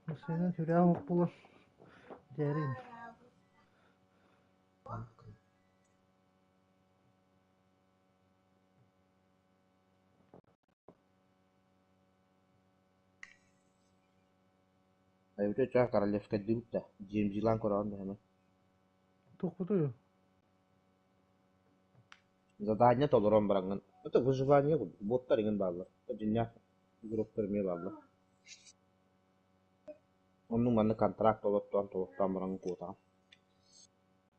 Массыынан сүрдээх уох буолан дьээрин Эбэтэр чаа королевскайдыыбыт да, дьиэмдьилээн көрөҕүн даҕаны. Туохпутуй? Задание толорон бараҥҥын, это выживание курдук, боттар иҥин бааллар, дьиҥнээх игроктар эмиэ бааллар. Оннук маннык контракт толортоон толортоон баран куотаҕын.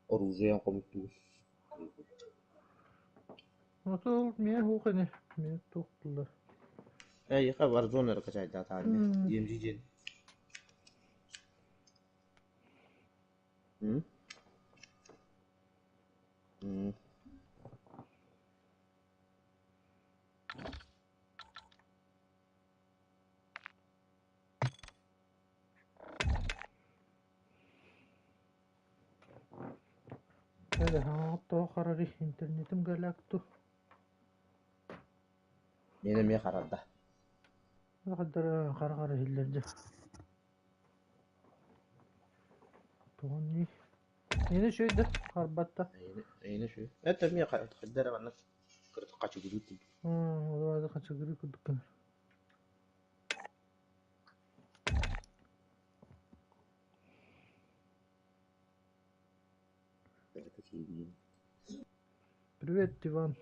Оружиеҥ хомуттуур. Отол миэ суох ини, миэ туох буолла? Эйиэхэ Warzone эрэ качайдаатаҕын DMG диэн. М? М. Эрэ тоҕо харарый интернетим галяк ту Мин эмиэ харарда. Хара-хара иһиллэр дьэ. Тугун Миэнэ үчүгэй да харбатта. Эйиэнэ үчүгэй. Это эмиэ хайда эрэ маннык кырата хачыгырыы курдук. Ол хачыгырыы курдук гынар. Привет, Иван.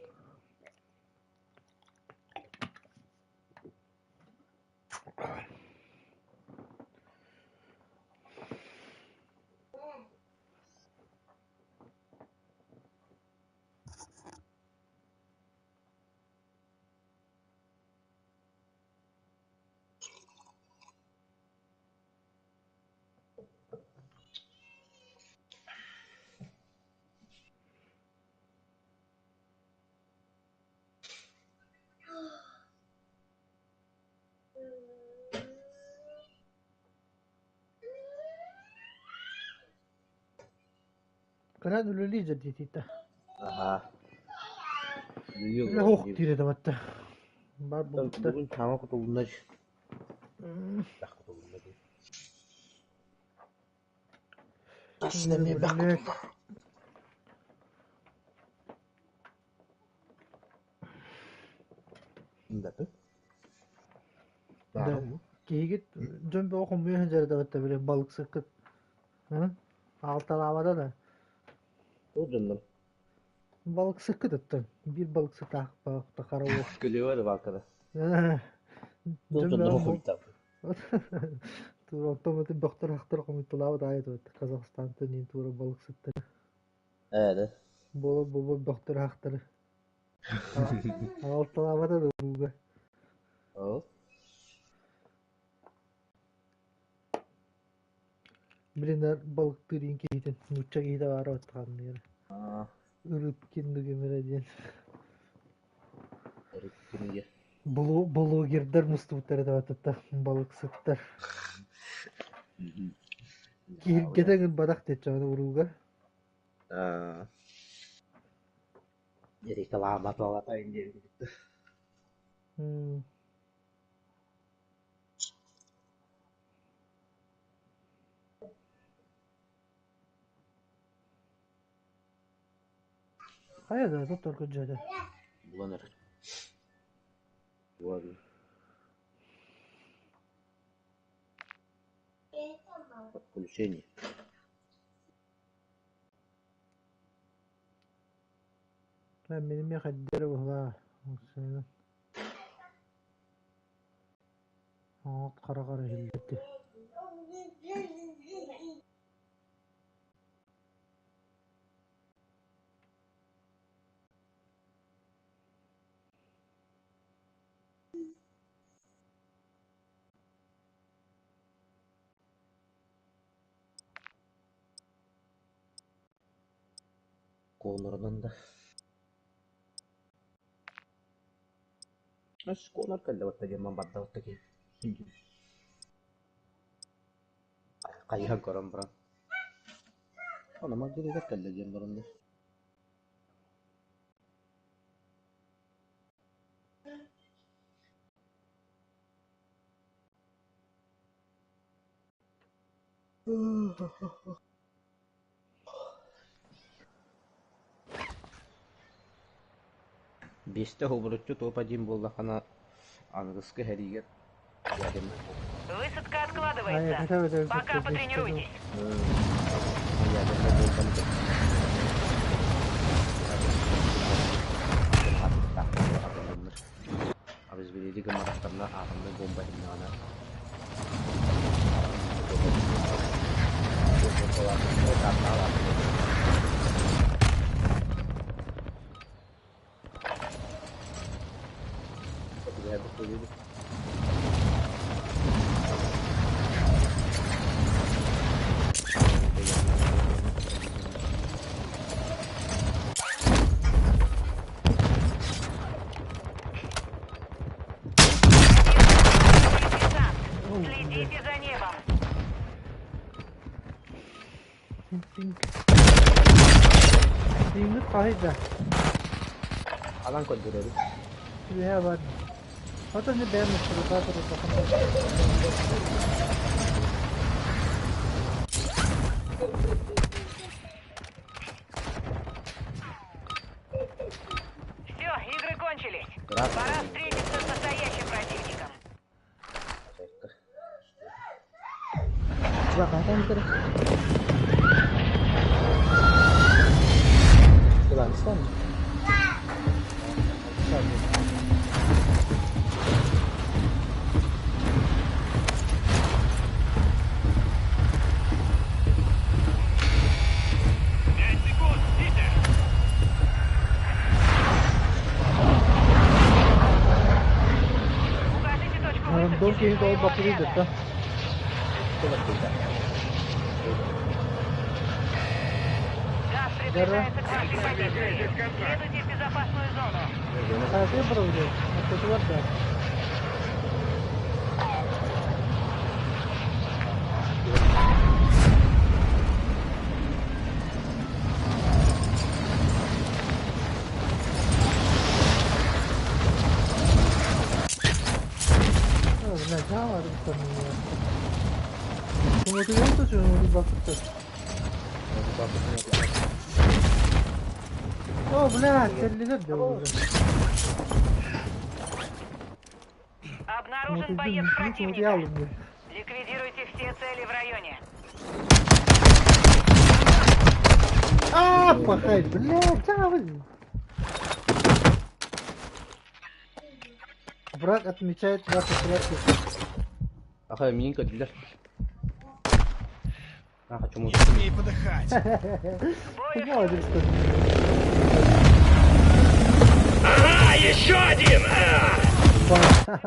Кыран үлэлии дьэрдиитиитэ. Аһаа. Үлэ суох диир этэ батта. Бар буолбуттар. Бүгүн хаама кутулунна кутулунна дии. Тас эмиэ бэх кутуллар. Да, киһигит дьон бөҕө хомуйа сылдьар этэ батта били балыксыккыт. Аалталаабата да. Ол дьоннор Балыксыккыт оттон биир балыксытаах хара уол. Көлүөбэ рыбалкада. Ол Дьон дьоннор бөҕө хомуйтаабыт. Тура оттон бөхтөр-ахтар хомуйталаабыт аайы Казахстантан иин туора балыксыттар. Ээ да. Буола буолбут бөхтөр-ахтары. Аҕалталаабата да ууга. Ол. Блин, балыктыыр иин киһитин, нуучча киһитэ баара баттаханныгар. Рыбкин Дугимира диэн. Рыбкин Блогердар мустубуттар этэ баттатта, балыксыттар. Киһиргэтэ гынбатах диэччэҕин урууга. Реклама диэбит. Хайа да тотторго дьиэтэ. Булан эрэр. Буолар. Подключение. Мин эмиэ хайда эрэ быһылаа. Оҥот хараҕар иһиллэрди Куонурунан да Оскуолар кэллэбэттэ диэн барда киһи хайыһан көрөн баран ону магдырыгар кэллэ диэн баран Биэстэ уһулуччу топ-один буоллаххына, аныгыскы сэриигэ ядернай Высадка Айа откладывается. кэтэ бөтө Пока кытта биэстэ дуу. потренируйтесь. Ядернай буолбаны Обезвредили гымматахтарына атомнай бомба иһиннэҕинэ Десант. Оо, бля. Следите за небом. Пинг. Пингит хаһый да? Alan көрдөрөбүт. Үөһэ бар. Ото не бэйэм сурутаатар улахан. Все, игры кончились. Ыраах Пора встретиться с настоящим противником. Кылааныстан. 5 секунд, ждите! Укажите точку Рандом высадки киһи для ол своего баппыт отряда. да. Газ Дара. приближается к вашей позиции. Следуйте в безопасную зону. Хайа бравды. Ортотугар да. Бля, жаалар бутан. Чумотугар да чумоту баппыт. О, бля, теллилер да уже. Обнаружен Чумотугар боец чумоту противника. алым. Ликвидируйте все цели в районе. А, пахай, бля, чавы. Враг отмечает ваши порядки. Аха, миин көрдүлэр. Аха, Не чумут. смей подыхать! К бою Хуйня один что. Ага, еще один! А!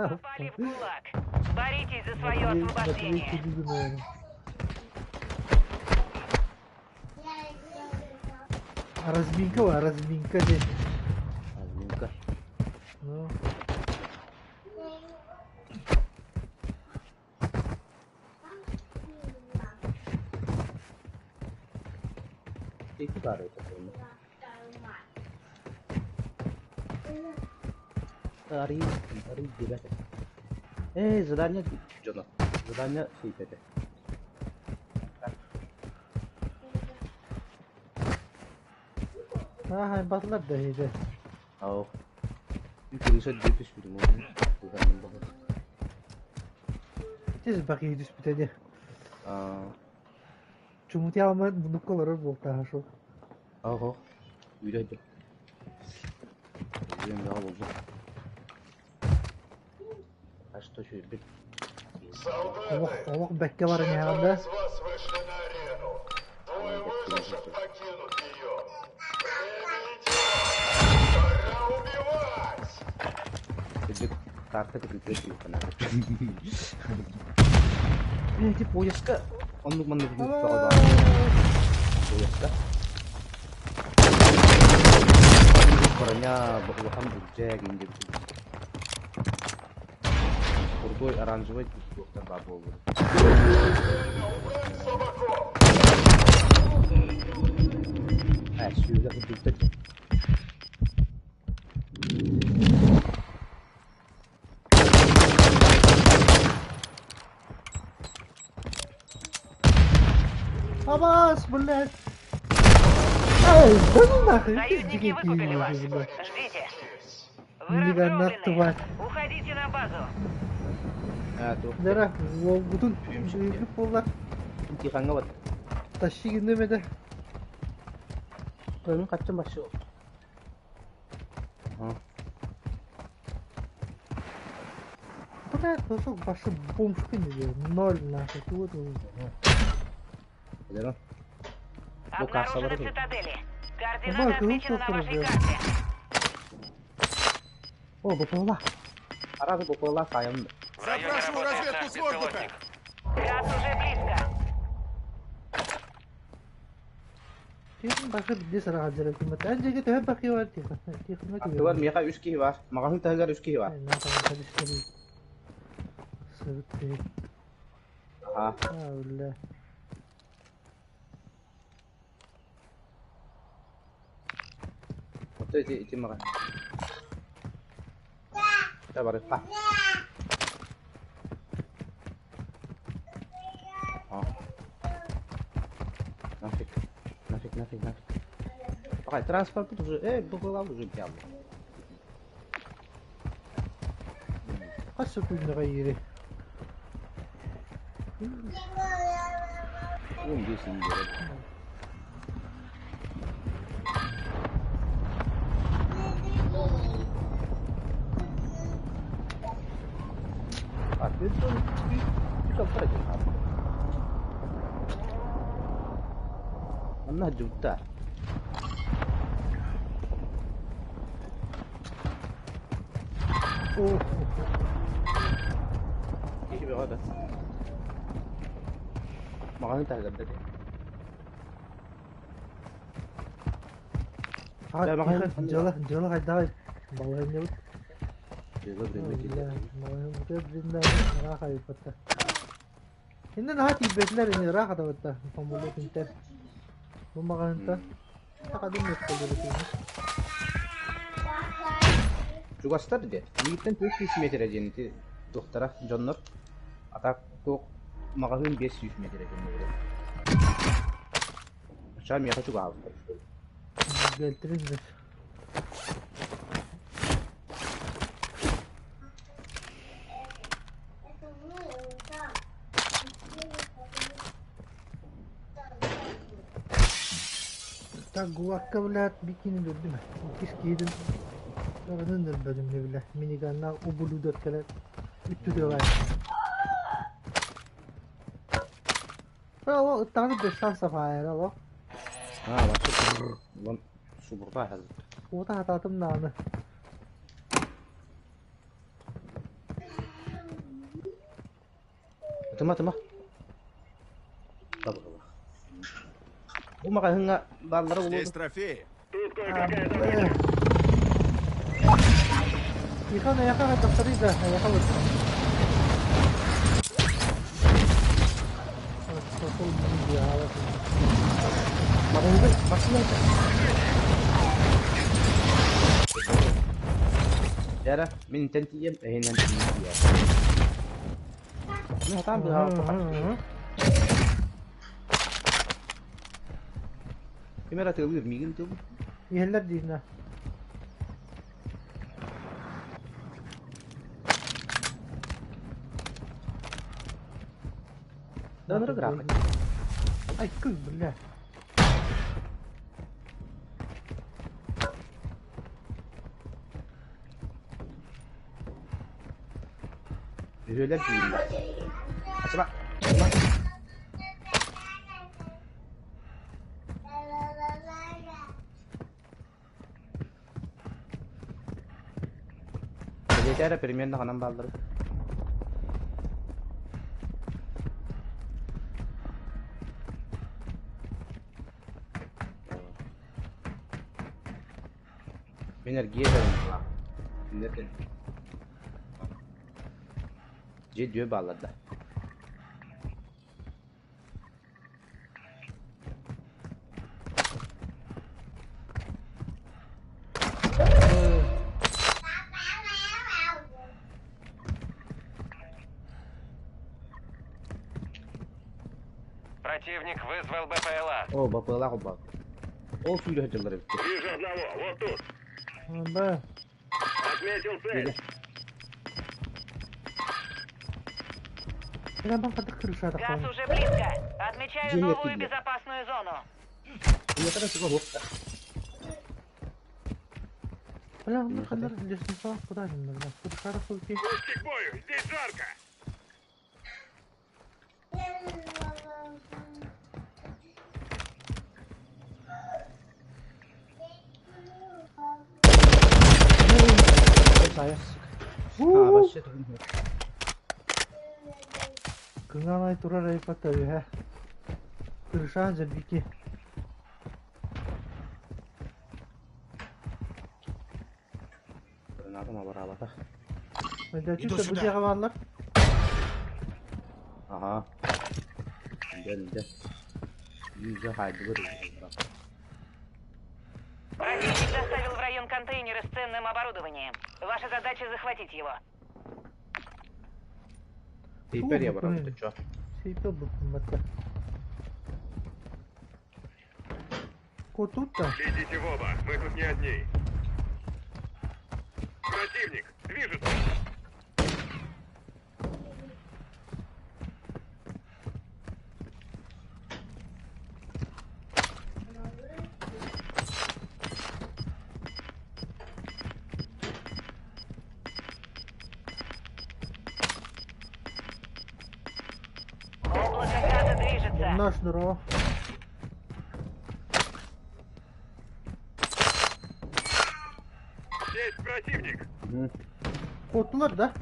попали в гулаг. Боритесь за свое Матвей, Матвей освобождение. Кудыгин, наверное. Разминка, а разминка здесь. Разминка. Ну, Ити баар этэ буолла. Арый, арый билет. Э, задание дьоно. Задание сийтете. ага, батлар да иде. Ау. Үкүрүсэ дүпүс бүтүм ол. Туганын баҕар. Тез бакы түспүтэ. Аа, Чумути алман мунуккалары болта шо. ого. Үйрәді. Үйрен баҕа болду. А что еще бит? Олох, Солдаты, олох бәкке бар трое не из вас вышли на арену. Двое выживших покинут ее. Время идет. Пора убивать! Кырдьык, карта кытыытыгар тиийбэт Эти поездка. Оннук маннык баҕа баар. Поездка. Броня улахан үрдьээг инде Крутой оранжевый доктор баар буолбут. Убрать слабаков! Э, сүүрэ сылдьыбыта Абаас, блядь! Ай, да ну нахуй, Союзники дикий выкупили вас. блядь. Ждите. Вы Миниганнаах разгромлены. тварь. Уходите на базу. Аа, туох. Дара, уолбутун ыйгып буоллар. Тихаҥҥа бат. Тащи гынным этэ. Мин хаччым башшы. Ага. Блядь, кусок башы бомжка не делал. Ноль нахуй. Вот он. Билэр. Бу кассалары Обнаружены тут. цитадели. Марк, Координаты ну отмечены что на вашей ты карте. О, БПЛА. Араас БПЛА хаайан. В районе Запрашиваю работает разведку наш с воздуха. беспилотник. Газ уже близко. Тихон башы бизде сараға жарап кимет. Ән жерге төһө бақи бар Тихон. Тихон Аттыгар миэхэ үс киһи баар. Маҕаһыын таһыгар үс киһи баар. Сырытты. Аха. А, бля. Оттон ити ити маҕа. Та барыппа. А. Нафиг. Нафиг, нафиг, нафиг. Пока транспорт тут уже, БПЛА уже взял. Қасы күнді ғайыры. 15 неделя. А, ты тоже ты как пройдешь? Онно дьутта. О, Киһи бөҕө да. Маҕаһыын таһыгар да. А, Да, маҕаһыын Тихон, дьыала, дьыала қайдағы балығын не Дьыала время Бля, киһи. малайын ыраах айыппатта. Иннен наһаа тиийбэтилэр ини ыраах атабытта. Помолу күнтэн. Бу маҕаһыынта сахадын мөттөлөрү Чугастар де. Миигиттэн 400 метр диэн ити туохтара дьоннор. А так туох маҕаһыын 500 метр диэн буолар. Чаа миэхэ чугаһаабыттар. Гэлтирин Так гулакка блядь бикини бердим. Иккис киидин. Саранын бөдүм не биле. Миниганна ублюдок келет. Үттү делай. Алло, ыттаны без шансов айыр, алло. А, вообще вон субурда хазыр. Ота хататым нааны. Тыма тыма. Табы табы. Бу маҕаһыыҥҥа бааллара Здесь буолуо. трофеи. Тут кое-какая добыча. Тихон, аяха тахсарый да, аяха вот. Сосол Маҕаһыыга массыына Яра, мин интэн тиийэм, эһинэн тиийэм. Мин хатаан быһаа Ким эрэ тыалыыр, миигин тыалыыр. Иһэллэр диина. Да, график. Ай, кый, бля. Үһүөлэр дииллэр. Ачыма. Ачыма. Бэлиэтээрэ примерно ханан бааллары. Мин эргиэ кэлэн. Дьиэ дүө бааллар да. Противник вызвал БПЛА. О, БПЛА холбоот. Ол сүүрэ сылдьаллар эбит. Вижу одного, вот тут. Б. Отметил цель. Я бан кадык крышада Газ калын. уже близко. Отмечаю День новую офигел. безопасную зону. Ийэтэ суга буолта. Бля, ну ханар лестница куда же бля? Крышада кулки. Пушки к бою, здесь жарко. Сайас. А, вообще Кыҥаанай турар айпата үһэ. Крышаан дьэлбики. Граната абараабата. Иду Иду сюда. сюда. Бу Ага. Дэн, дэн. Юза хайдыбыр. Противник доставил в район контейнеры с ценным оборудованием. Ваша задача захватить его. Теперь я барам, ты чё? Сейпел бу мата. Котута. Глядите в оба, мы тут не одни. Противник, движется. Облако газа движется. Наш дро. Есть противник. Котулар да.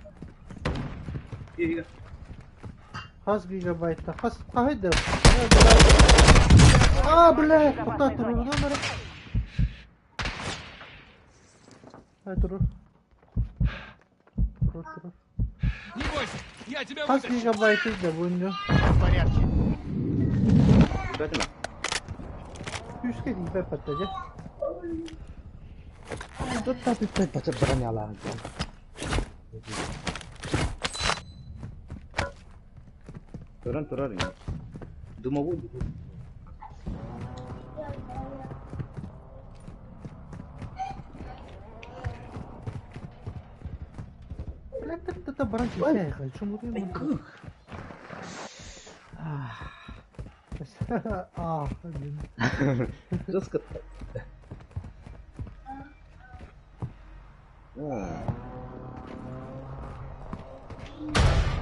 Хас гигабайтта. Хас кайда. А, блядь, куда туру номер? Ай туру. Туру, туру. Не бойся, я тебя Хас вытащу. гигабайты да бундю. В порядке. Бэтмен. Үскә гигабайт паттады. Тут та бача броняла. Туран турар. Дымовой. Блядь, ты это баран кисә, чому ты? А, блин. Жестко.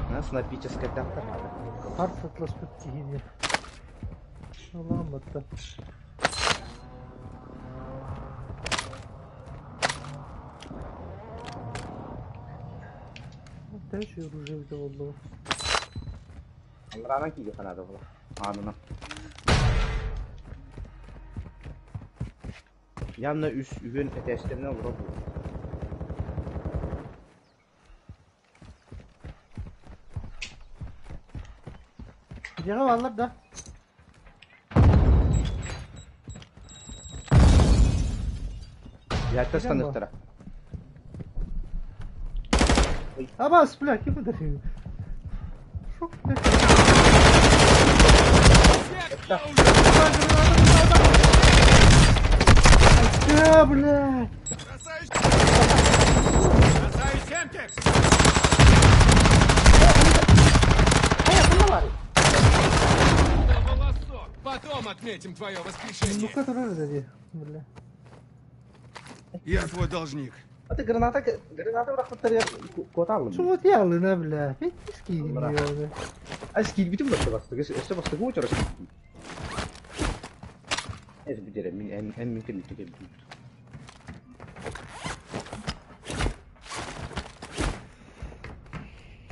Нас напическая доктор. Харс атласпыт киһини. Аллахым батта. Дальше оружие взял Алранан киги ханада була. Анына. Явно үс үгөн этестерine олоро бу. Дьиэҕэ бааллар да? Яттас Кирэн бу. таныктара. Абас, бля, ким ударил? Шок, блядь. А, блядь! Бросаю... Бросаю семтекс! На волосок! Потом отметим твое воскрешение. Ну-ка, турар деді, бля. Я твой должник. Аты граната граната бырахпыттар коталым. Чего делали, бля? Пиздец, Бра. А скилбитим басты басты. Өстө басты гучора скилбитим. Эс битере мин эн эн мин кем тике бит.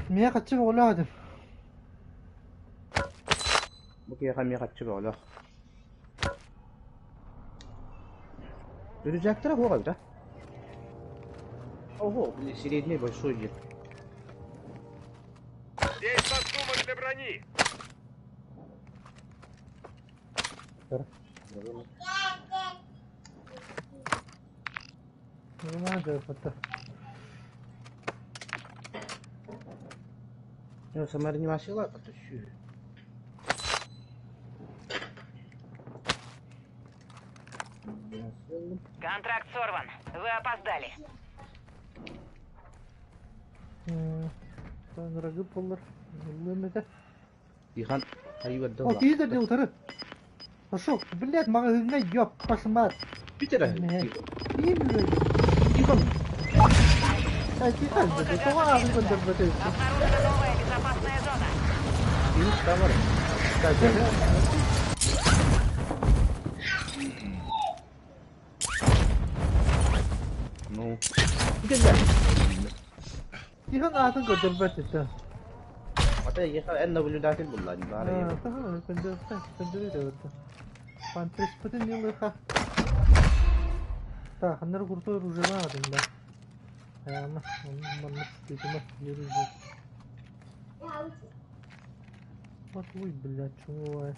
Меня хочу оладым. Бу кия хам якатчы болох. Рюкзактара хуга да? Ого, блин, средний большой дед. Здесь подсумок для брони. Надо это. Ну, сама реанимация потащу. Контракт сорван. Вы опоздали. Рагы боллар. Ыллым. Тихан айыбадда. О, киһи да утары. Пошел, блядь, маҕаһыыҥҥа ёб вашу мать. Питера. Киһи билбэт. Тихон. Ай, Тихон, Облако тоҕо газа аҕын движется. көрдөрбөтүй? Обнаружена новая безопасная зона. Тихон тамар. Ну. Тихон аатын көрдөрбөт этэ. Ата еха эн наблюдатель булла бары. Тихон көрдөрбөт, көрдөрбөт. Пантрис пытын нылыха. Так, аннары крутой оружие да. Аяма, маннык стыдно, еружу. Вот ой, блядь, чего?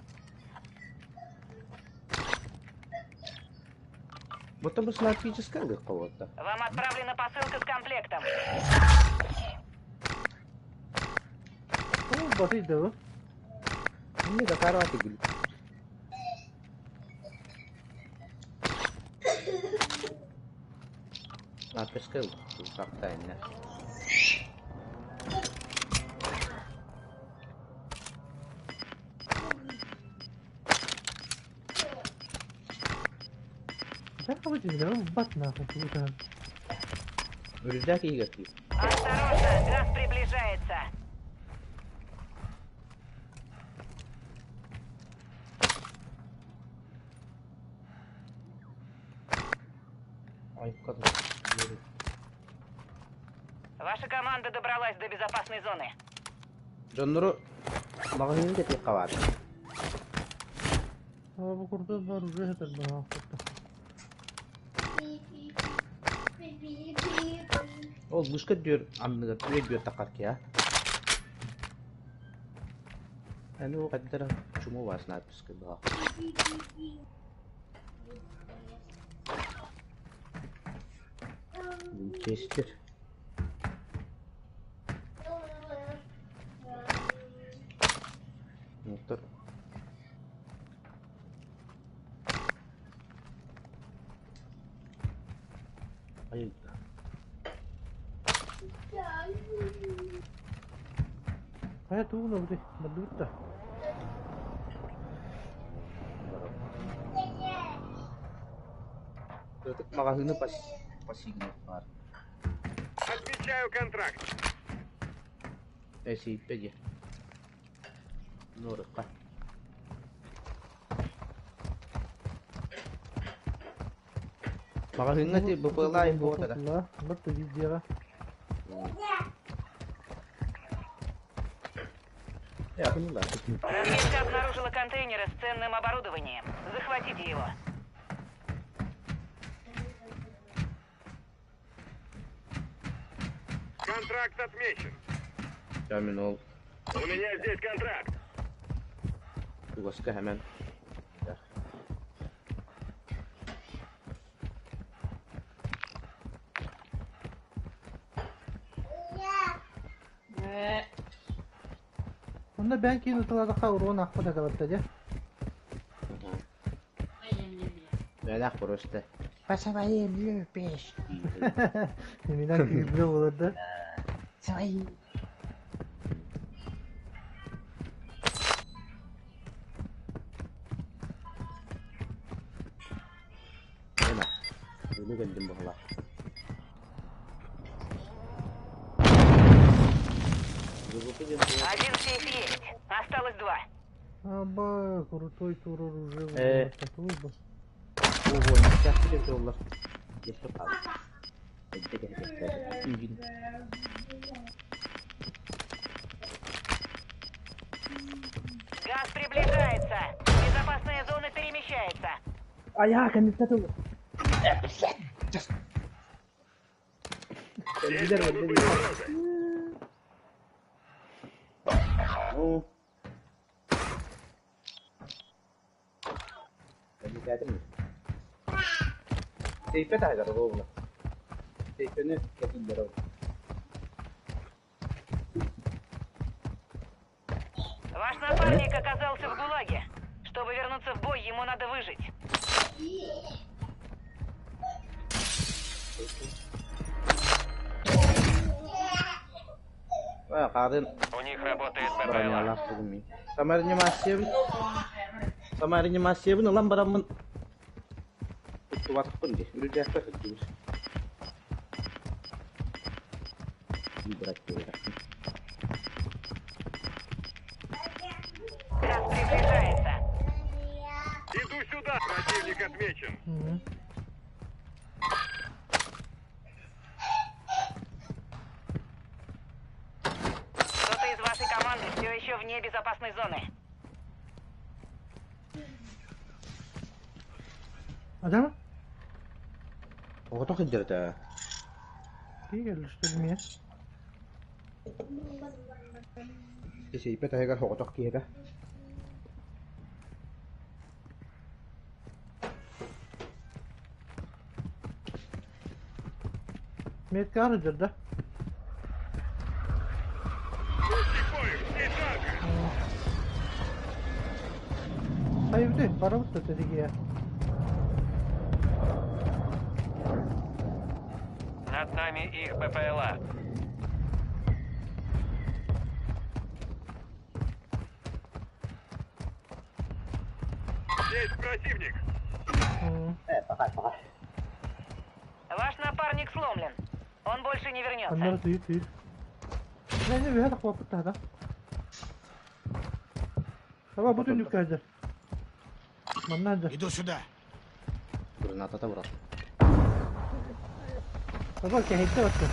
Будто бы снайперская кого-то. Вам отправлена посылка с комплектом. Ну, батый да. Не да караты гүл. Снайперская как-то. Да, вот да, бат нахуй, круто. Рюкзак и игрки. Осторожно, газ приближается. Ай, как Ваша команда добралась до безопасной зоны. Дьоннору маҕаһыын кэтиэх хабаар. А, бу крутой оружие это нахуй. Ол бушка дүр анныгар түе дүр такар кия. Аны ол каддара чуму бар снайперская была. Винчестер. Мотор. Ай, Хайа тугуна бути, мадутта. Маҕаһыыны пас пассивный бар. Отмечаю контракт. Эсиппеди. Норыкка. Маҕаһыыҥҥа ти БПЛА буотара. Да, вот видео. Я поняла. Разведка обнаружила контейнеры с ценным оборудованием. Захватите его. Контракт отмечен. Терминал. У меня здесь контракт. Угаска hemen. Онно бән кийин утуладаха уруон ахпат этабатта дьэ. Бэлэх просто. Пасавайым любишь. Минан күйбүрө болар да. Савай. Эма. Өлі келдім бұғыла. Один сейф есть. Осталось два. Аба, крутой тур оружие. Э. Ого, не деп жоллар. Естіп қалды. Газ приближается. Безопасная зона перемещается. Ая, кәнеттә Здесь могут быть угрозы. Ну. Кәнеттә Сейфе тайдар ровно. Сейфені кәтіндер. Ваш напарник оказался в ГУЛАГе. Чтобы вернуться в бой, ему надо выжить. Хаарын У них работает БПЛА. бронялаах бүгүн. Самореанимациябын Самореанимациябын ылан бараммын туттубатахпын дии. Үрдээхпэ сылдьыбыт. Брать Газ приближается. Иду сюда. Противник отмечен. Кто-то из вашей команды все еще вне безопасной зоны. Адам? Оҕото сылдьар Киһи что ли мне? Сейпе таһыгар хоҕотох киһитэ. Метка арыдыр да. Пусти бою. Здесь жарко. Hayır para mı dedi ya. Над нами их БПЛА. Здесь противник. Ваш напарник сломлен. Он больше не вернется. Onları tüyü tüyü. Ne ne bir hadi koput da. Tamam bu dönük geldi. Manlar da. Иду сюда. Граната брат. Baba kehikte baktı.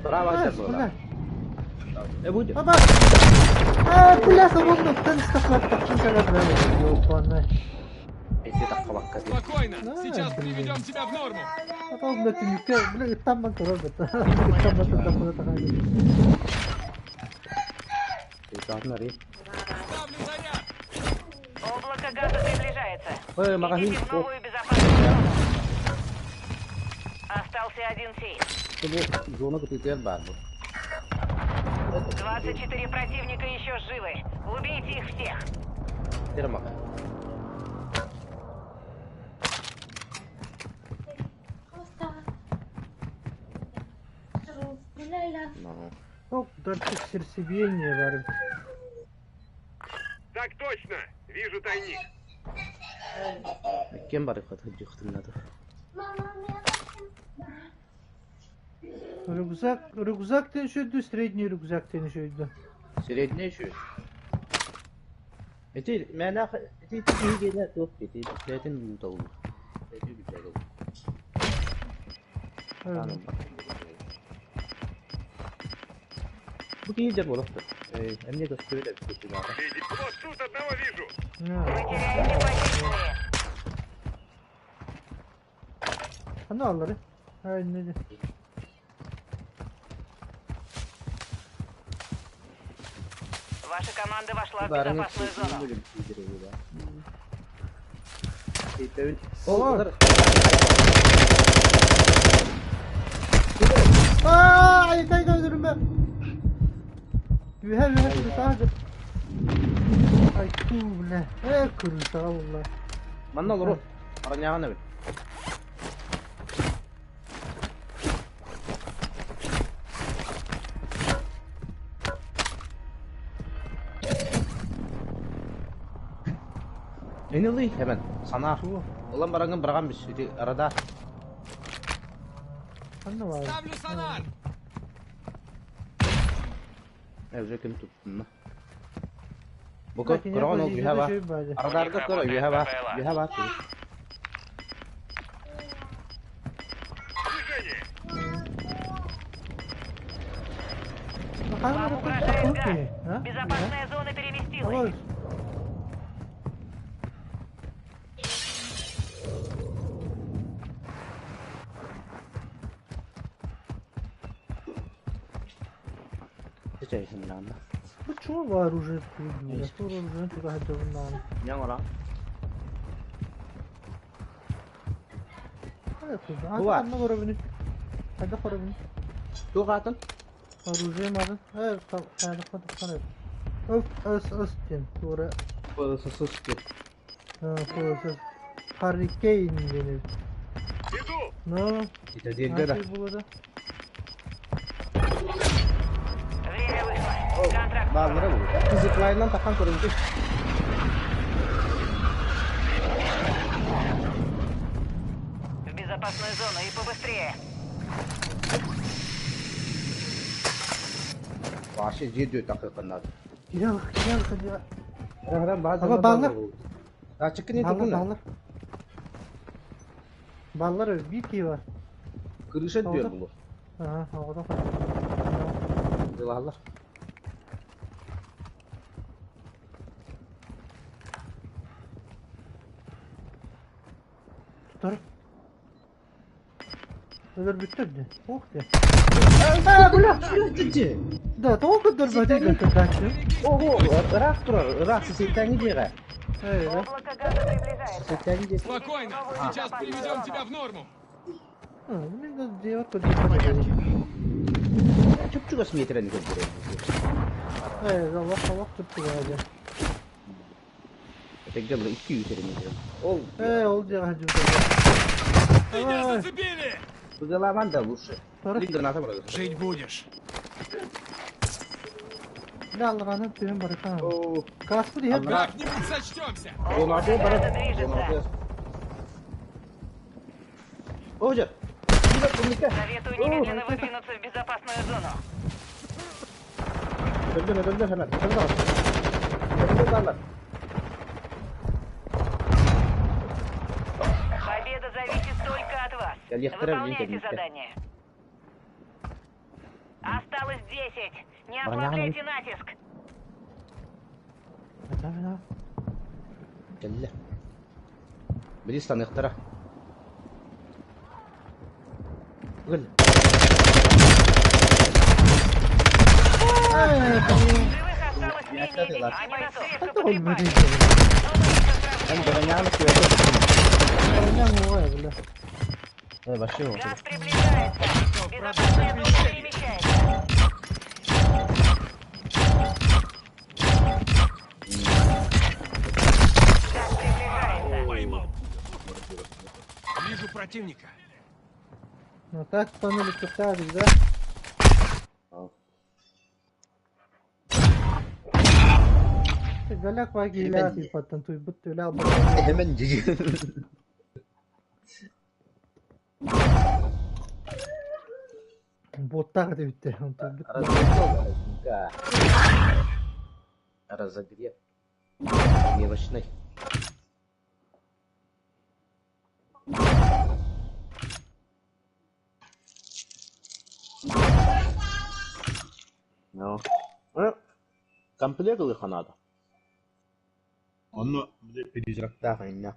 Bravo сылдьар Э будет. Baba. Aa бля savunmaktan istaklattık kadar böyle. Yok bana. Эти таххабакка дии. Спокойно. Да, Сейчас блин. приведем тебя в норму. Baba bu dönük bile ıttan kadar da. Ittan da da da. Саатын Ставлю заряд. Облако газа приближается. Ой, магазин. Идите в новую безопасную зону. Остался один сейф. Бу зона кытыытыгар баар бу. 24 противника еще живы. Убейте их всех. Теремака. Ну. Çok dörtlük сердцебиение var. Так точно. Вижу тайник. Кем бар хат хыджыхтыннады. Рюкзак, рюкзак тен шөйдү, средний рюкзак тен шөйдү. Средний еще. Эти мэнах эти тиги туох эти бэтин толу. Эти билер. Бу киһи болохтор. Э, эмне көстүбүт эбит Иди. Вот тут одного вижу. Вы теряете позиции. Ne alır? Hayır ne de. Ваша команда вошла в безопасную зону. О! Aa, ay ay ay ben. Ühe ühe kuru Ay kule. E kuru sağ Allah. Манна олору. Араняҕын эбит. Энели hemen sana. Улан бараңын бараган бис ити арада. Anne var. Ставлю сонар. Э уже ким туттунна. Бу көрөҕөн ол үһэ ба. Арадарга көр үһэ ба. Үһэ ба. Движение. Вам угрожает газ. Безопасная зона переместилась. Bu çoğu var оружие koydu. Bu оружие туда hadi Няңора. Hadi koydu. Bu Hadi var. anne korobini. Hadi korobini. Туох атын? Оружие madın. Evet, hadi hadi hadi. Öf, ös, ös diyen. Doğru. Сыс Ha, ös, ös. Харрикейн диэн эбит. Иду! Ну, Итадиэргэ да. нафиг было да. Время вышло. Контракт Бааллара сорван. бу. Зиплайнан тахан көрүнтү. В безопасную зону и побыстрее. Вообще дьиэ такыыкын надо. Киһи киһи Ара Ама баазар бааллар. Ачыккын Баллар тутуна. баллар. Баллар биир киһи бар. Крыша Оҕото. дүө булur. Аха, оҕото. Дылалар. Тутар. Өлөр бүттөр де. Ох де. А, бля! Да, тоҕо көрдөрбөтүй да көрдөөччү. Ого, ыраах турар, ыраах сисеттәңи диэҕэ. Эй, да. Облако газа приближается. Сисеттәңи диэ. Спокойно! Сейчас приведем тебя в норму! А, мин да дьиэбэр көрдөрбөтүй. Чуп-чугас метрени көрдөрөр. Эй, олох олох туттуга дьэ. Этегге бу 200 метр. Ол Эй, ол дьиэҕэ сылдьыбыта. Меня Ой. зацепили! Быгаламан да лучше. Тора. Блин, граната барар. Жить будешь! Бля, аллаҕанан түһэн барыта. О, Кааспыт иһэр да. Как-нибудь сочтемся! Ронaldo Облако барар. газа движется. Ожа. Советую немедленно выдвинуться в безопасную зону. Öldür, öldür hemen. Öldür. Öldür barlar. Победа зависит только от вас. Я легко Выполняйте равненько. задание. Осталось 10. Не Понятно. ослабляйте натиск. Да, да. Кэллэ. Били станыктара. Гыл. Эй, Живых осталось Я менее кстати, 10. ладно. Они нас крепко это ол потрепали. бөтүй. Но мы еще Эн сравняем. бороняны күөтө. Барыняң оҕой, бля. Э, вообще вот. Газ приближается. Безопасная зона перемещается. Газ приближается. Поймал! Вижу противника. Ну так тоннели кыптаабыз да. Галяк ваги Hemen- иляти паттан туйбут түлэ албар. Hemen cici. Боттаах дебиттер. Туйбут. Разогрев. Мелочный. Ну. Комплект лыха надо. Онно перезрактах инна.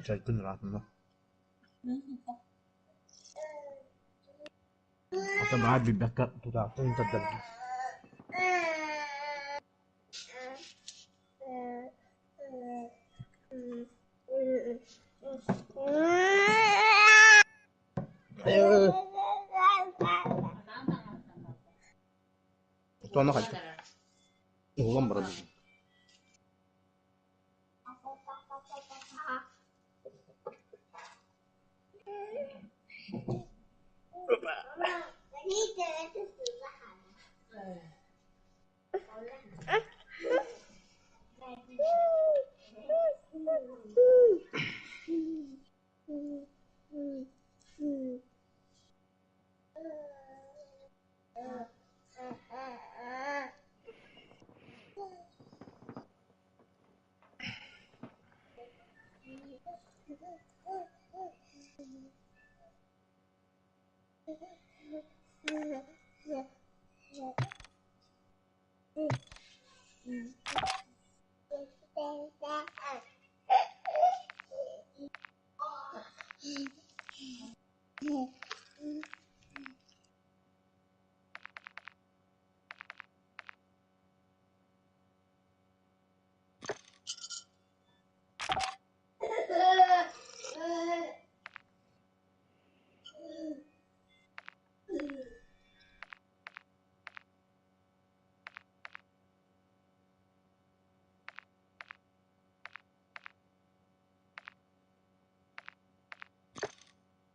Чайкын ратына. Ата баа бибекка тутаактын таддар. Туана хальта. Улан барады.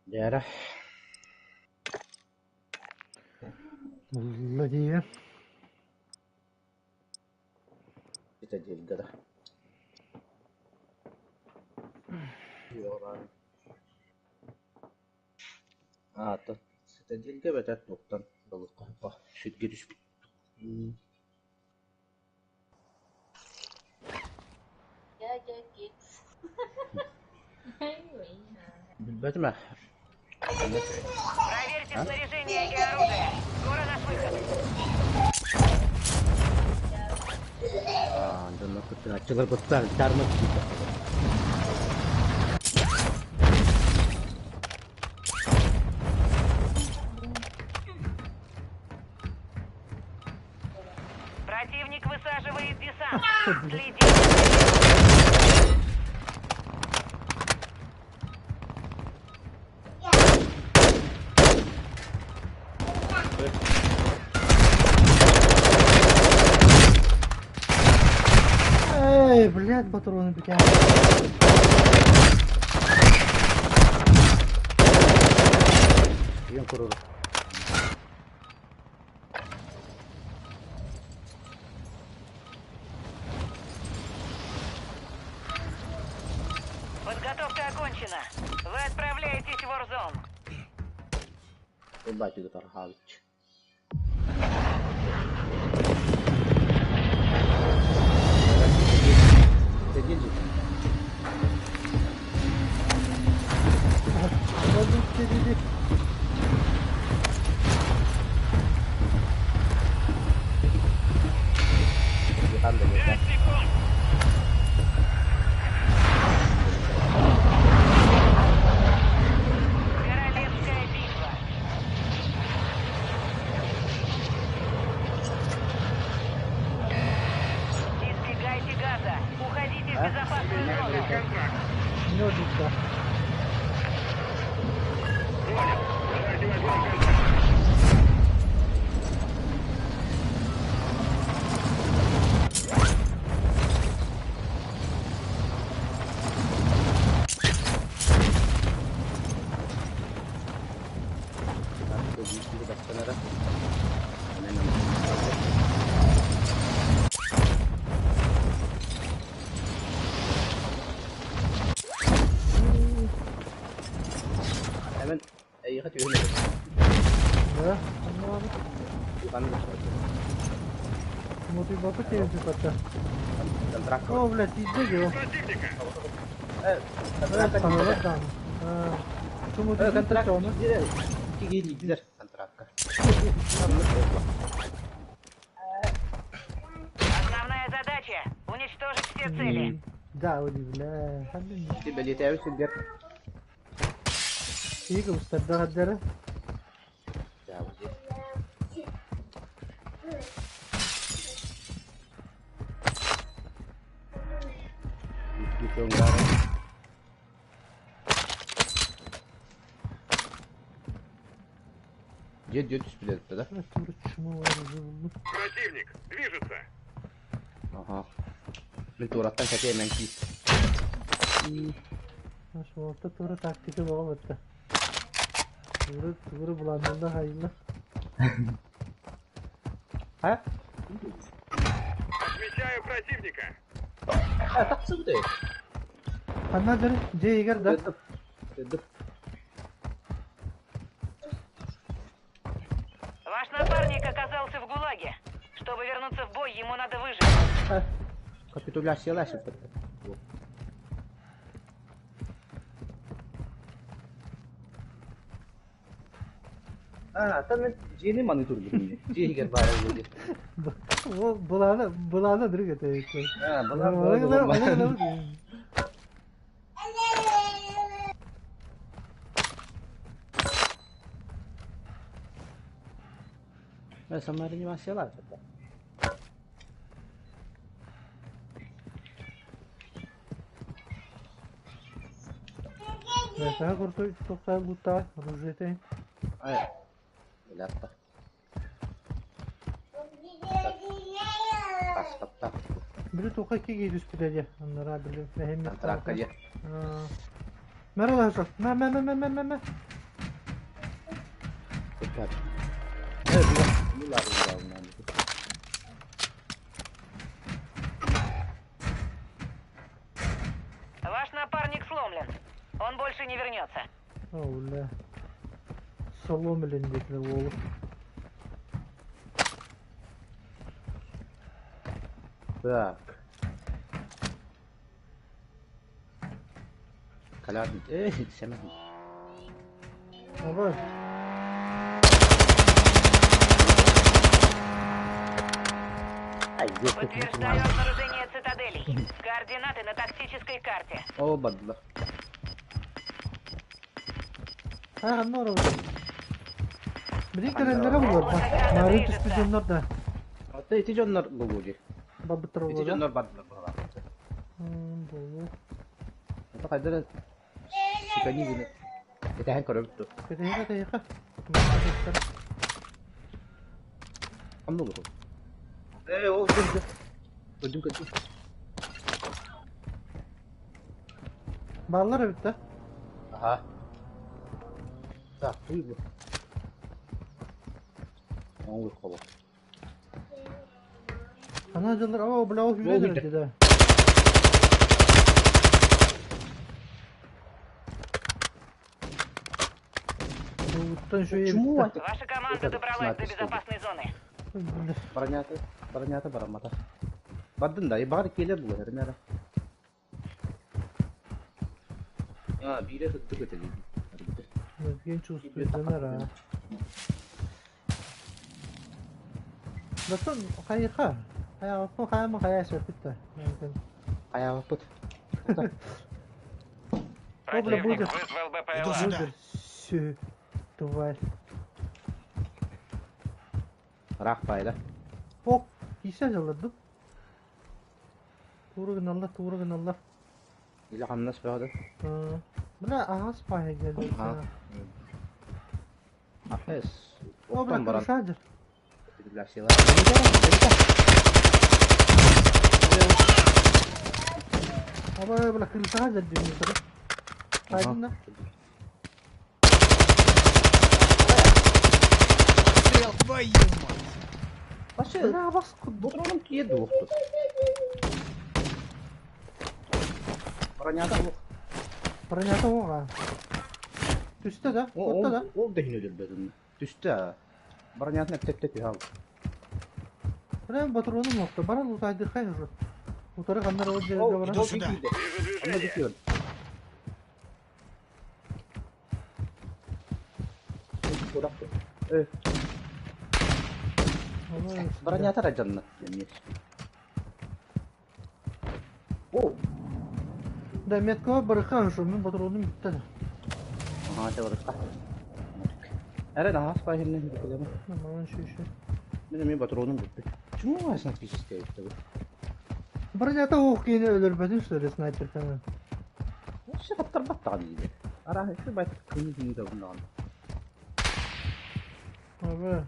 Дьээрэ. Булла дии. Ситэ да. Аата ситэ бэтэр туохтан балыкка сүргэ түспүт. Дядя Гикс. Билбэтим ээ. Проверьте снаряжение и оружие. Скоро наш выход. Аа, дьоннор кыттыгааччылар быттар, дарма Противник высаживает десант. Следите. Эй, блядь, патроны битя. Ийэн куруру. Подготовка окончена. Вы отправляетесь в Warzone. Ылбаачы тархаабыт. Сидели. Oldu dedi. Пять секунд. Королевская битва. Избегайте газа. Уходите в безопасную зону. Контракт. Не oldu Понял. Давайте возьмем контракт. Hemen эйиэхэ түһэн эрэр. Да, anlamadım. Юханна Мотуй бапы терпи патта. Контракт. О, блядь, иди его. Противника. Э, контракт. Саналар там. Şu мотуй Контракт. onu. Киги контрактка. Основная задача – уничтожить все цели. Да, бля. Ханны. Ти белетәбит силгер. Тиги устарда гаддара. Да, вот. Дед дед түспүлер да? Тур чуму var buldu. Противник. Движется. Ага. Мен тураттан кәте мен кис. Şu orta тура тактика боҕа Тура тура буланында хайла. Ha? Отмечаю противника. А, тахсыбыт. Ханна же егер да. Ваш напарник оказался в ГУЛАГе. Чтобы вернуться в бой, ему надо выжить. Капитуляциялашып. А, там мен дьиэни маны турбутум дии. Дьиэ иһигэр баара буолуо дии. Былаана, былаана дырык этэ. А, былаан буолан. Сама реанимациялар. Саха курсу тохтаа буттаа оружие Ай. Билатта. Паспорта. Били туха киги түспүтэ дьэ. Аннара били мэһэммит. Контракка дьэ. Мэр алаһа Мэ мэ мэ мэ мэ мэ мэ. Кытар. Э, била. Мила била. Ваш напарник сломлен. Он больше не вернется. О, бля. Соломлен диэтилэр уолу. Так. Калярный. Эй, сэмэн. Давай. Ай, ёпта, Подтверждаю обнаружение цитаделей. Координаты на тактической карте. О, бадла. А, норов. Билин кэлэллэрэ булар. Мары түспүт дьоннор да. Ата ити дьоннор булуу дии. Бабыттар Ити буолар. дьоннор бардылар буолар. Буолуо. Ата хайдара сикани гына. Этэһэн көрөбүт ту. Кэтэһиэхэ, кэтэһиэхэ. Ханна олорор? Э, ол көрдө. Көрдүм көрдүм. Бааллар эбит да. Аха. Так, туй бу. Оң холо. Ана дьыллар, о, бля, ол Ол сүүрэн үйдэ. эрэр да. Тугуттан шөйе Чему битте. ати? Ваша команда Это добралась до снайперский. безопасной зоны. Бля. Бронята, бронята барамата. Бардын да, баар келер булар, эрмere. А, бире хытты көтелди. Евген чувствует донора. Бастан хайха. Хайа, хайа, хайа, сөпүттэ. Аяппыт. О, бля, Противник будет. вызвал Иду БПЛА. сюда. Будет. Сю. Тварь. Рах пайда. Ок, кисе жалырды. Тууру гыналлар, тууру гыналлар. Или хамнас баады. Бля, аас пая geldi. Аха. Ахес. О, бля, Оттан баран. крышадыр. Биласила. Аба, бля, крышадыр деймін. Қайдында? Стрел, твою мать! Башы, Бля, бас Ботроном киет дуохту. Бронята ох. Бронята оға. Түсті да, отта да. Ол да хин өлөрбөдүн. Түстэ. Бронятын эптеп түһал. Бля, патроным оқты. Бара лутайды хай уже. Утары қандар ол жерде Ол бара. Иду сюда. Вижу Анда движение. бүтүөн. Э, бронята раджанна. О, Да, метка барыхан шу, мен патроным бітті да. ага, те барыска. Эре да хас пайхинне билеме. Маған шу шу. Мен мен патроным бүттү. Чему вайсна физически бүттү? Бронята оқ кейін өлөрбөдүн что ли снайпер канан. Вообще каттар баттаган иде. Ара şu байт кыны кыны да bundan. Аба.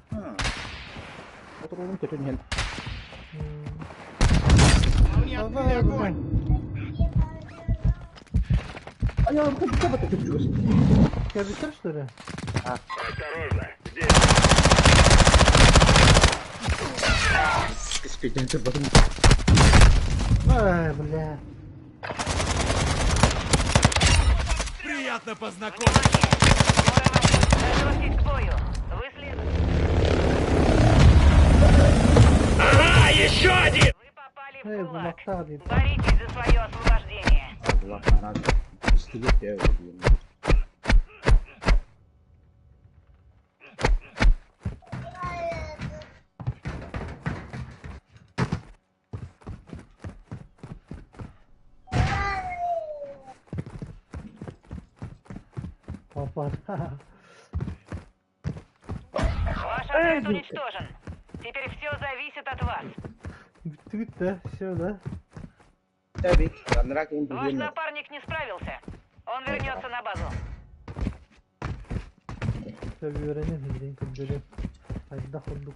Патроным көтөн хен. Мне открыли огонь! Аяғым көтү бата көтү. Кәбіттер что ли? Осторожно. Здесь. Кыспеден турбадым. Ай, бля. Приятно познакомиться! Внимание! Готовьтесь к бою. Вы след... Ага, еще один! Вы попали в Эй, кулак. бұлақтағы дейді. Боритесь за свое освобождение. Allah razı. Пистолет я öldüm. Папа. Ваш отряд уничтожен. Теперь все зависит от вас. Бүттүгүт да, все да. Tabii. Анрак он Ваш напарник не справился. Он вернется на базу. Tabii öğrenin, bildiğin kadarıyla. Хайдах курдук.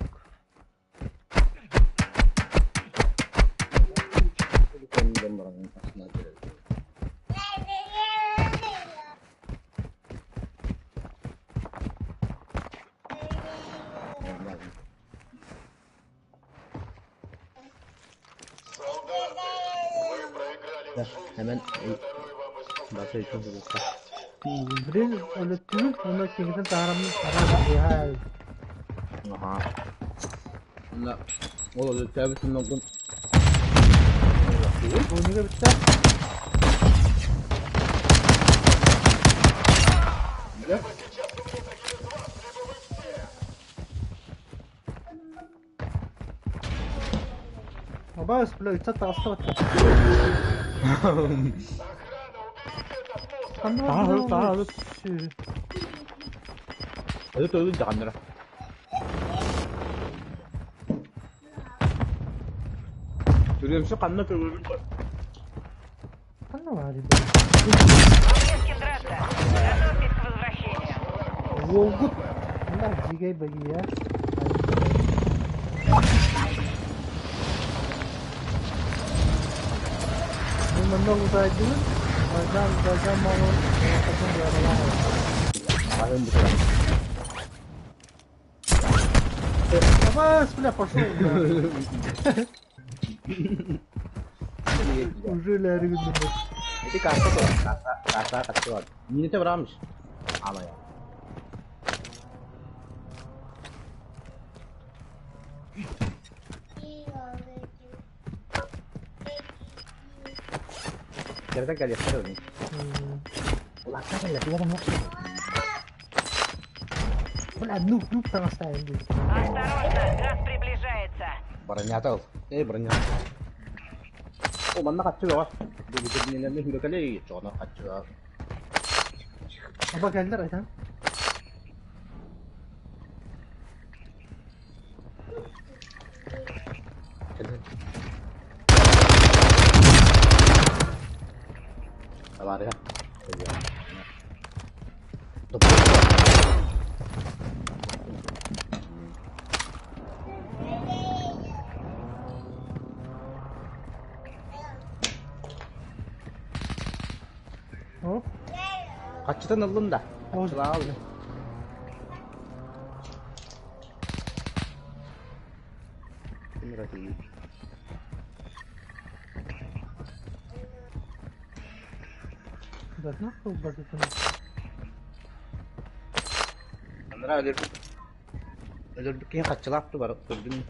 Солдаты, вы проиграли в жизнь. Hemen Я дарую вам искусство. basayım. Блин, өлөттүбүт, уонна киһитин таһараммыт хараа Аха. Онно ол өлөттөөбүт оннугун Бонуга бүттэ. Либо сейчас умрет один из вас, либо вы все. Абаас, бля, үтсэ таҕыста батта. Охрана, уберите этот мусор! Ханна Таһы, таһы. Сү. Өлөт өлүн даҕаннара. Түрүөмсү ханна көрбүт. Ханна баар бу? Вам не с кем драться. Готовьтесь к возвращению. Уолгут. Мына дьигэй багия. Бу манна утаайдыбыт. Бажан, бажан малын, қатын яралар. Аһын бутара. Абаас, бля, пошел. бля. Уже ләри күндүм. Эти карта то. Карта, карта катты бар. Минете барамыш. Ама я. Nereden geliyor? Ulan sen gel, bir adam yok. Бля, нуб, нуб таҥастаайын дии. Осторожно, газ приближается. Бронята ол. Эй, броня. О, манна катчы бар. Бу битирнелерне хүрекеле чоно катчы бар. Аба кэллэр айтан. Бар я. Оп. Катчытан ыллын да. Ой. Катчылаа алды. Да нахуй базытын. Андра өлөрбүт. Өлөрбүт киһи хатчылаах ту барып көрдүм.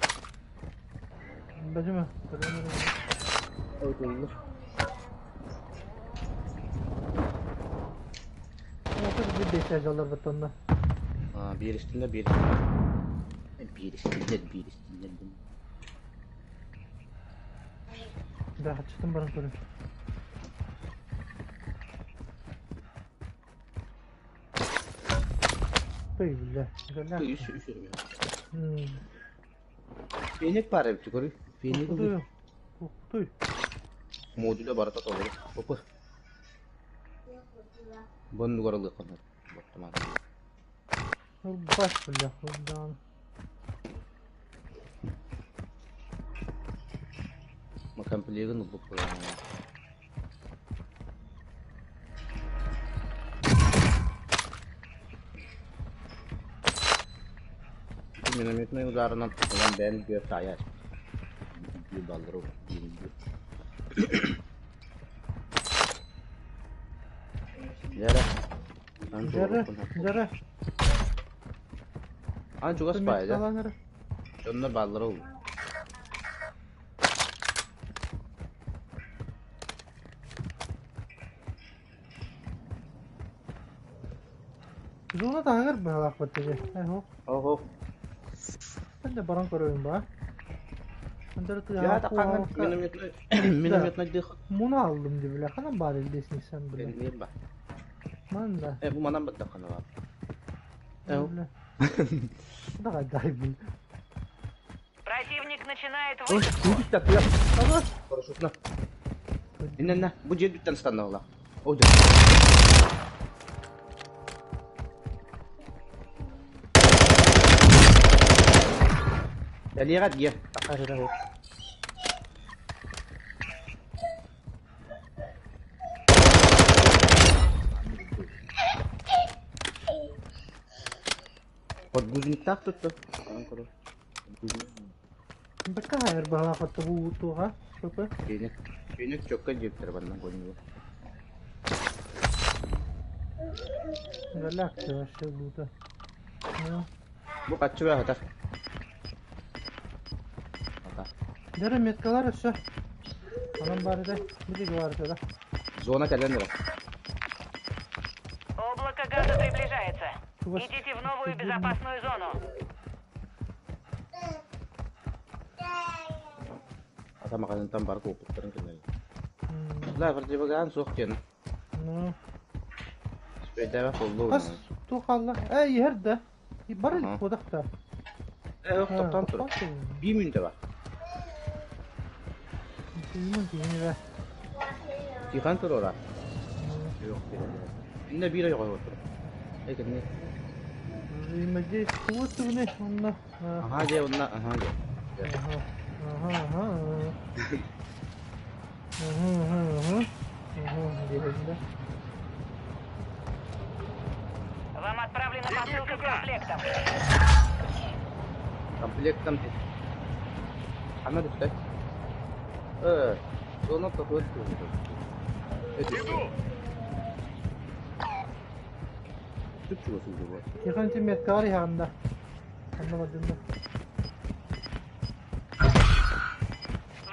Бажыма. Өлөрдү. Отыр bir beş жалар баттанна. А, бир истинде бир истинде. Бир истинде, бир истинде. Да, хатчытын баран көрүн. Ой, бля. Бля. Үс үс өрүм. М. Феник бар эбит көрү. Феник Кутуй. Кутуй. модуле барата толору. Опа. Бонну горалы конор. Боттаман. Баш, бля, хуйдан. Макамплегин убук. Минометный ударынан olan ben bir tayar. Bir balları bir. Yere. Жары, жары. Ан чугас байда. Оннор баллары ол. Зона тагыр балак баттыжы. Эхо. Охо. Мен де баран көрөйүн ба. Я да канган минометный минометный дых. Муну алдым деп бля. Ханан бар элдесин сен бля. Мен ба. Манна. Э, бу манан баттаххына баар. Э, Давай, дай, блин. Противник начинает Ой, высадку. күүс таппыа. Ага. Парашютна. Иннэннэ, бу дьиэ бүттэн станналла. О, дьэ. Тэлиэҕэ дьиэ. Тахха Подгузниктаах тутта. Анан көрөр. Бакка хайыр баһа хоту туха. Шопы. Кини. Кини чөккө диэптэр банна гоннуга. Реляция вообще бута. Ну. Бу каччыга хатар. Ата. Дөрө меткалар өссө. Анан бар да, бири бар да. Зона кэлэн эрэ. Облако газа приближается. Чуваш. Идите в новую безопасную зону. Ата маҕаһыынтан бар куоппуттарын кэннэ. Ла противогаз суох диэн. Ну. Спейдэбэ холлуу. Хас ту халла. Эй, иһэр да. Бар Аха. кодахта. Э, тоқтан тур. Биир мүнүүтэ бар. Тиимэн тиимэ. Тихан туруора. Yok Инне биир ойоҕо тур. Эй кэнни. Взаимодействовать онно. Аха дьэ онна аха дьэ. Ага. Ага, ага. Ага, ага, ага. Ага, диэбитэ. Вам отправлена посылка с комплектом. Комплектом Ханна түстэ. Э, зона такой Иду! Түп чугас улуу. Тихан ти меткалар иһаанда. Онно бардында.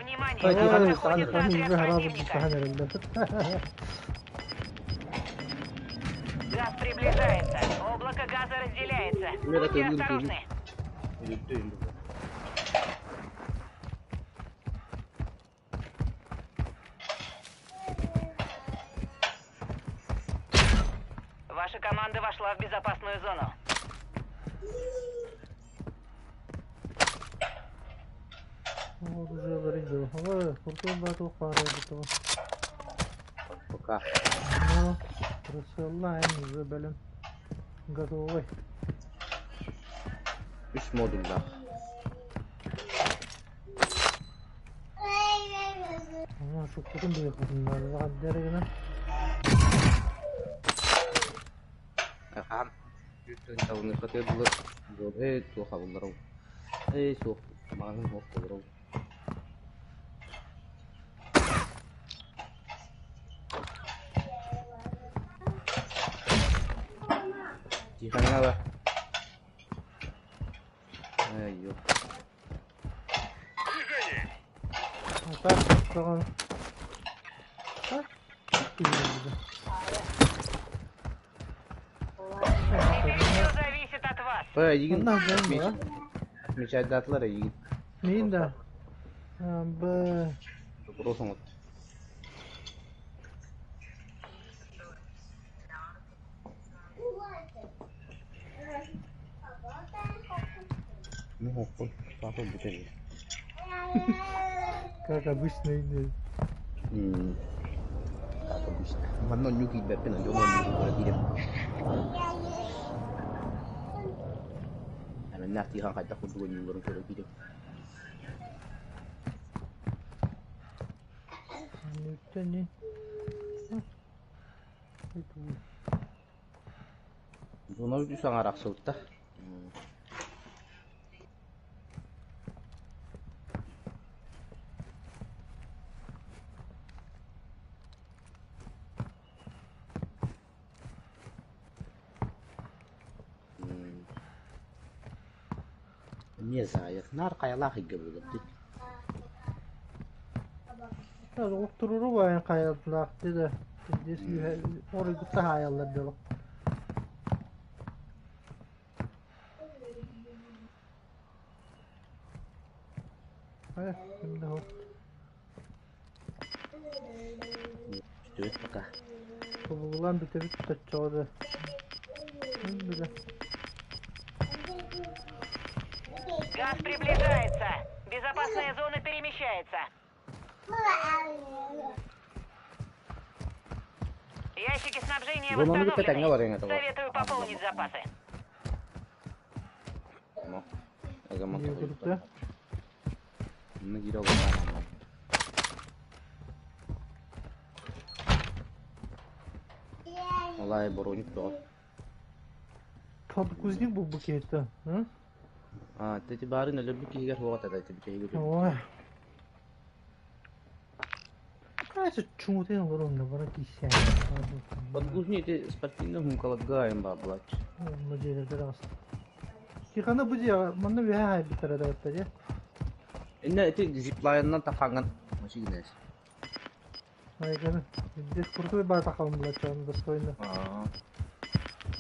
Внимание! Ой, У вас Тихан, находится Тихан, отряд противника. Газ приближается. Облако газа разделяется. Мера, Будьте ты, ты, осторожны. Ваша команда вошла в безопасную зону. Оружиелары жок. Ой, куртун ба туох баар эбит. Пока. Ну, присылаем уже, блин. Готовый. Үс модуллаах. Ну, шуккутун быйыкпытын дерегинен. Ахан. Үс тавны хатыр булыр. Э, туха булыр. Э, суох. Маҕаһыын суох булыр. Тихана ба. Ай, ёп. Движение! Так, тоҕон. Так. Теперь все зависит от вас. Бая игин. Онна дьон Мечайдатлар игин. Мин да. Б. Вопрос оҥот. Ну, хоппун. Папа бүтэр. Как обычно иди. Как обычно. Манна онньуу киирбэппин, онньуу онньуу көрө киирем. Әмэннээх тиихэн хайдах курдук онньууларын көрө киирем. Нүттэн Зона үс аҥаар ахсыбытта. Эмиэ заайар. Наар хайалаах ыйга буолар дии. Оқтуруру байын хайаллаах деді. Здесь орыгытта хаяллар дело. Ай, кимде хо. Түбэт пока. Тобугулаан бүтэбит оччоҕо да. Бile. Газ приближается. Безопасная зона перемещается. Ящики снабжения Зонаны кытта тэҥҥэ восстановлены. барыаҥ этэ Советую пополнить запасы. Курдук Онно киирэ олорон. Олай броник бөҕө. Подгузник бу букета. А, ти баарын өлөрбүт киһигэр суох этэ да, ти Ой. Кажется, чуҥутен олорон бара кисян. Подгузник ити спортивный хумкаларга айан баабылач. Онно дьиэлэрдэр аҕыс. Тихана бу дьиэ манна үөһэ хаайбыттара да батта дьэ. Инне ити зиплайнынан тахаҥҥын машинес. Айганы. Здесь крутой баа тахалым булаччаҕын достойно. Аа.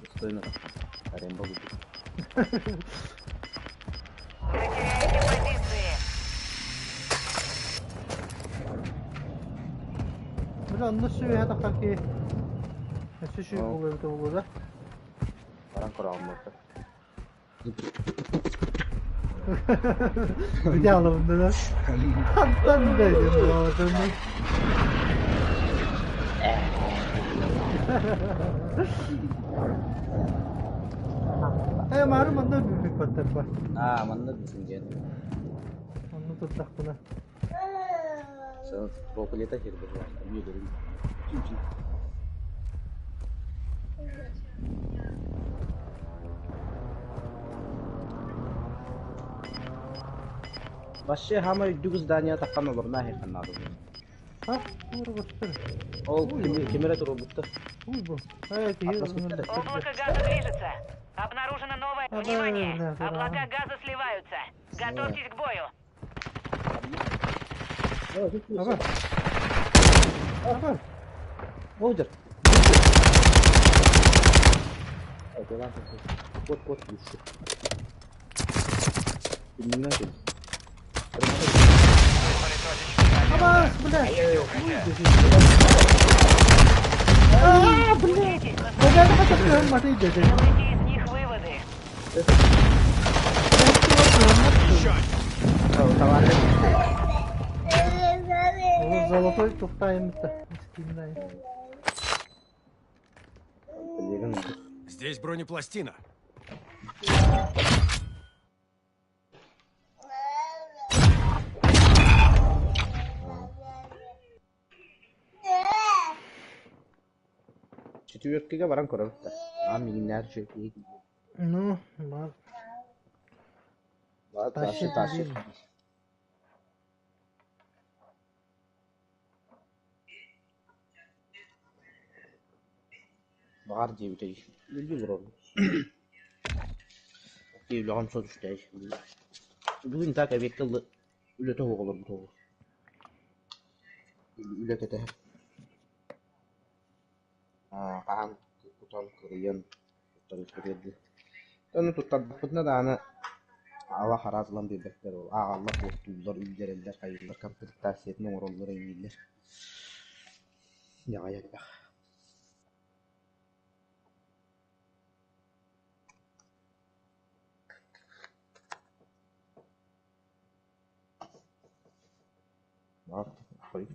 Достойно тахан. Аренда курдук. Вы теряете позиции. Бile онно сүөһэ тахар ки. Өссө шүй Оо. буолуо эбитэ буолуо да. Баран көрөҕүм Бүтэ алабын да. Хантан да диэн буолаатым. Ээ маары манна бүппүт баттарба. Аа, манна бүтүн диэн. Онно турдахпына. Проклята сир быһыылаах. Үөдэрин. Вообще хамай үрдүк здание таххан олорно аһыахха наада. А, туора көстөр. Ол кимере туруорбуттар. Уй бу. Ай, киһи Атлас ылынар. Облако газа движется. Обнаружено новое... А, Внимание! да, да, Облака да. газа сливаются. Готовьтесь к бою. Аба. Аба. Олдер. Кот, кот, еще. Абас, бля. Аа, бля. Учитесь на Бля, это хотя бы маты деді. Делайте из них выводы. Ол золотой тухтайымты. Скиннай. Здесь бронепластина. Четверкиге баран көрөбүт. А мигиннер чөкүй. Ну, бар. Ташы ташы. Бар диэбитэ Үлдү олорор. Үлэҕим со түстэ. Бүгүн так эбиэккэ үлэтэ суох олорбут оҕо. Үлэ кэтэһэр. Хаһан кутан кырыйан туттарыахпытыгар дии. Ону туттардахпытына даҕаны ала хараас ылан биэрбэттэр ол ааҕаллар, туохтууллар, үллэрэллэр, хайыыллар, комплектациятын оҥороллор, эҥнииллэр. Дьаҕай элбэх.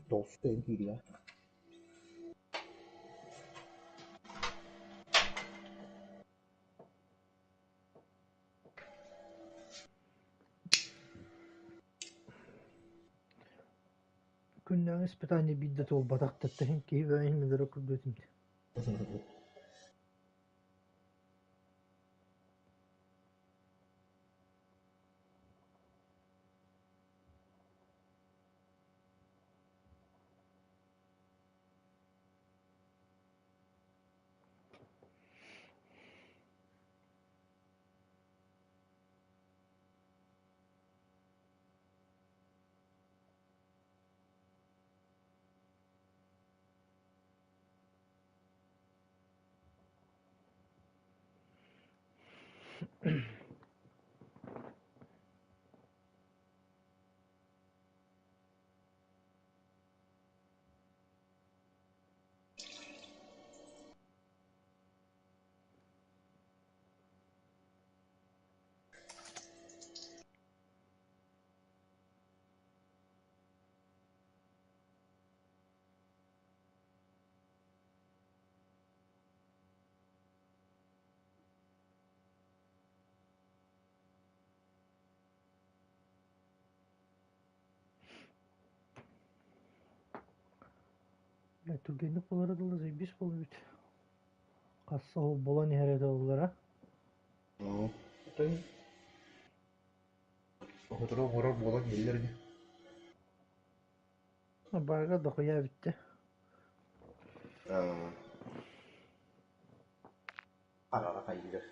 Толстой киириэ. Күннээҕи испытание биирдэ туолбатах таттаһын киһи бэйэһин курдук Бля, түргэнник буолара дылы заебись буолбут. Хас ол буолан иһэрэ буоллара. Оҕоторо оҥорор буолан иһэллэр ини. Баарга дохуйа бүттэ. Харара хайыыр.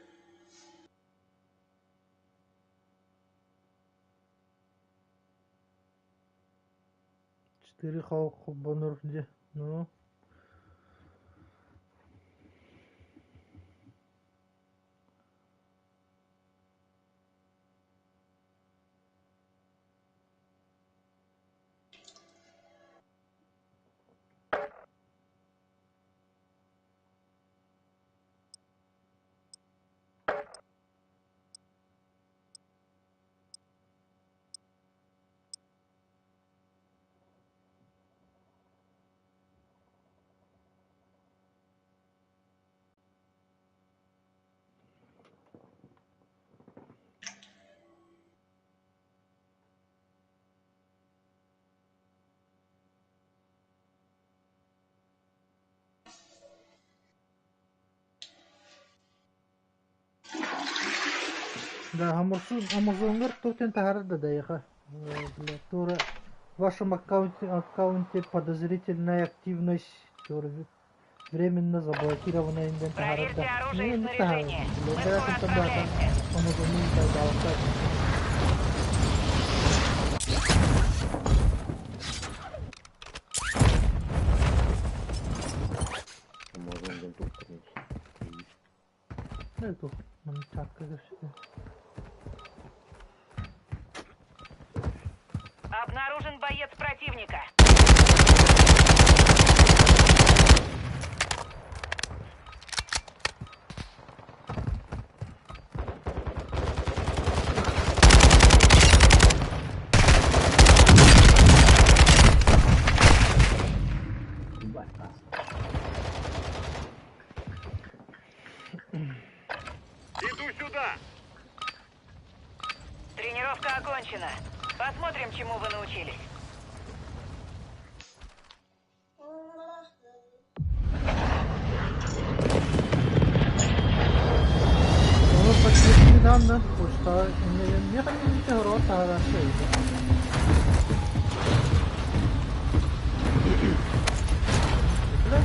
Четыре холбонур дьэ, ну Да, Амазонгар тутен таһаарар да дайыха. Бля, тура в вашем аккаунте подозрительная активность временно заблокирована инден таһаарар Проверьте да. оружие и Не таһаарар. снаряжение. Мы Бля, скоро это да, отправляемся. Амазону да, Амазон диэн туттарын. Да, это чатка все. Обнаружен боец противника. Иду сюда! Тренировка окончена. Посмотрим, чему вы научились. Onu paketini poçta ne kadar taharar şey.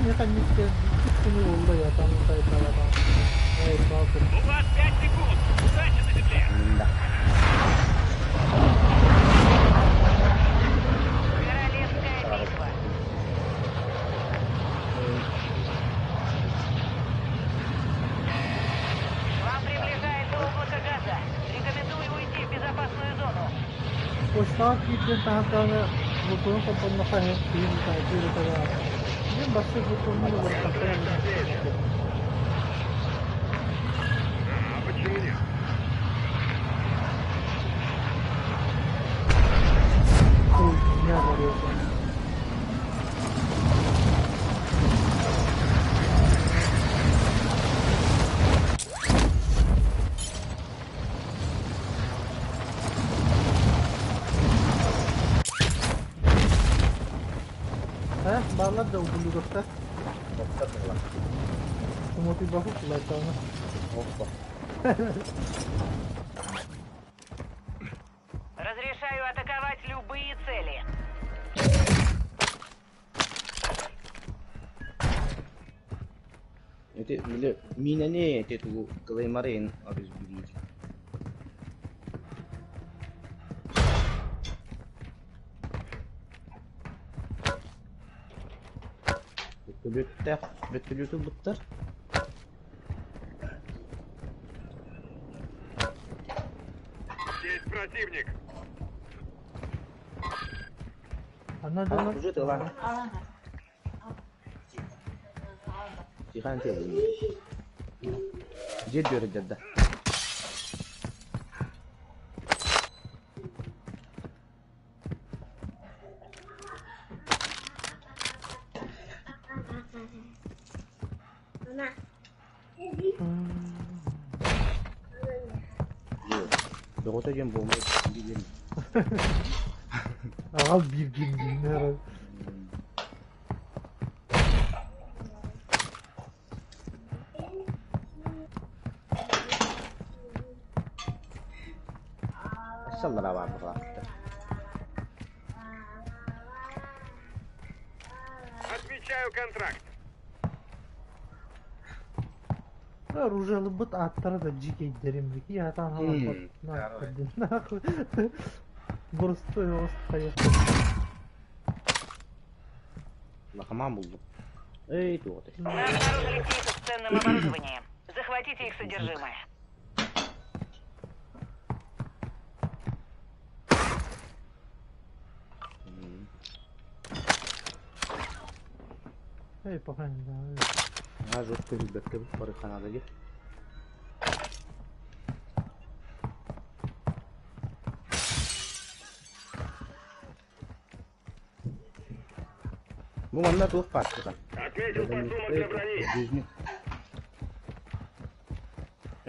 Не күнү болду я там сайтталада. Эй, балкон. У вас 5 секунд. Удачи на земле. Да. Королевская битва. К вам приближается облако газа. Рекомендую уйти в безопасную зону. Почта кийтен тахатаны бутуну компонно хахе кийин та Мен башка бутуну А почему нет? Ой, меня зарезал. He, bağlar da ubulugokta. Tumopi bahu kullaytana. Опа. Разрешаю атаковать любые цели. Эти били минени эти тугу клеймарин арыз билир. Бөттөлүттэх, бөттөлүтү буттар. Есть противник! Она А, дала. уже ты ладно. Тихан ты. Где дёрдер да? Доҕото диэн буолмай диэн. Ағал bir gün dinler. Саллара баар быһалаахтар. Отмечаю контракт. Оружиелыбыт ааттара да дьиикэйдэрим дии. Ятан халаппат нахуй. Боростуой оҕус хайа. Лакаман булдум. Эй, туох этэй. Мы обнаружили сейфы с ценным оборудованием. Захватите их содержимое. Эй, пока не знаю. Аа, жестко билбэккэ бары ханаада дии. Бу манна туох баар Отметил подсумок для брони.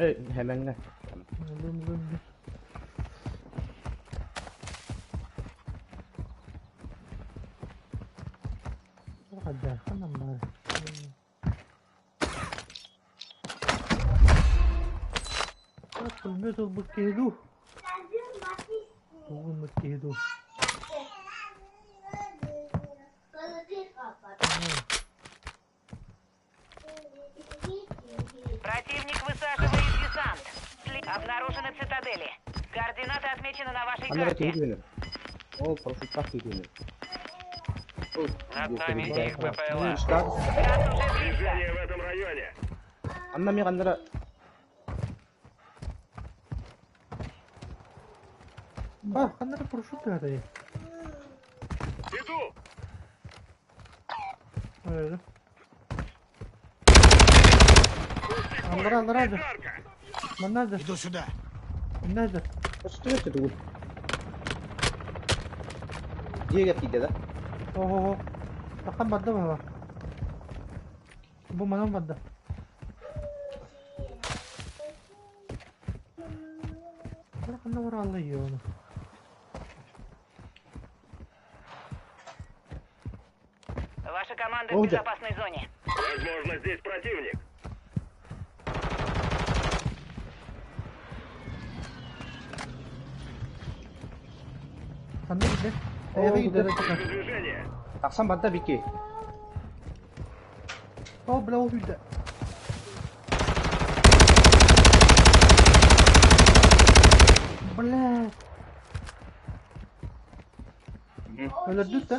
Эй, хэмэҥҥэ. Лым-лым. Ханна баар. Пулемет ылбыт киһи дуу? Тугу гыммыт киһи дуу? Противник высаживает десант. Обнаружены цитадели. Координаты отмечены на вашей Ханна карте. киһи түһүнэр. Ол парашюттаах киһи түһүнэр. Над нами их БПЛА. Газ уже близко. Движение в этом районе. Анна ми ханнара А, ханна парашют түһэтэ. Иду! Öyle. Аллара, аллара да. Жарко! Манна да. Иду сюда. Манна да. Көстүбэт тугу. Дьиэгэ тиийдэ да? Ого. Тахан барда баба. Бу манан барда. Ханна бар алла йону. Ваша команда в О, да. безопасной зоне. Возможно, здесь противник. Ханна гидде. О, Эйге гидде. Вижу движение. Тахсан барда бики. О, бля, ол үйдө. Бля. Өлөрдүт да.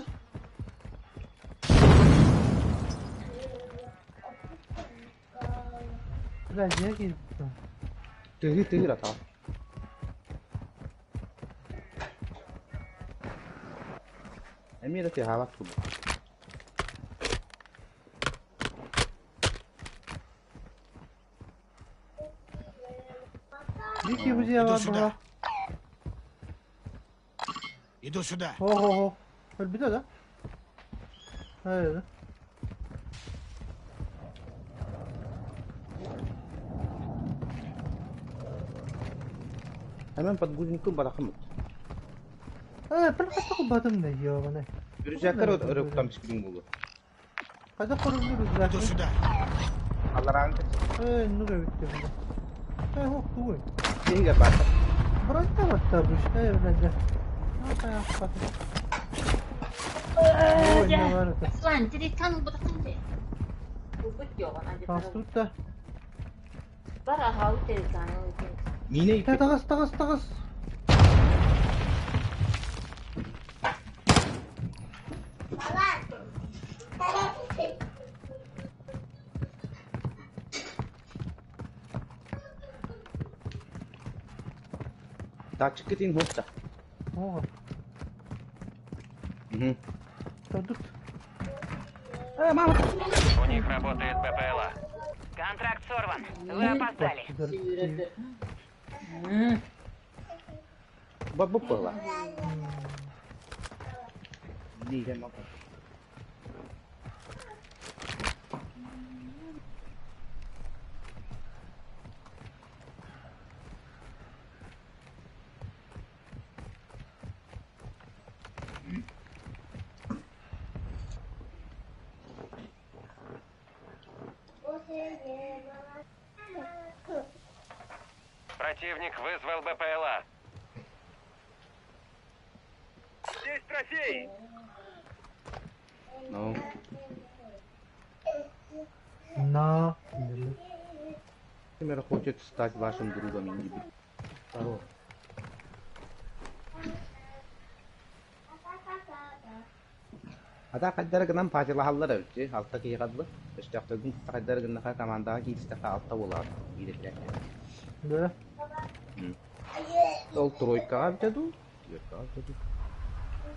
Бля, дьиэ киирбит. Тыһы тыһы атаа. Эмиэ да тыаһаабат курдук. Вики бу дьиэ Иду бар сюда. баҕа. Иду сюда. Хо-хо-хо. Өлбүтэ да? Hayır. Hemen подгузникын барахымыт. Э, бір қайда қылбадым да ёбаный. Үрүзәккер өрөктан бискүн болу. Қайда құрылды Иду рюкзак? сюда. Аллараан Э, ну битте бile. Э, хок тугуй. киһигэ баата. Бронька батта бу işte, бile. Ой, не бар это. Аслан, телефон бутакын Тастутта. Бар ахау телефон. Мине Та тагыс, тагыс, тагыс. Датчикытын хопта. Ого, Мгм. тадут. Э, мама. У них работает БПЛА. Контракт сорван. Вы опоздали. Бабы была. Диге мама. Противник вызвал БПЛА. Здесь трофей! Ну. На. Например, хочет стать вашим другом Индиби. Здорово. Ата хайдары гынан паатилаһаллар эбит алта киһи хадылы. Өстөөхтөргүн кытта хайдары гыннаха командаҕа кииристэххэ алта буолаҕын биир Да. Ол тройкаҕа эбитэ дуу, четверкаҕа эбитэ дуу,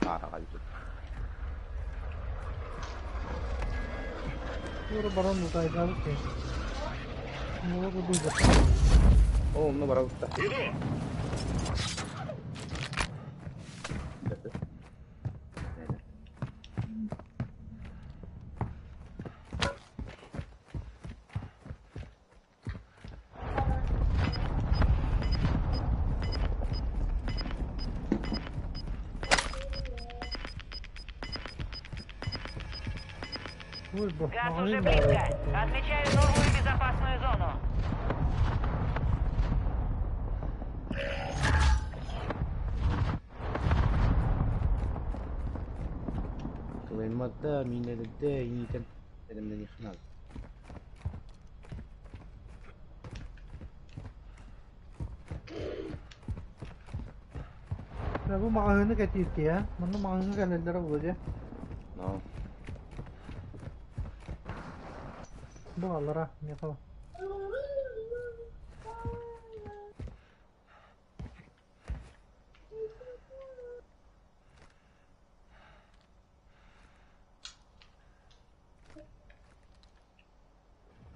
паараҕа эбитэ дуу. Туора баран утайдаабыт киһи. Буола быһыыта. Оо, онно барабыт да. Иду! Ой, бо, Газ уже маҕаһыын близко. баар. Отмечаю новую безопасную зону. Кылаймада, миинэлэрдэ, иитэн бэлэмнэниэххэ наада. Дьэ, бу маҕаһыыны кэтиир киһи, ээ. Манна маҕаһыыҥҥа кэлэллэрэ буолуо дии. Но. Бу аллара, миэхэ.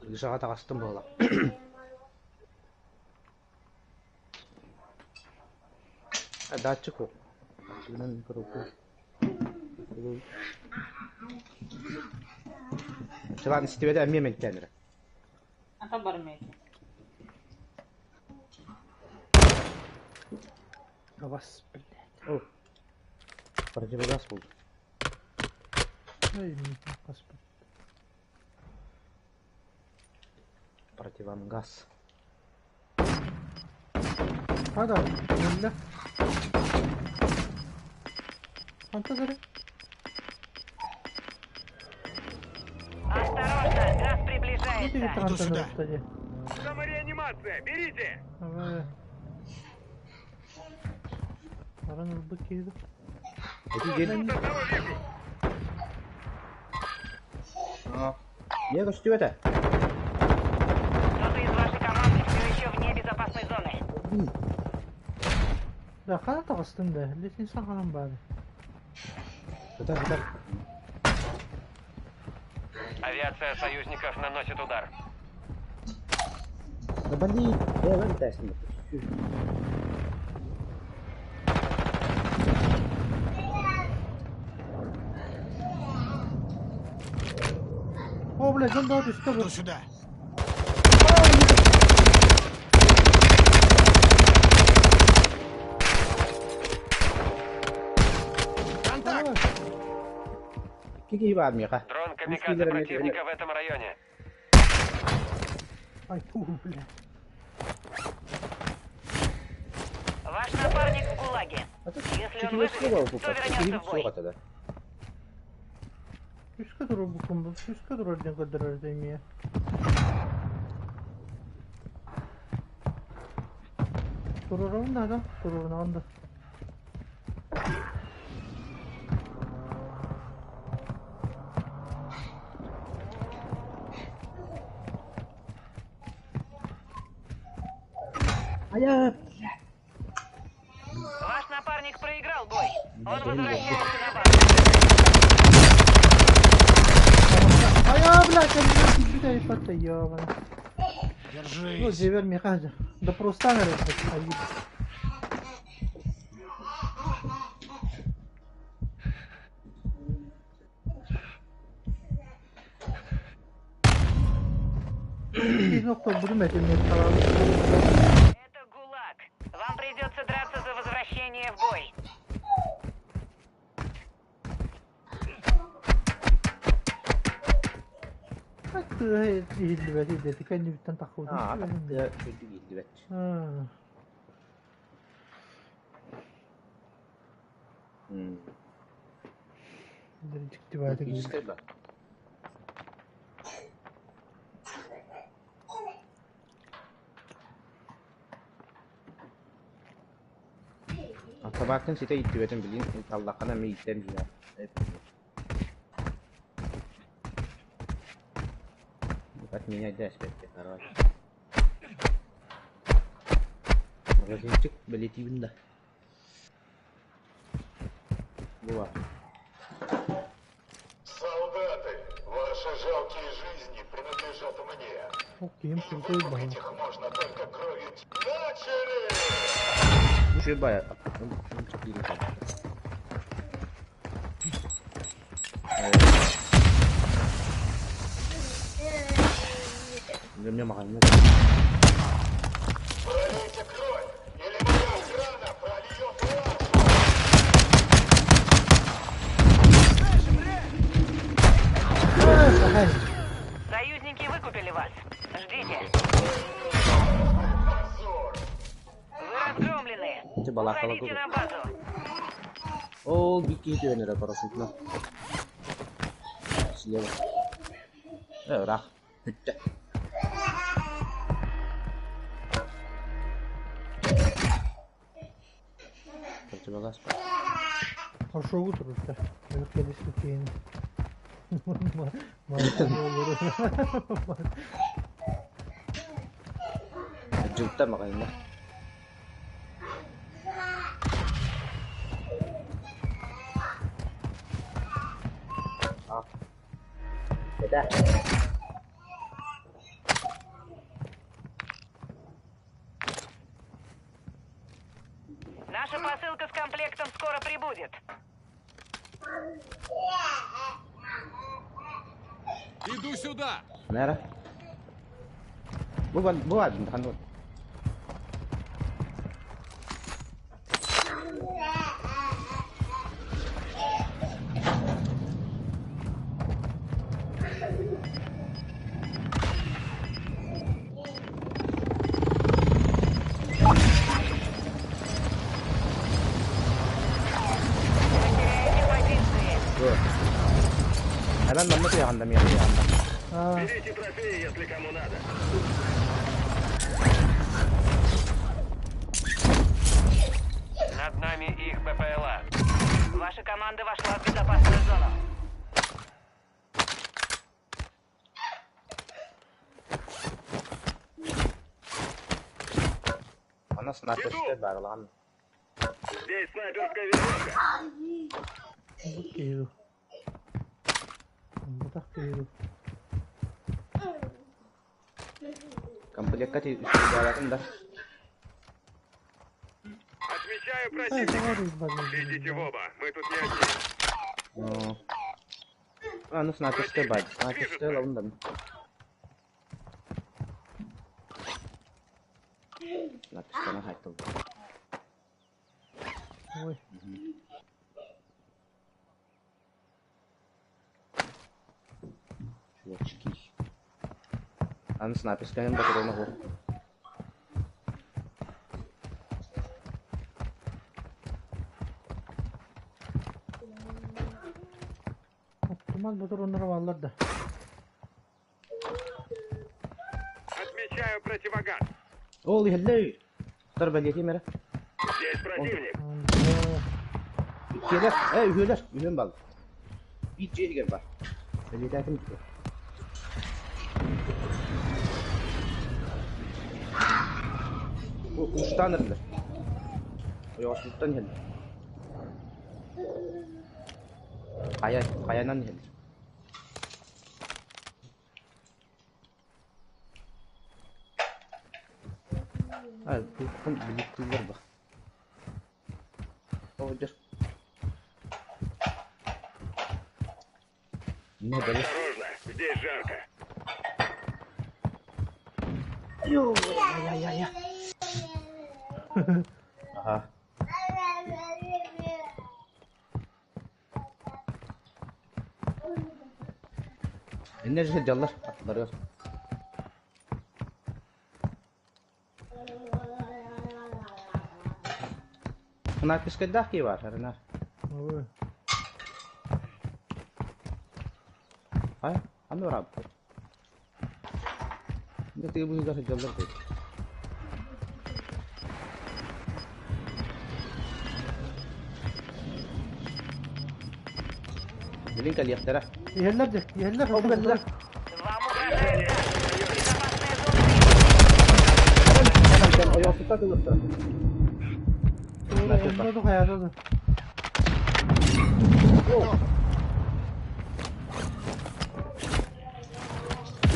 Гришаҕа таҕыстым буола. Датчик у. Датчигынан көрөккүн. Чылаан истибэтэ эмиэ мэнтээн эрэ. Ата бармайт. Габас, блядь. О, противогаз булду. Эй, господи. Противогаз. Хада, кэллэ. Хантан эрэ? Осторожно, газ Бу приближается. тигиттэн Иду хантан сюда. ырытта дии. Самореанимация! Берите! Давай. Баран ылбыт киһи да. Эти день. Тут одного вижу! Не көстүбэтэ. Кто-то из вашей команды все еще вне безопасной зоны. Да, хана таҕыстыҥ да, лестница ханан баар. Сытар, сытар. Авиация союзников наносит удар. Да блин, я в тест. О, блядь, дьон бөҕө түстэ бу. Иду сюда. Контакт! Икки киһи баар миэхэ. Дрон камикадзе противника в этом районе. Ай, фу, блядь. Ваш напарник в ГУЛАГе. Если он выживет, то вернется в бой. Суох этэ. Үскэ турар бу, үскэ турар диэн көрдөрөр эмиэ. Туруорабын да, да, туруорунаҕын да. Айа! Ваш напарник проиграл бой. Он возвращается на базу. Айа, блядь, кэлбитэ иппатта, ёбана. Ну, Держись. дьиэбэр миэхэ да просто эрэ, айыы. Киһини охторбутум этим Это ГУЛАГ. Вам придется драться за возвращение в бой. Иһиллибэт идети кэннибиттэн таххыбытым. Аа, тыа үрдүк иһиллибэт. Дьикти баҕайытык Практическай да. Табааккын ситэ ииттибэтин билигин таллаххына эмиэ ииттэн биэрэр. Отменять да эспэттэ короче. Магазинчик бэлиэтиибин да. Була. Солдаты, ваши жалкие жизни принадлежат мне. Ол киһим крутой Выкупить баҕайы. их можно только кровью. Начали! Үчүгэй баайа. Мне магазин. Пролейте кровь, или моя охрана прольет вашу! Союзники выкупили вас. Ждите. Позор! Вы разгромлены. Ты балакала Уходите на базу. Ол бикки түөнөрө парашютна. Слева. Ыраах. Бүттэ. Противогаз. Ошоҕу турбута. Өлүк кэлиспит киһини. Дьылта маҕайна. А. Это. Наша посылка с комплектом скоро прибудет. Иду сюда! Нера. Бу бар, бу бар, ханды. Вы теряете позиции. Hemen manna kuya ханда мия ханда. Аа, Берите трофеи, если кому надо. Над нами их БПЛА. Ваша команда вошла в безопасную зону. Ана снайперская барылан. Здесь снайперская винтовка. бу киһи. Бутах киһи. Комплектка ти үстүгәратын да. Отмечаю Ай, противника. товарищ база. Идите в оба, мы тут не одни. Аны снайперская бар. Снайперская лавында. Снайперская хайтыл. Ой, Чувачки. Аны снайперская батарейна хо. туман ботур баллар да. Отмечаю противогаз. Ол ихэллэй. Тар бэлиэти мере. Здесь противник. Иккиэлэр, э үһүөлэр, үһүөн бал. Биир дьиэ иһигэр бар. Бэлиэтээтим. Бу куштаан эрэллэр. Ойоҕосуттан иһэллэр. Хайа, хайанан иһэллэр. Ай, бу биликтилер ба. О, дьэр. Не бэлэ. Осторожно, здесь жарко. Йоо, я я я. Аха. Энергия дьаллар аттыларыгар. Снайперскайдаах кии баар, арына. Ой. Хайа, ханна бараабыттар? Дьэ тыа быыһыгар сылдьаллар дии. Билин кэлиэхтэрэ. Иһэллэр дьэ, иһэллэр. Ол кэллилэр. Вам угрожает газ. Безопасная зона. Ойоҕосуттан тыллаттара. Онно да хайаата да.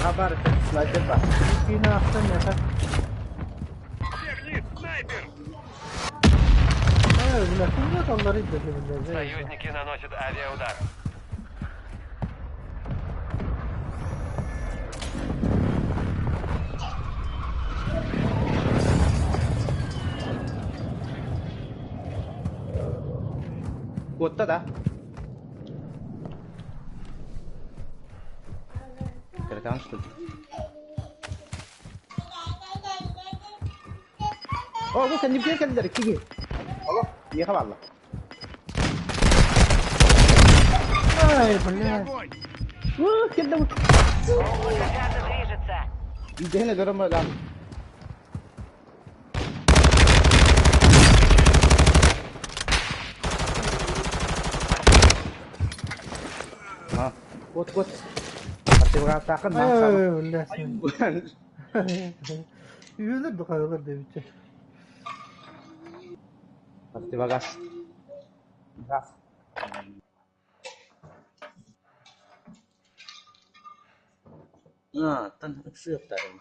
Хабар, снайпер бар. Киин аахтан миэхэ. Верни, снайпер! Ай, бля, кимҥэ талларый да биллэр. Союзники наносят авиаудар. Куотта да? Кыракаан что ли? О, бу кэннибитигэр кэллилэр икки Олох, миэхэ бааллар. Ай, бля. Огонь! Уу, кэллэ бу. Облако газа движется. Идэһин өлөрөм өлөм. А, куот, куот. Партивагааттааххын Ай, наах саама. бля. Үөлэр да хайалар диэбиччэ. Партивагас. Газ. А, тан ыксыахтарын.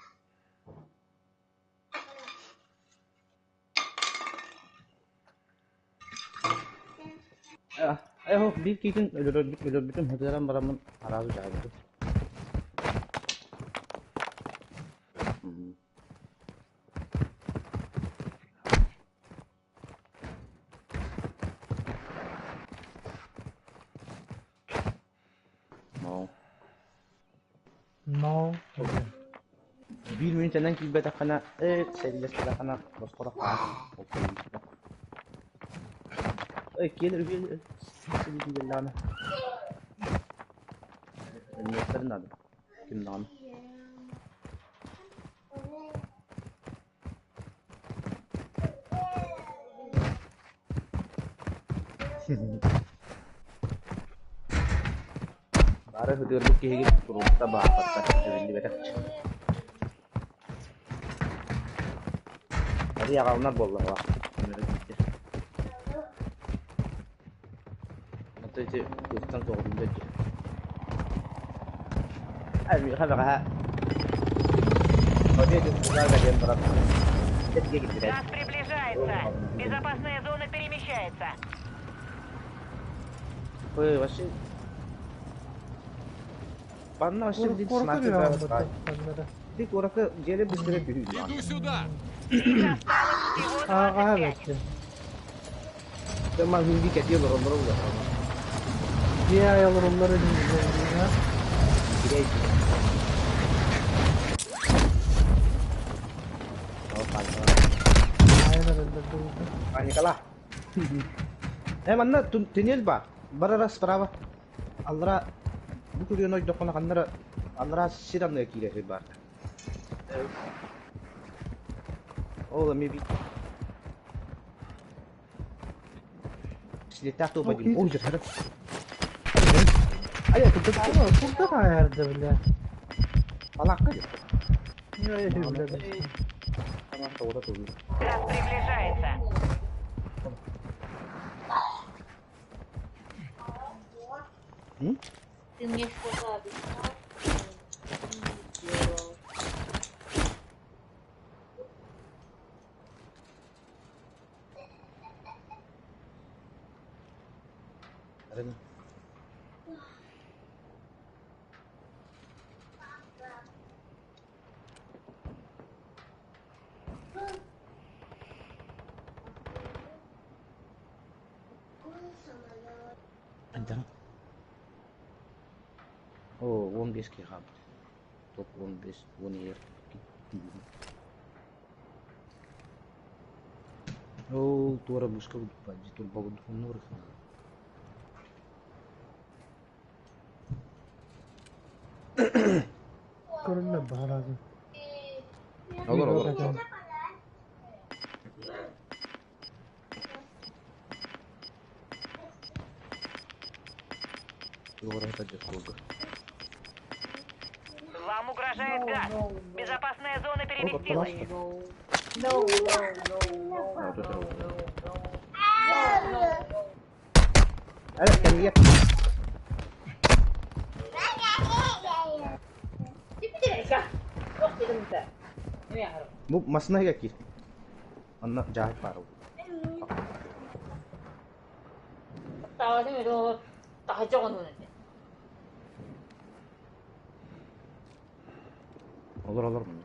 Э, биир киитин өлөрбүт өлөрбүтүм һытыаран бараммын араас дьаабыты. No. No. Биир мүнүүтэнэн киирбэтэххинэ, ээ, сэриилэспэтэххинэ, босхо Эй, киэн үһүөн кэллэҕинэ өлүөхтэрин наада. Ким даҕаны. Бары ытыырбыт киһигит туруупта бааппаттар эбиллибэтэх. Бары аҕалынар буоллаҕа. Ото ити кыыстан соҕуруу дьэ. Миэхэ бэҕэһээ диэн баран этигэ киллэрэн. Газ приближается. Безопасная зона перемещается. Ой, вообще... Панна вообще один Куоракка снайпер биэрэҕин баттар. Ты куоракка дьиэлэ быстыра түһүү. Иду сюда! Их осталось всего Ааҕа 25. бэттэ. Ман hindi кэтиэ олороллор улар. Дьиэ айалар иннилэринэ. Кирей. Ол паника. Айан эрэллэр дуу. Паникала. Э, манна туннель бар. Барара справа. Аллара бу күрүөн ойдоххуна ханнара аллара сир анныга киирэр бар. Ол эми би Силеттээх туопа диим. Ой, дьэ, Ай, курдук. Курдук аярда, бля. Балакка дьэ. Ай, бля. Газ приближается. Ты мне что-то обещал, ты не сделал. Антон. О, 15 киһи хаалбыт. Топ 15, 10 Ол туора бушка турба оннур. Көрүллэр баҕарабын. Олор олор. Вам угрожает газ. Безопасная зона переместилась. Бу масына киир. Онно дьаһай баар. Олор олор муну.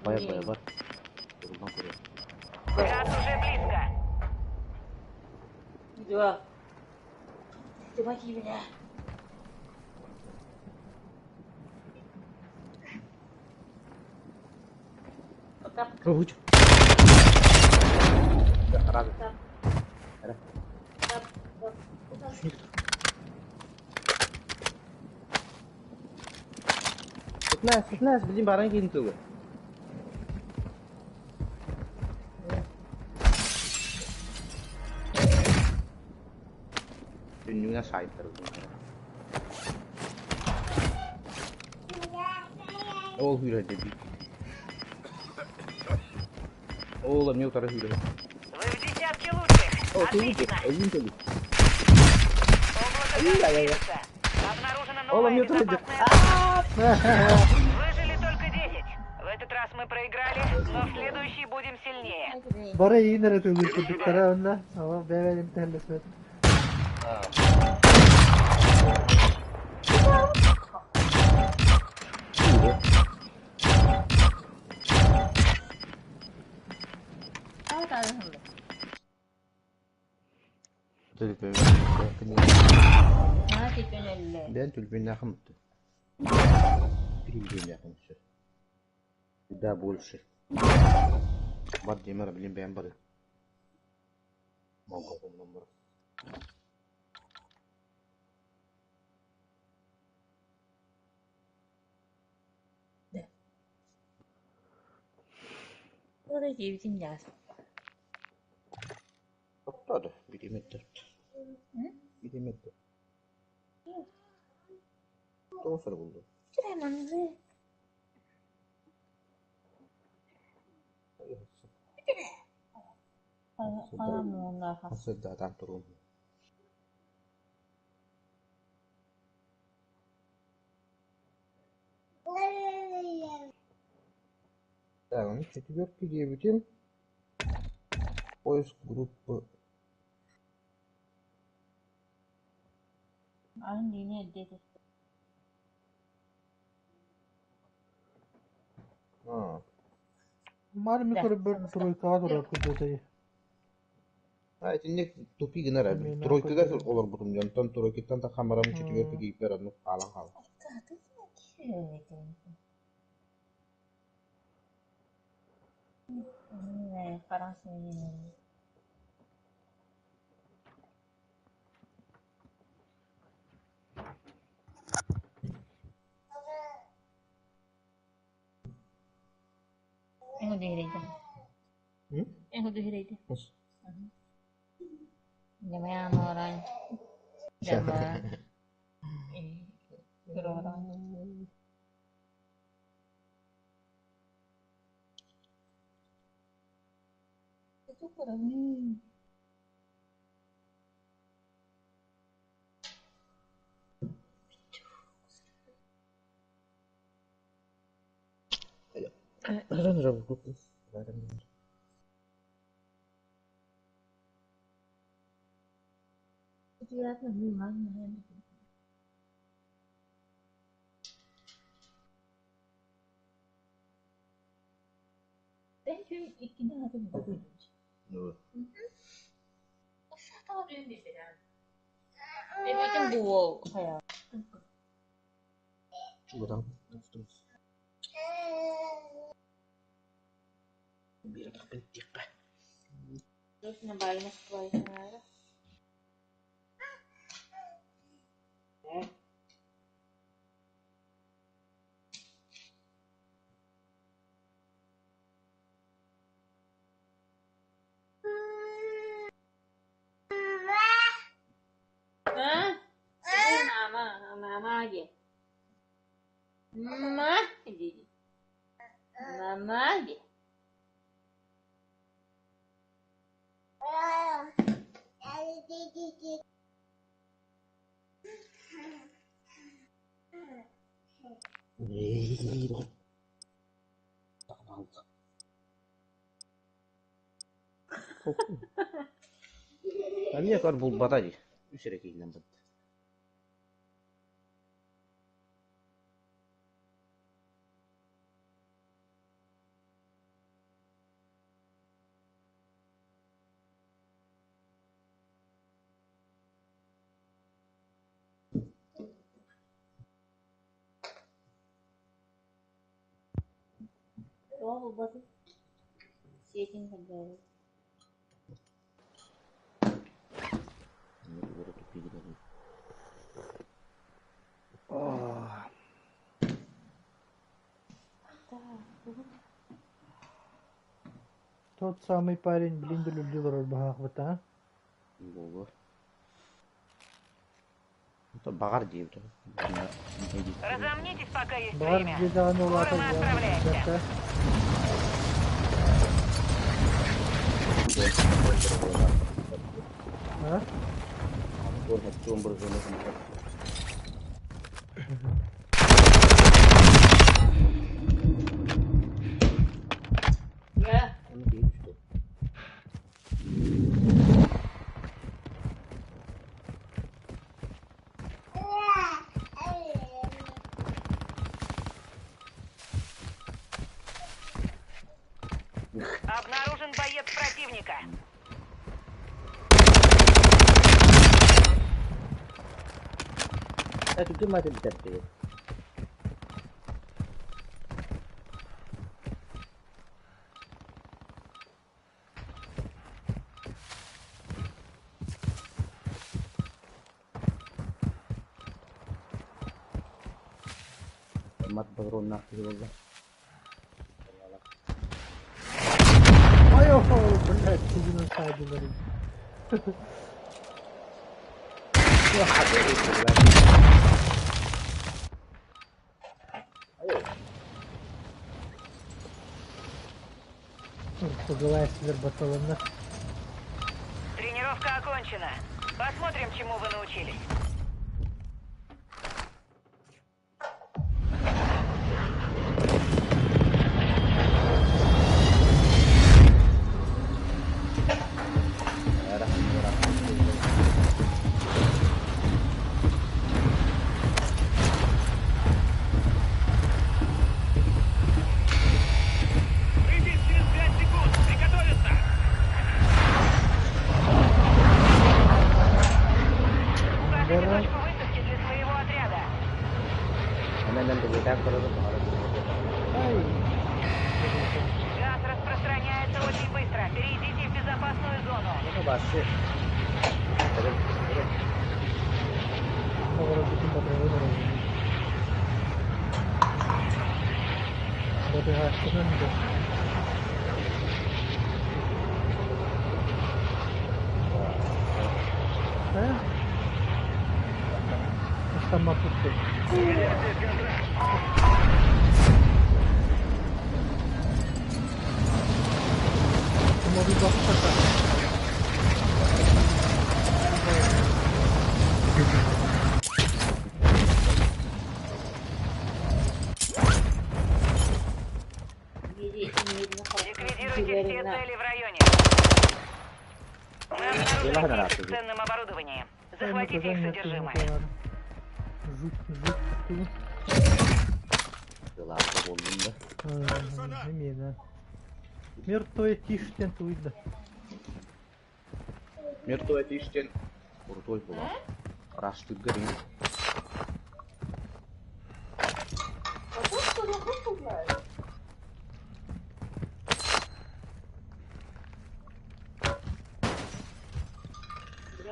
Бая бая бар. Турулдан көрөр. Газ уже близко. Уч. Разы. Ара. Сытнас, блин, баран кийин тугу. Түннүгүнэ сайттар. Ол hűrө деди. Ол эмне утары hűrө. Вы в десятке лучших. О, ты Отлично. Ойын төлү. Облако газа движется. Обнаружена Ол новая эмне утары безопасная зона. Выжили только 10. В этот раз мы проиграли, но в следующий будем сильнее. Бары иинere төгүл онна. Ама бэбэлим тэллэсмэт. Ben түлбүннэ хымты. Түлбүннэ хымты. Да больше. Бар демер билин бэйэн бары. Могу номер. Тоқтады. Билеметті. Билеметті. Тоғыз болды. Сырдадан турум. Так, четверки диэбитин поиск группы. А, Марми көрбөр тройкаға турар курдутай. А, итинник тупи гынар эбит. Мен Тройкага акыл- олорбутум дьон. Онтон тройкаттан та хамарам четверка кииппэр оннук хаалан хаалла. М? Ус. Биир атахпын иттиэххэ. Эмиэ көр булбата дии, үс эрэ киһинэн барда. Тот самый парень блин үлэлии олорор быһаахпыт аа? Буолуо. Баҕар диэбит. Разомнитесь, пока есть Баҕар время. дьиэ даҕаны Скоро улаатар мы буолан отправляемся. билбэт аа? Обнаружен боец противника. Мат багроннаах киһи буолла. Ой, блядь, сидим на сайде. Пожилая свербаталана. Тренировка окончена. Посмотрим, чему вы научились. Прыгай через 5 секунд! Приготовиться! Укажите Здорово. точку высадки для своего отряда. Ай! Газ распространяется очень быстро. Перейдите в безопасную зону. Поворотики патроны. Батыгашкынан да. А? Сама пустая. Может, бабка. Ликвидируйте все цели в районе. Мы обнаружили кейсы с ценным оборудованием. Захватите их содержимое. Жуть, жуть. Именно. Мертвая тишь, тен туйда. Мертвая тишь, тен. Крутой была. Раштык горит.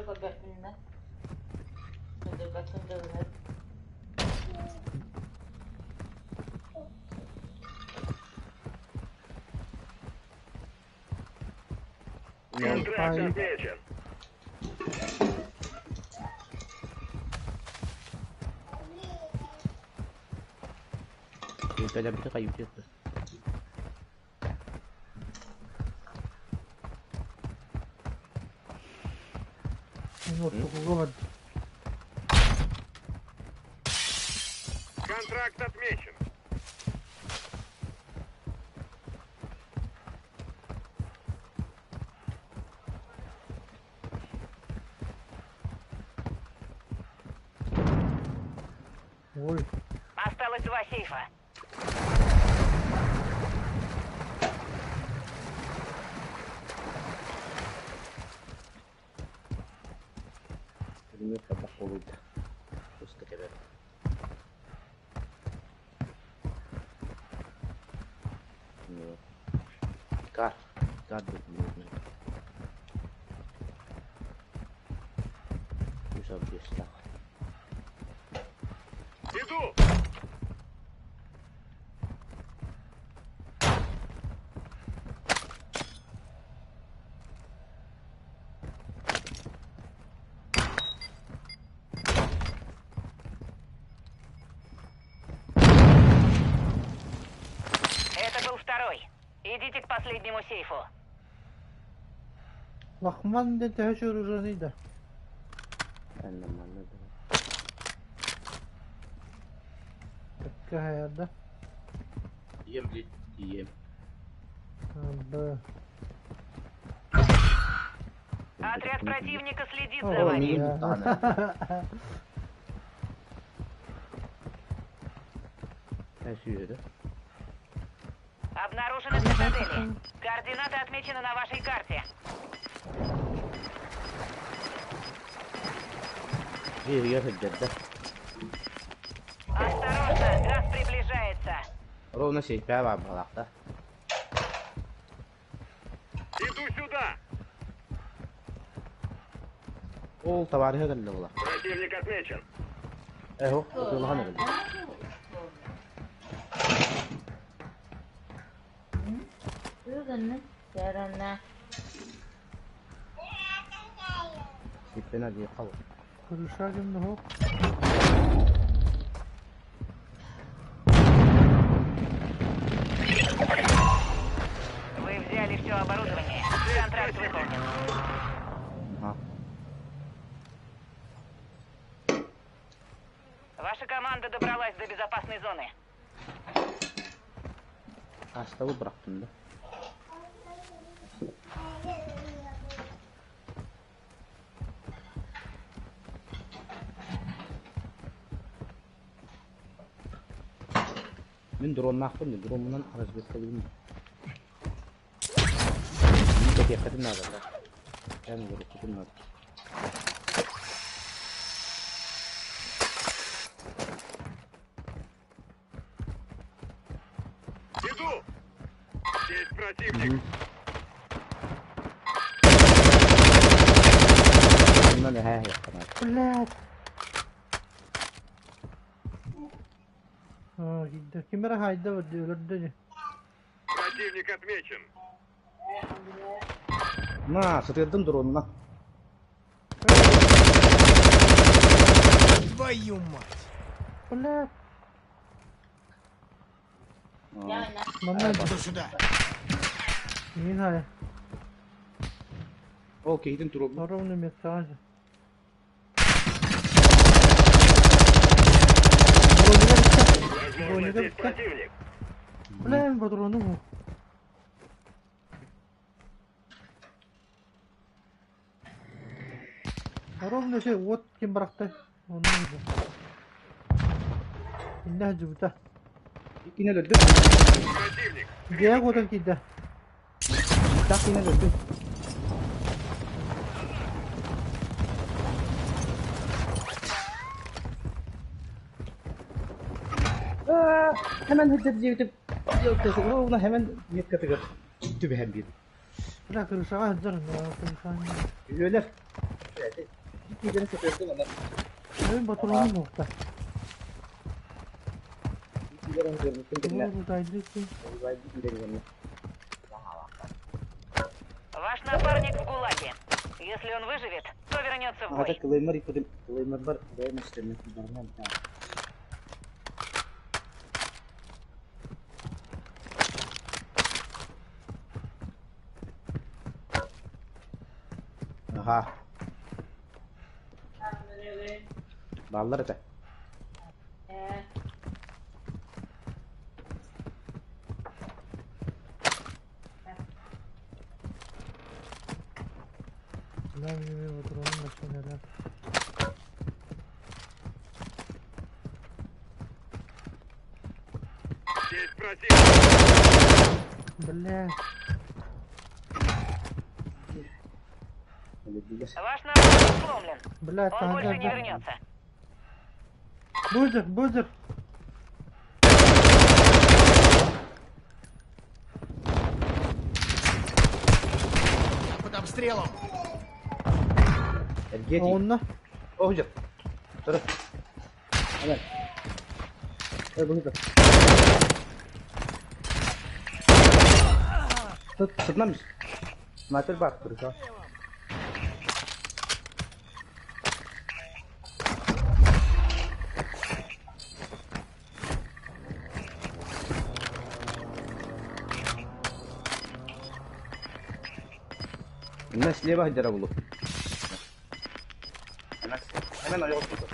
көрбөппүн да. Сылдьыбат сылдьабын. Контракт отмечен. Кэлэбити хайыппыт. Мин ортокуга бардым. Контракт отмечен. Ой, Осталось два сейфа. Пулемет табах буолуйда. Туска кэбэр. Кар. Кар документный. Үс объезд Иду! Это был второй. Идите к последнему сейфу. Лахман диэн төһө чуоружаный да? Нормально. Тэккэ хайарда. Ем, блядь, ем. Б. Отряд противника следит за О, вами. миигин бля. Сүүрэ. Обнаружены цитадели. Координаты отмечены на вашей карте. Биир сылдьарда. Осторожно, газ приближается. Ровно сейпää баар баҕалаахта. Иду сюда! Ол табаарыһа кэллэ буола. Противник отмечен. Эһо, ытыалаһан эрэллэр. Бүгүн сарана Сиппен адьыы хал. Крыша ким да Вы взяли все оборудование. Контракт выполнен. Аха. Ваша команда добралась до безопасной зоны. Астабы бырахтым да. Мин дроннаахпын да дроммунан разведкалыыбын. Мин кэтиэххитин наада да. Эн олоруккутун наада. Иду! Есть противник! Онно эһээ иһиэххэ наада. Блядь. А, киирдэ. Ким эрэ хаайда өлөрдө дии. Противник отмечен. На, сытыардым дронунан. Твою мать! Блядь. Яна. Манна Иду сюда! не знаю. Ол киһитин туруорбут. Ровно метраж. Возможно, Броника здесь битте. противник. Блин, патрону бу. Ровно şey вот ким бырахты. Онно бу. Иннэ жубута. Иккини өлөрдүм. Противник! Дьиэ куотан киирдэ. Так кине өлөрдүм. Аа, hemen hıddır диэбитим. Ровно hemen меткатыгар түбэһэн биэрдим. Бля, крышаҕа сылдьар. Крышаны. Үөлэр. Киирэн сытыардым аны. Benim patronum nokta. Киирэн көрбүтүм кэннэ. Doğru дайдыки. Киирэн кэннэ. Ваш напарник в ГУЛАГе. Если он выживет, то вернется в Аҕата бой. кылаймар иппитим. Кылаймарбар бэйэм истэммит барынан. Аха. Бааллар этэ. Lan benim patronum da şeyler. Здесь противник. Бля. Ваш напарник сломлен. Бля, Он больше не там. вернется. Бузер, бузер. Я под обстрелом. Эргиэти. Онна. Оһдьор. Тура. Hemen. Э, бу Tut, tutmamış. Sniper bak dur. الناس ليه بهجر ابو Hemen, hemen ayol tuttu.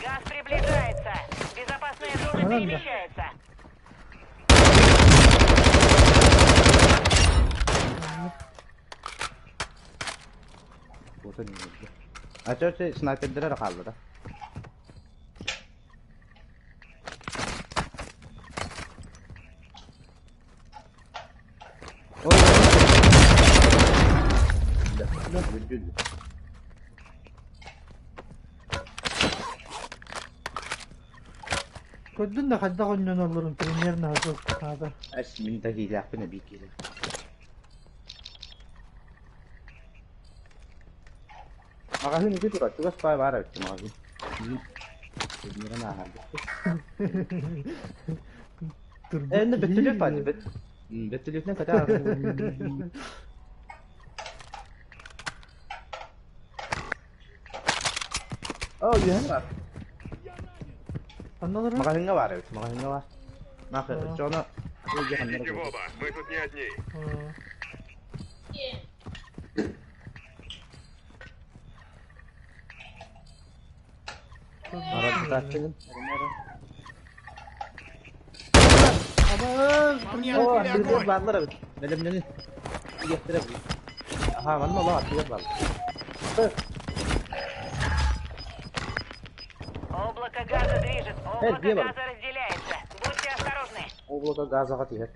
Газ приближается. Безопасная зона Ладно. перемещается. Orada ne oldu? Açıkçası sniperlere kaldı da. Oy. Virgül. Көрдүн да хайдах онньоноллорун примерно хасыл хаата. Эс мин да киилээхпин эбии киилээх. Маҕаһыын ити турар, чугас баай баар эбит маҕаһыын. Мирен ааһар. Турбут Энне бөттүлүк киһи. баар бит. Бөттүлүкнен ката. Оо, үһэн бар. Анналары? Маҕаһыыҥҥа баар эбит, маҕаһыыҥҥа баар. Маха, дьоно Идите в оба, мы тут не одни. Абаас! По мне открыли огонь. Бааллар эбит. Бэлэмнэни. Иэхтэрэ бу. Аха, манна олох аттыгар бааллар. Облако газа движет. Облако где вам? газа разделяется. Будьте осторожны. Облако газаҕа түһэр.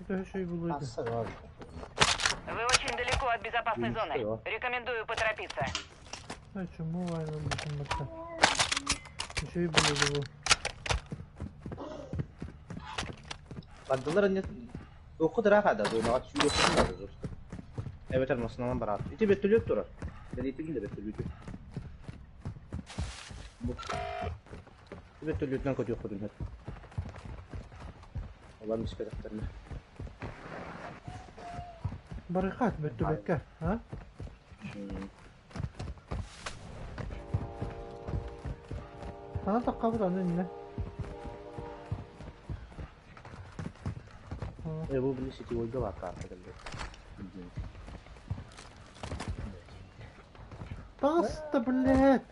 Это еще и было. Асса баар. Вы очень далеко от безопасной Ну, зоны. что? Рекомендую поторопиться. А чему война будет Еще и было. Бардылар инне Оқу дыраха да, дуймаға сүйресін да жұрт. Эбетер масынан барат. Ити бөттүлүк турар. Бәлети биле бөттүлүк. Бу. Бөттүлүктен көтү көдүн. Олар мискедәктерне. Барыхат бөттүлүккэ, а? Ана таққабыт аны инне. Э, бу били сетевойга бар карта келди. Таста, блядь!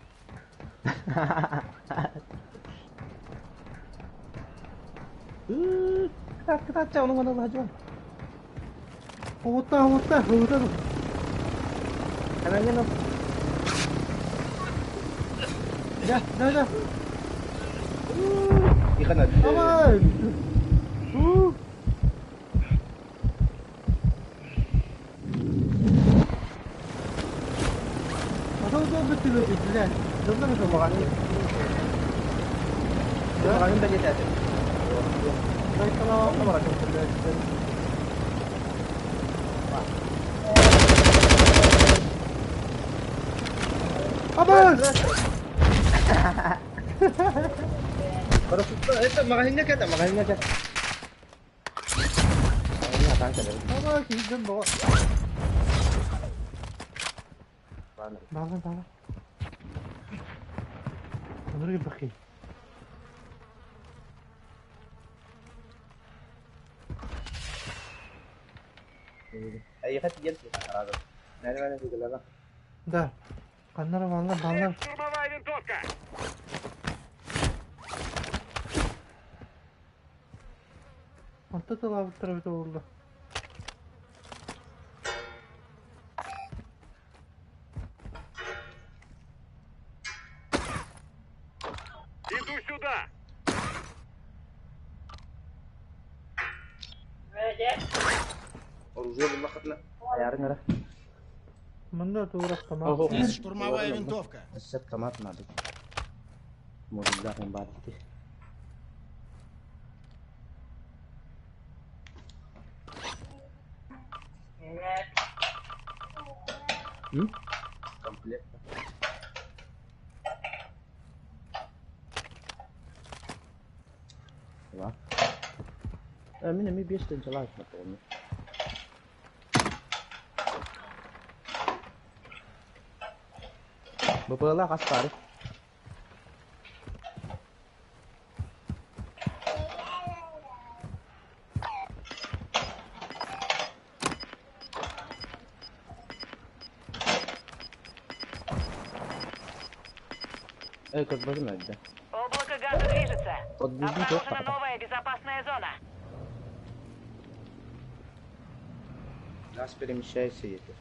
Кытат, оны мана лажы. Ота, ота, ота. Hemen gene. Да, да, да. Ихана. Давай! У! А то он бөттүлүк, блядь. Донна Маганы. Да? Магазин бэлиэтээтим. Дай Онно канал. баратын. Абас! Парашютта, это магазинҥа кэлэ, магазинҥа кэл. Магазиҥҥа атаан кэлэбин. Абас, иһден боҕо. Баҕа, баҕа. Онурга бахи. Эйиэхэ тиийэн араадым. Мээнэ мээнэ тиийгэлээх. Да. Каннара баллар, баллар. Штурмовая винтовка! Онто тылаабыттара бит олла. Иду сюда! Оружие буллахытына. Аярын ара. Манна туурах тамақ. Здесь штурмовая винтовка. Өссө автомат надо. Модульдаах баар ити. Комплект. Ва. Мин эми биэс тыһыынчалаах матыгым. БПЛА хас баарый? Эй, көрбөтүм эрдэ. Облако газа движется. Подвижный топ Обнаружена пока. новая безопасная зона. Газ перемещается едет.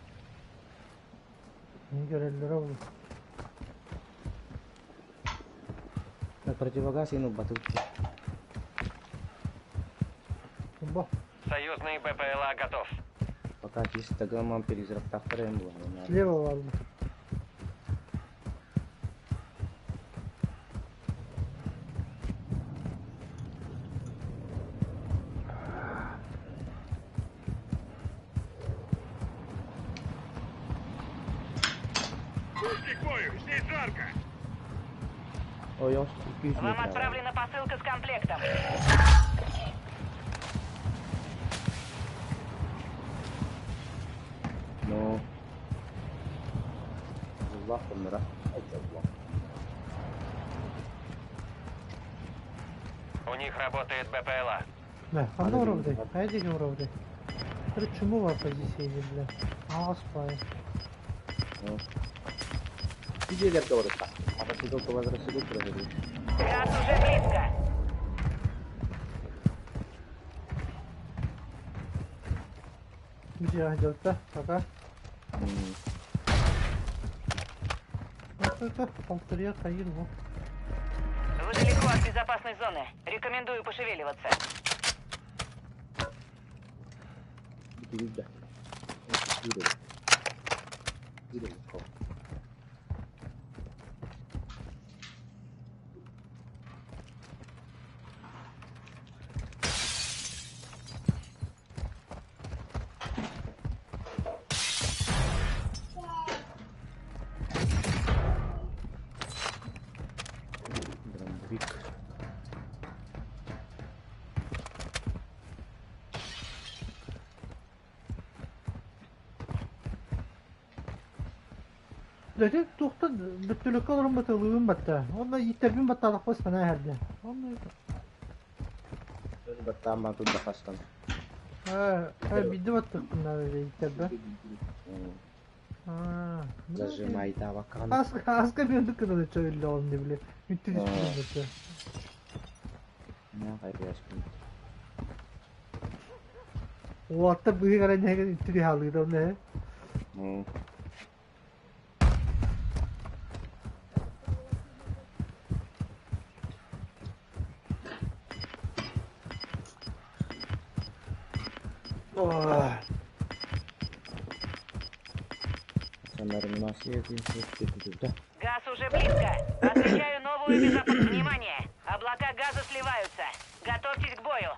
Не көреллер ол. На противогаз ину батылки. Бо. Союзный БПЛА готов. Пока чисто гамма перезрактахтарым было. Слева валла. Пушки к бою! Здесь жарко! Ой, я күүс Вам отправлена посылка с комплектом. Но... Allah bunlara. Allah. У них работает БПЛА. Да, ханна уровды. Хайдеги уровды. Бір чуму бар позиция бля. Ағас бай. Видеолер говорит. Мотоцикл квадроцикл проверил. Газ уже близко. Где делта? Пока. Это полторы хаир во. Вы далеко от безопасной зоны. Рекомендую пошевеливаться. Бирде. Бирде. Бирде. Дробовик. Дәте тухта бүттүлөккө олорун батылыгын батта. Онна итербин батталак бас мана херде. Онна Өз баттаан бан тут хастан. а а бидди баттык бунна итербе. А. Зажимай тавакан. Аска аска бендик кына чөйлө онны биле. Бүттү түспүн. Не кайрыяшпын. Уатта быгы каран неге үттү халыгы онны. Ой. Газ уже близко. Отмечаю новую безопасность. Внимание! Облака Облака газа сливаются. Готовьтесь к бою.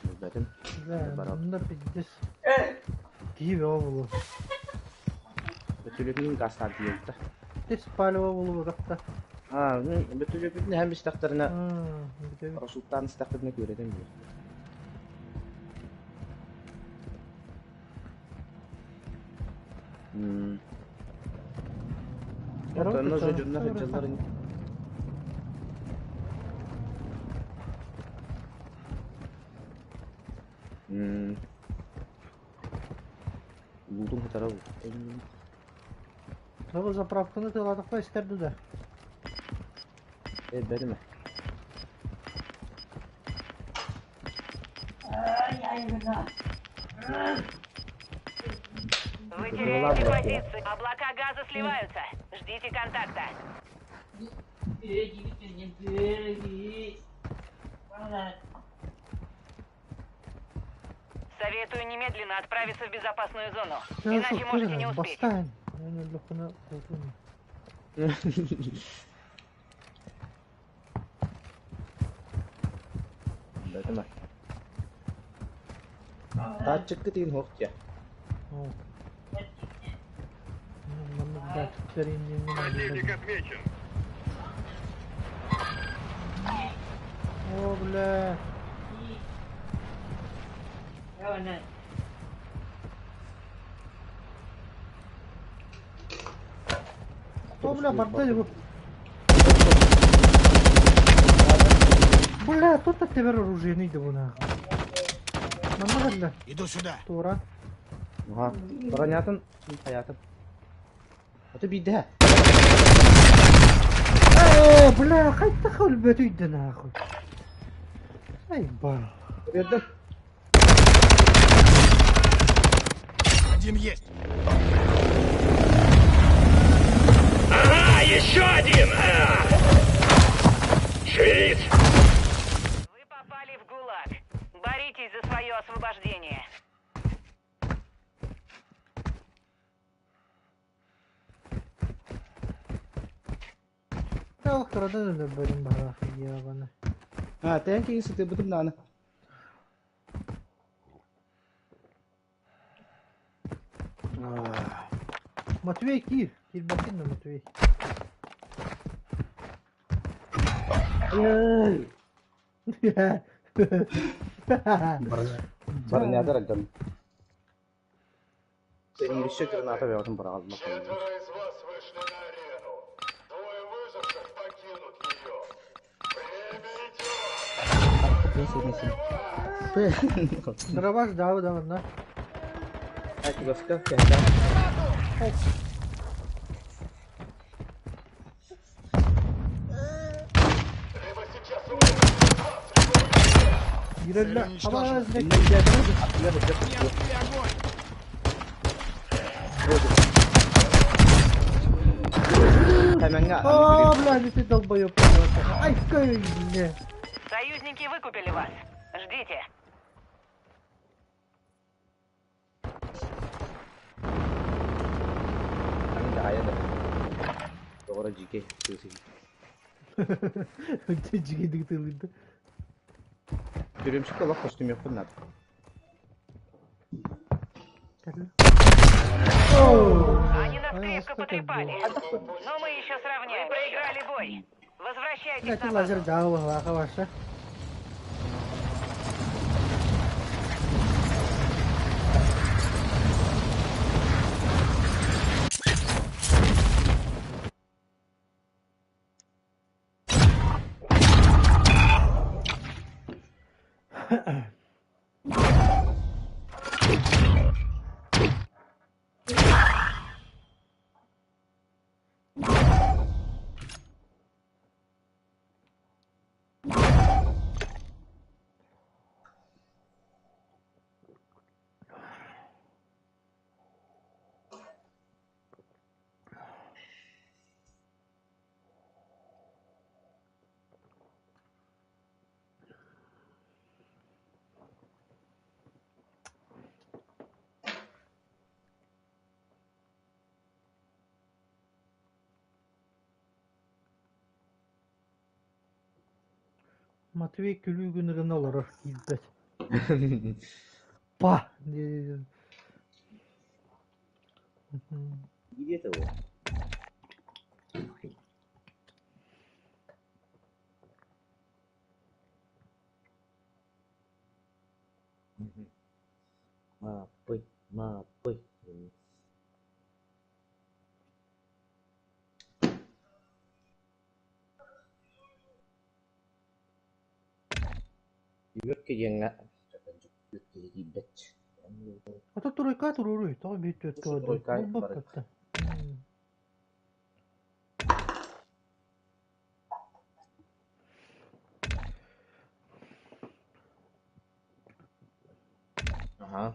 Билбэтим. Бля, Барап. манна пиздец. Киһи бөҕө буолуо. Бөтүлүөкүнүн гаастаан тиийэбит да. Тес палево буолуо да. Аа, бөтүлүөкүнүн эһэм истэхтэринэ, Бүтэбит. парашюттаан истэхтэринэ күөрэтэн биэр. М. Онтон уже дьонно сылдьаллар ини. М. Лутун хатара бу. Того заправканы тыаладахпа истэрди да. Э, бэримэ. Вы теряете позиции. Облака газа сливаются. Ждите контакта. Советую немедленно отправиться в безопасную зону. Иначе можете не успеть. Бастаан. Мен өллөххүнэ куутун. Бэримэ. Тааччыккы тиин хоқ тия. Маннык датчиктар иннин Противник отмечен. О, бля. О, бля, барда его. Бля, тут от тебя оружие не иду нахуй. Манна бля. Иду сюда. Тура. Аха. Бронятын, хаятын. Аты биде. Э, бля, хайта хөлбөтү үйдө нахуй. Ай, ба. Бердим. Один есть. Ага, еще один! А! Шевелись! Вы попали в ГУЛАГ. Боритесь за свое освобождение. Тал кырадан өлө бөрүм бара ебаны. А, тэн киин сыты бутум наны. Матвей кир. Кирбатин на Матвей. Бронятар альдам. Сен еще граната беотун бара алма. Четверо из вас вышли на арену. Двое выживших покинут ее. Время идет. Дробаш дабы да манна. Ай, тугаска, кэнда. Либо сейчас увидите вас, либо уйдете. Кирелле. Уничтожен. Ама Мне открыли огонь. Хәмәңә. О, бля, не ты долбоёб. Ай, кай, бля. Союзники выкупили вас. Ждите. Doğru жике. Жигедик тылыйды. Түрімшік олақ костюм yok bunlar. Они нас крепко потрепали. Но мы еще сравняем. Вы проиграли бой. Возвращайтесь Блядь, на базу. лазер дабы лаха ваша. Матвей күлүү гына олорор, киирбэт. Па! диэн. Где того? Мааппый, мааппый. Үөккэ диэҥҥэ түөрт киһи киирбэт. Ото тройка туруоруй, тоҕо биир түөрткэ барда? Тройка Буолбат Ага.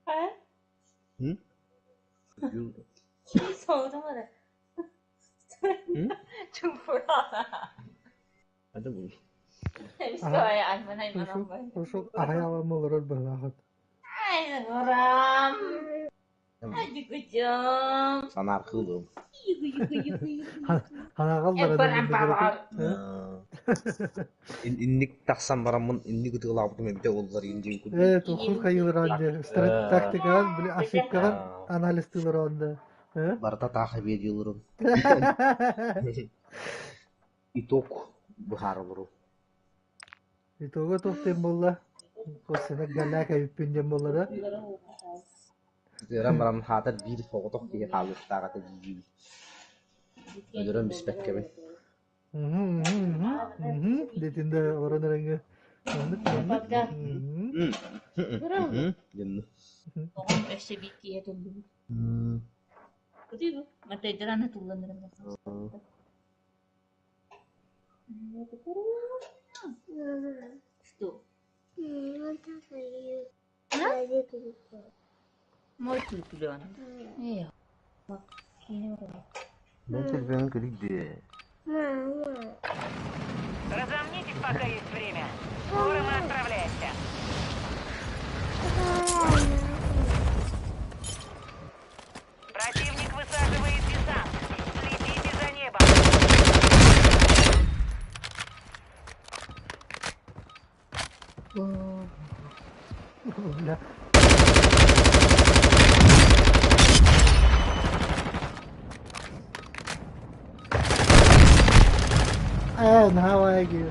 А? М? 手这么的， М? 就不知道了。 Это был. Sorry, I'm not Ошол аһаялам олорор быһыылаах. Ay, Ram. Ay, Санаархыылым. Ханаҕал Инник тахсан бараммын инник ытыалаабытым эбитэ буоллар иин курдук. Ээ, тохур хайыылараан дьэ, тактикаҕын, били ошибкаҕын анализтыылараан да. Барыта таах эбиэ диилэрим. Итог быһаарыларым. Итога туох диэн буолла? Косина галяка бүппүн диэн буолла да? Ытыаран баран хаатар биир соҕотох киһи хаалыахтаах этэ дии Өлөрөн биспэккэбин. Дэтин да олорон эрэҥҥэ маннык маннык. Дьонну. Оҕом өссө биир киһи туллубут. Матайдараны тулланырым. Что? Мой күлүн. Разомнитесь, пока есть время. Скоро мы отправляемся. Противник высаживает десант. Следите за небом. Бля. Ээ, наһаа киһи.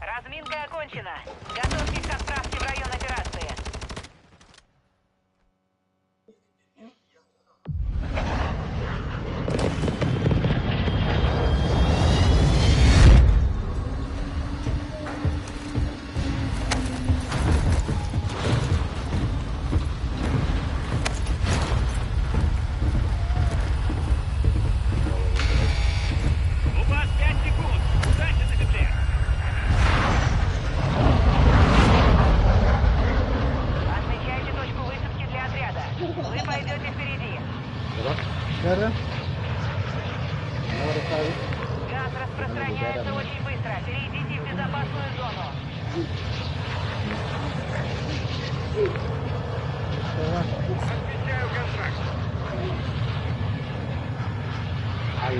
Разминка окончена. Готовьтесь к отправке в район операции. У вас 5 секунд. Удачи на земле. Отмечайте точку высадки для отряда. Вы пойдете впереди. Бары. Газ распространяется очень быстро. Перейдите в безопасную зону. Давай. Отмечаю контракт. Ай,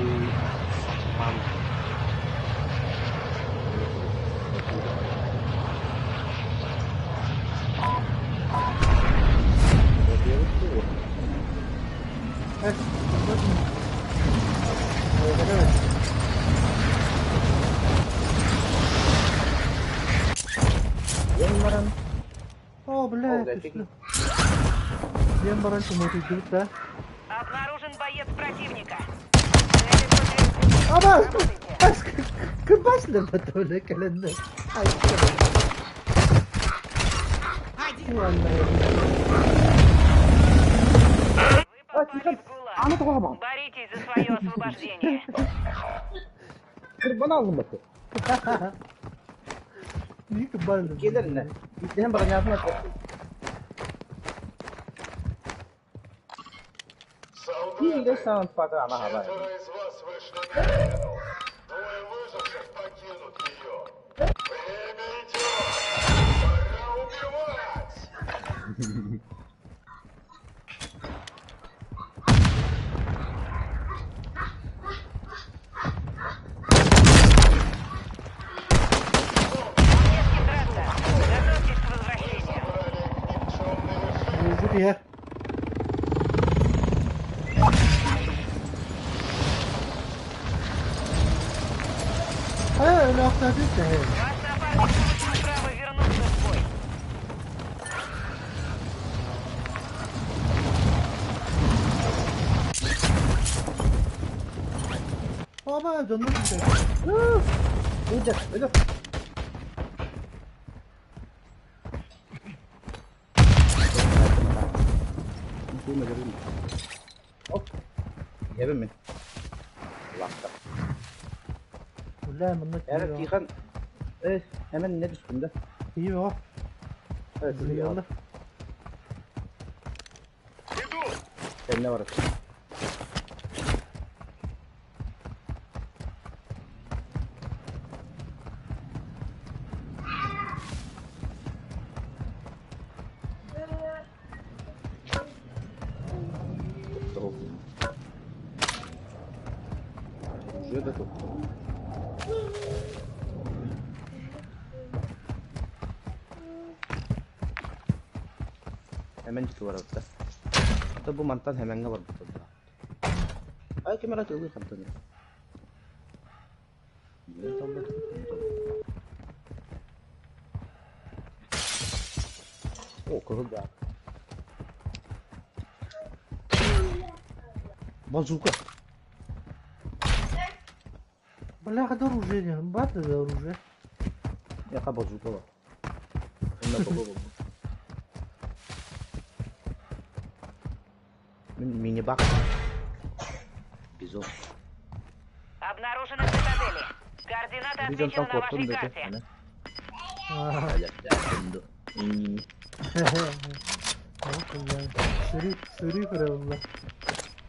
мам. Э, давай. Ен баран. О, бля, О, да, ты что? Дем баран смотрит, да? Обнаружен боец противника. Цели подтверждены. Ама! Работайте. Кыбашлы батоле календар. Ай, Один. Вы попали в ГУЛАГ. Боритесь за свое освобождение. Кырбан алдым баты. Не кыбалды. Келер не? Hem баран yazma. Солдаты, Bir саунд пата ана хаба. четверо из вас вышли на арену. Двое выживших покинут ее. Время идет! Пора убивать! Нет драться. Готовьтесь к возвращению. Брали никчемные жизни. Мужик я. Ай, لا أخذت Ваш напарник получил право вернуться в бой. Ama canım. Öyle, öyle. Hop. Yebim mi? Allah'ta. Ulan bunlar Evet Tihan. Evet, hemen ne üstünde? İyi o. Evet, iyi Yallah. Иду. Sen ne var? Уже готов. Hemen ciddi var orada. Hatta bu mantan hemen var burada. Ay kamera tığlı kaptanı. Ne tablo? О, круто. Базука. Бля, это оружие, бат это оружие. Яка базука var. Онда баба болду. Мини бак. Бизон. Обнаружены цитадели. Координаты Бизон отмечены там на вашей korktum dedi. карте. Öyle. Сыры, сыры правда.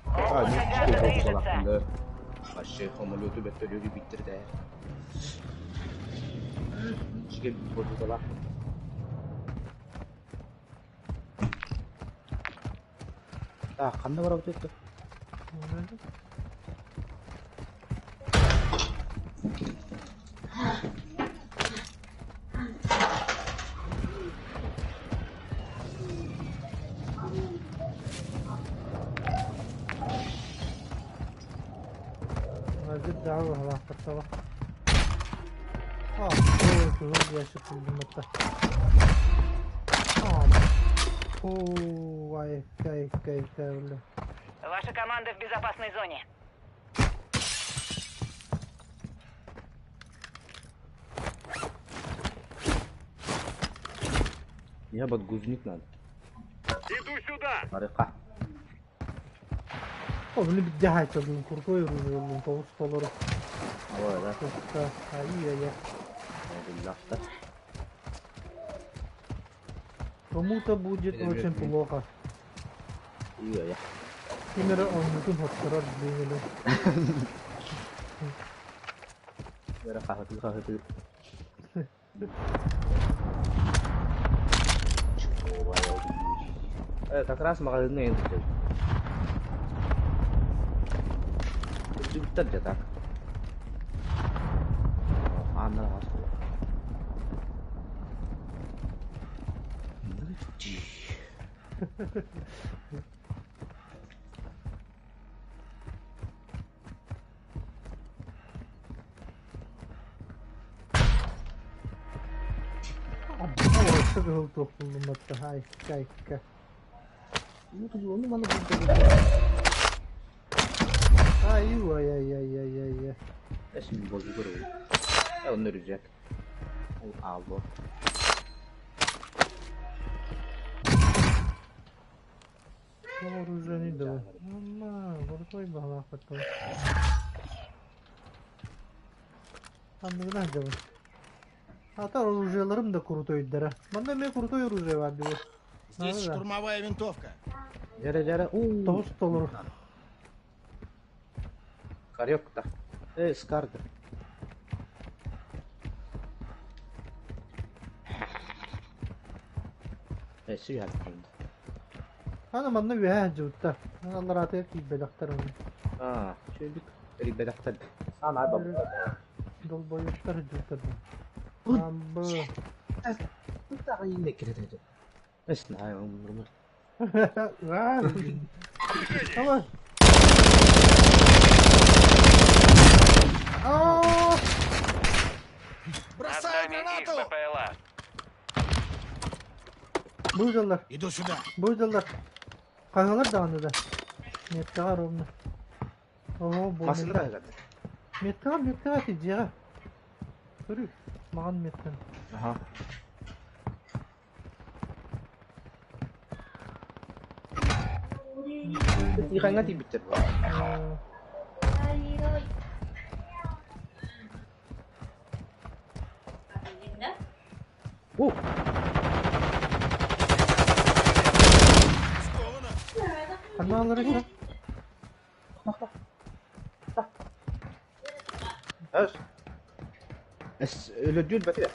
Облако газа движется. Aşağı homolotu betölü bitirdi. Çıkıp bozdular. А, қандай бар өтті? Азыр даҕа быһалаахпыттаба. А, кыһыл ящик булдум. А, о, ай, кай, кай, кай, бля. Ваша команда в безопасной зоне. Я подгузник надо. Иду сюда! Арыка. О, bunu bir daha açalım. Крутой оружие, тоғыз доллар. Ой, да. Ай-яй-яй. Лафта. Кому-то будет Или очень нет, нет. плохо. Ия, я. Кимери оннутун хоттарар деймели. Бера хахаты хахаты. Как раз магазин енді. Жүктер жатак. Анна хасты. Або, кыһыл туох буллуматта. Ай, кай, кай. Ну, маны Ай, ай, ай, ай, ай, ай, ай. Şimdi bozulur o. Onu örecek. Алло. Оружие давай. Мама, крутой баҕалаахпыт. Анныгына давай. Ата оружиеларым да крутойдара. Манда мен крутой оружие бар диyor. Здесь Да-да. штурмовая винтовка. Жара жара. У. Тоғыз доллар. Карёк-то. Скарда. Сүйәк. Ана манна үһэ жутта. Аллар атыгар киирбэдэхтэр оны. А, шөйдүк. Рибедактар. Ана баб. Долбоёбтар жуттар. Амбы. Тагы кирет. Эс на умрум. Давай. А! Бросаю гранату! БПЛА. Быжалар, Иду сюда. быжалар. Кагалар да аны да. Меттага ровно. О, бу. Масында да. Меттага, меттага ти жега. Көрү. Маган меттен. Аха. Иханга тибиттер. О, Сковано. Каналары ша. Эс. Эс өлөдүл бәтә.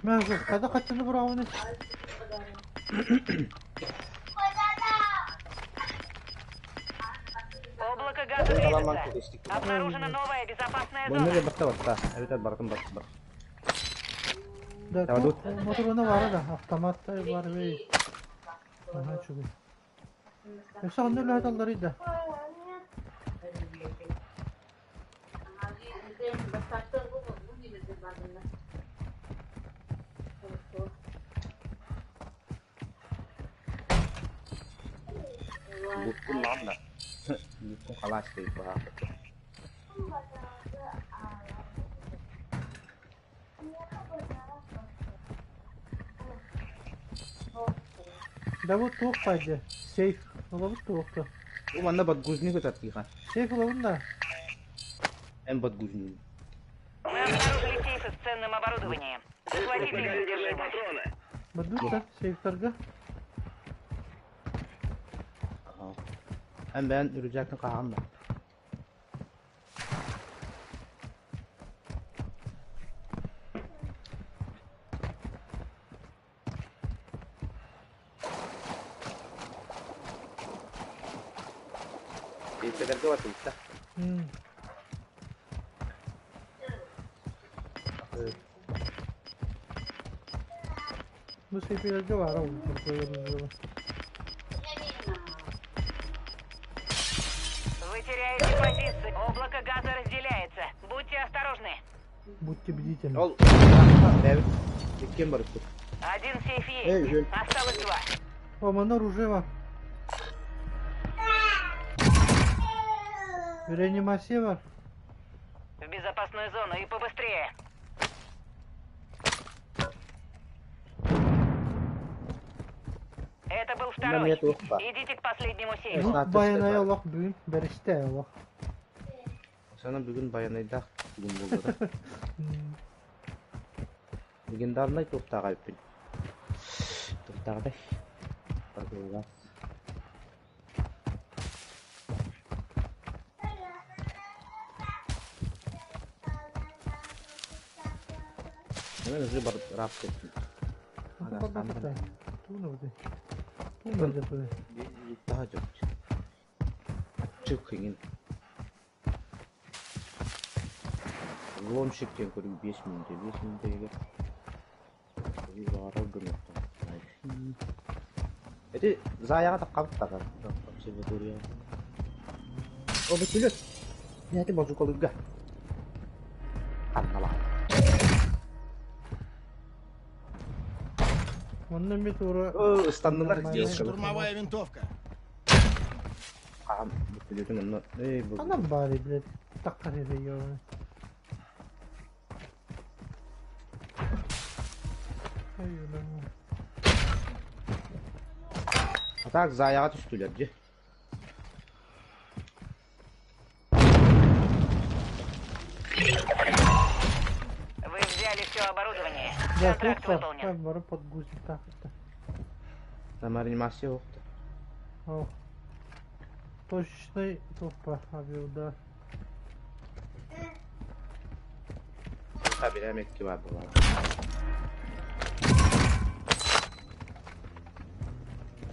Мә, када качыны бурауны. Облако газа движется. Обнаружена новая безопасная Bunu зона. da bakta bakta. Evet evet баркын бак бар. Да, Давай, тут моторуна бар да, автомат бар бей. Ага, чугу. Эсэ онны үлэһит аллары да. Буткун lan da. Буткун халас дейт ба. Да вот туох пайда. Сейф. Олабыт туохта. Бу манна подгузник өтөт киха. Сейф олабын да. Эм подгузник. Мы обнаружили сейфы с ценным оборудованием. Захватите их содержимое. Патроны. Бадут да, сейфтарга. Ага. Эм бен үрүжәктин кахан да. Кэдэргэ барсыбыта. Бу сейфилергэ баара ол. Вы теряете позиции. Облако газа разделяется. Будьте осторожны. Будьте бдительны. Ол бэбит иккиэн барыппыт. Один сейф Эй, есть. үһүн. Осталось два. О, манна оружие бар. Реанимация бар. В безопасную зону и побыстрее. Это был Онно второй. эмиэ туох баар. Идите к последнему сейфу. Бу Саатыр байанай бар. олох бүгүн бэристэ олох. Сана бүгүн байанайдаах бүгүн буолбата. Легендарнай туохтааҕа эппин. Туохтааҕытай? Противогаз. Мен уже бар рап кеттим. Барбакта. Тугуна бу. Тугуна дьэ. Daha çok. Ачык хиҥин. Взломщик диэн көрүү 5 мүнүүтэ, 5 мүнүүтэ баҕарар гыныахтан. Эти заяҕа таххабыттаҕа обсерватория. О, бөтүлүт. Эти базукалыга. Ханнала. Манна эмиэ туора О, ыстаннылар Здесь сделка. штурмовая винтовка. Хаам, бөтүлүтүн онно. Эй, бу. Ханан баары, блядь, таххар эрэ ёбаный. Ай, бля. А так заяҕа түстүлэр дии. Вы взяли все оборудование. Да, Контракт туох выполнен. баар, бары подгузник таахта. Там реанимация охта. О. Точечный туох авиаудар. Хабирам экки бар буолар.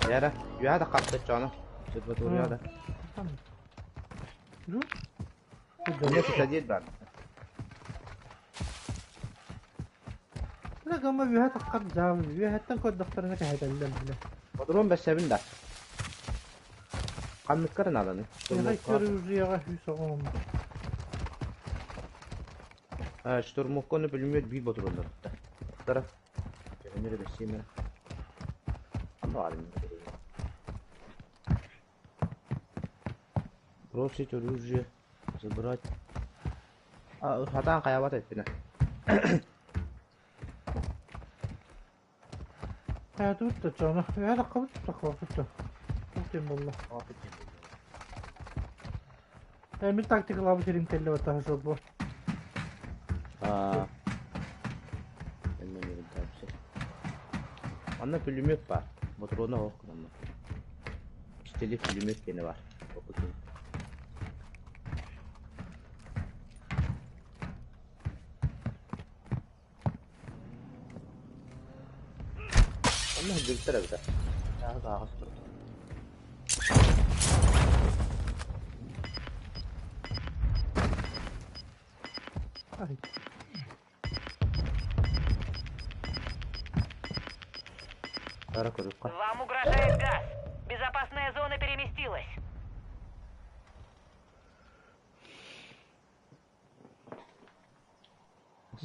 Яра, юа да хапта чоно. Обсерватория да. Там. Жу? Мне садит бар. Бля, гамма үөһэ таххар дьаабы. Үөһэттэн көрдөхтөрүнэ кэһэтэллэр, бля. Бодрон бэсэбин да. Ханныккар нааданы. Яга көрү үс оҕом. Штурмовканы пулемет бий ботрондар. Тара. Кемере бэсиме. Анда арым. Бросить оружие, забрать. А, хатан хаябат этпине. Э, тут чоно. Үөһэ таххабыт таххабыт. Тутем болла. Э, мин тактикалаабы сирин кэллэ баттаха жолбо. А. Мен тапсы. Анна пулемет бар. Ботрона ох кынамы. Пистолет пулемет кене бар. Окутун. Анна дүлтер әбіті. Тағы ағас тұрды. Ай. Тара көріп қа. Вам угрожает газ. Безопасная зона переместилась.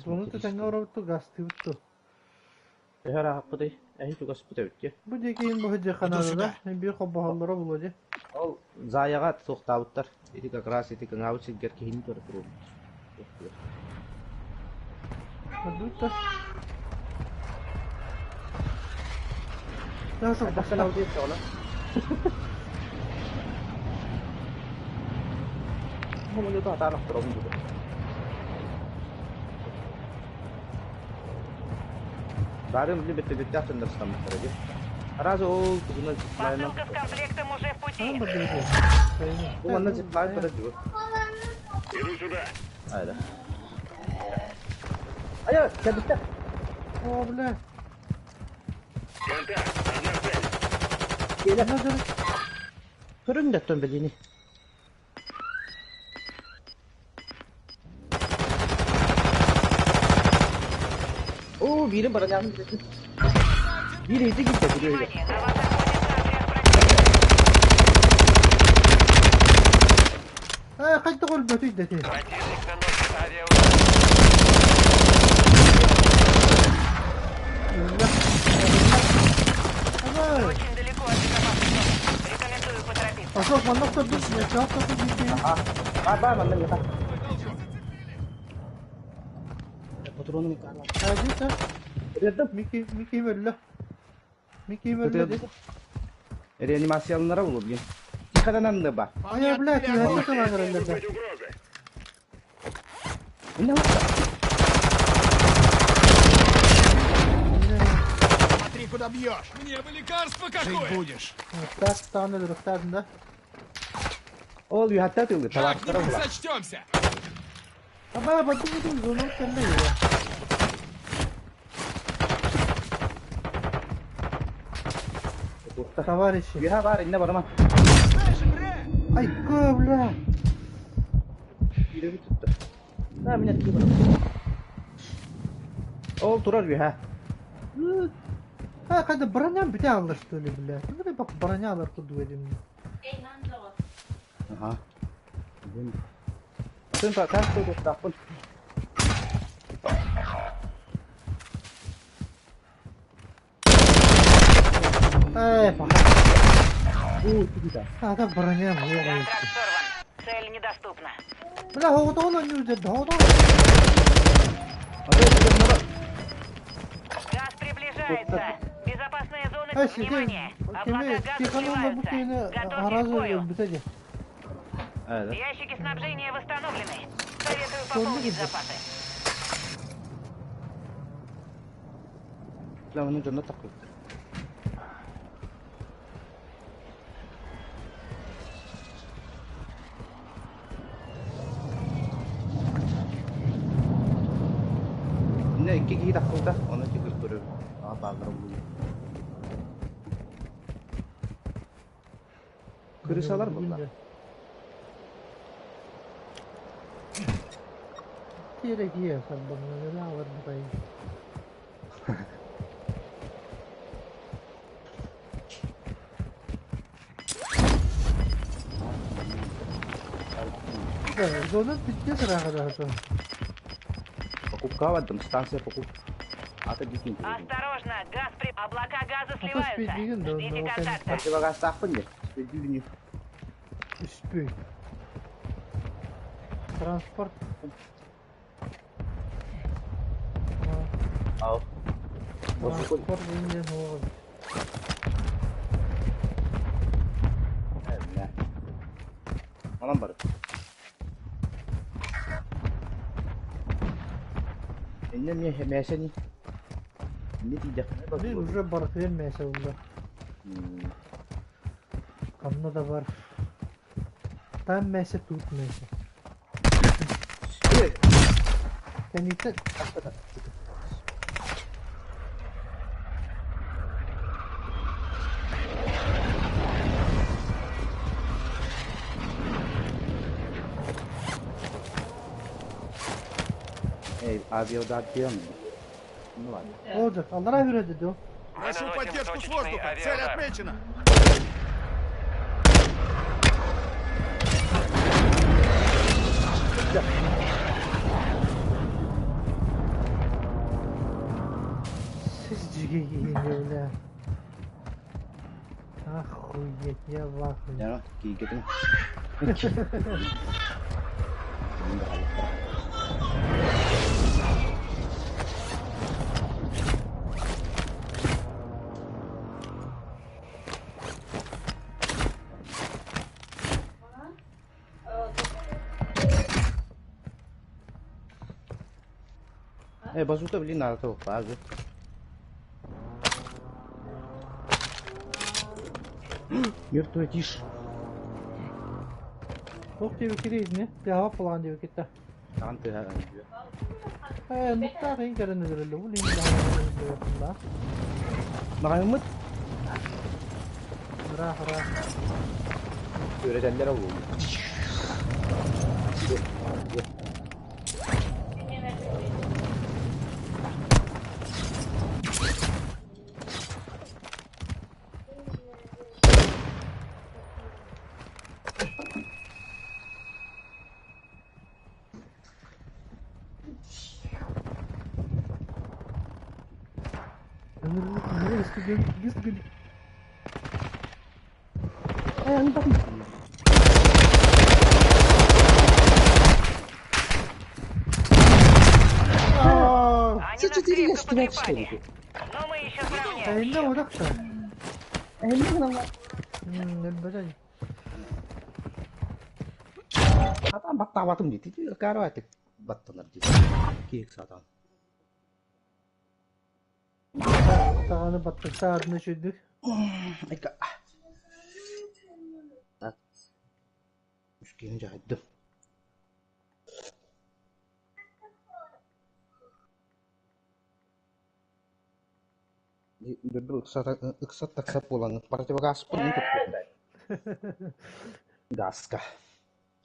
Сону тэҥҥэ оробутту гастыыбытту. Эхэр аахпытай. Эһи чугас пыта битке. Бу диэки бу дьэ Иду ханада сюда. биир холбоһоллоро булуо дии. Ол заяға тоқтабыттар. Ити как раз ити кыңаабыт сиргер киһини көрө туруп. Көрдүбүт да. Да, шо Тахсан аудиет ола. Бу та атаар турабын бу. Барын били битте битте ахтын стаммыттар ди. Раз ол тугунан зиплайн. Посылка с комплектом уже в пути. Бу манна зиплайн турар ди. Иду сюда. Айда. Айа, кәбитте. О, бля. Контакт. Одна цель. Келе. Надо. Көрүн да тон билини. Оо, биирин бараньаҕын бүтэрдим. Биир иһити киирдэ күрүөһүгэр. Внимание, на вас охотится отряд противника. Ээ, хайдах өлбөтүй да ити? Противник наносит авиаудар. Өллө. Вы Абай. очень далеко от безопасной зоны. Рекомендую поторопиться. Пошел, манна охтордум, миэхэ охтордум диэки. Аха. Баар баар манна миэхэ. Патронум иккаан. Аадьыта. Ырыардым. Мики, Мики өллө. Мики өллө дии. Реанимацияланара буолуо билигин. Тиходан анны ба. Айа, блядь, үөһэттэн сылаан эрэллэр да. Инне барда. Смотри, куда бьешь! Мне бы лекарство Жить будешь. Так, тааны өлөрөхтөөхтөн да. Ол үөһэттэн тылы табаахтара Как-нибудь була. сочтемся! Абай, бадым бадым, зонам кэллэ я. Товарищи. Үөһэ баар инне барыма. Айка, бля. Биирэби тутта. Да, меня тиги бар. Ол турар үөһэ. А, когда броня бля, что ли, бля? Ну, бак бронялар курдук этим. Аха. Атын та тас туттаахпын. Эй, паха. Уу, тигита. А, это броня, бля. Контракт сорван. Цель недоступна. Бля, хоҕотоҕун онньуу дьэ, хоҕотоҕун. Атын тигэр Газ приближается. Безопасные зоны. Эй, сити, Внимание! Облака кими, газа Тихоновна бу сливаются. киһини Готовьтесь к аразы бою. өлбүтэ дии. Ээ, Ящики снабжения восстановлены. Советую Что пополнить будет? запасы. да. Оны дьонно таххыттар. Инне икки киһи таххыта, оны тигир көрөр. Аа, бааллара булуу. Крысалар буолла. Тиэрэ киһи сарбанна, алар бутай. Зона пиздец ыраах Покупка бардым, станция покупка. Ата дикин. Осторожно, газ при... Облака газа А то сливаются. спидвигин, да, Ждите да, контакта. Противогазтаахпын дии. Спидвигин. Үспүй. Транспорт. Ау. Транспорт инде ол. Бля. Онон бар. Инне мне хэмээсэни. Инне тиийдэххинэ Мин уже барытыгар мээсэ булла. Ханна да бар. Там мээсэ, тут мээсэ. Кэнниттэн Эй, авиаудар диэн. Ну ладно. Olacak. Аллара үреді дөө. Прошу наносим поддержку с точечный воздуха! Цель авиаудар. отмечена! Сис жиге киһини бля. Охуеть, я в ахуе. Я киигэтин. Э, базута, блин, надо того базу. Мертвая тишь. Туох диэбиккиний итини? Тыаһаба план диэбиккит да. Таҕан тыаһа. Ээ, нуктаах иһин кэлэн өлөрөллөр. Бу лиин да. Маҕаһыммыт Ыраах, ыраах. үөрэтэллэр ол. Они нас крепко потрепали. Но мы еще сравняем Эйнэ счет. урахта. Өлбөтөн. Сатаан баттаабатым дии. Караватик баттанар дии. Киик сатаан. Даҕаны баттыкта адына үчүйдүк. Айка. Так. Үскиһин дьаһайдым. Ыксат таксат буолан противогаспын туппутум. Газка.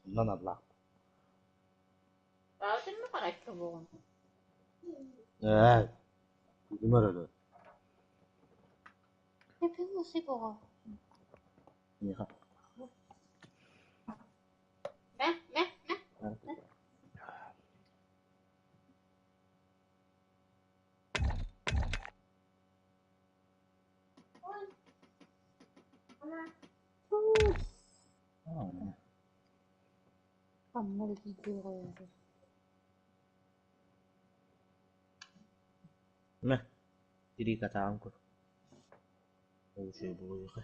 Онон аллаах. Ээ, күлүмэр Миэхэ. Мэ, тирии катаан көр. Ол буолуоха.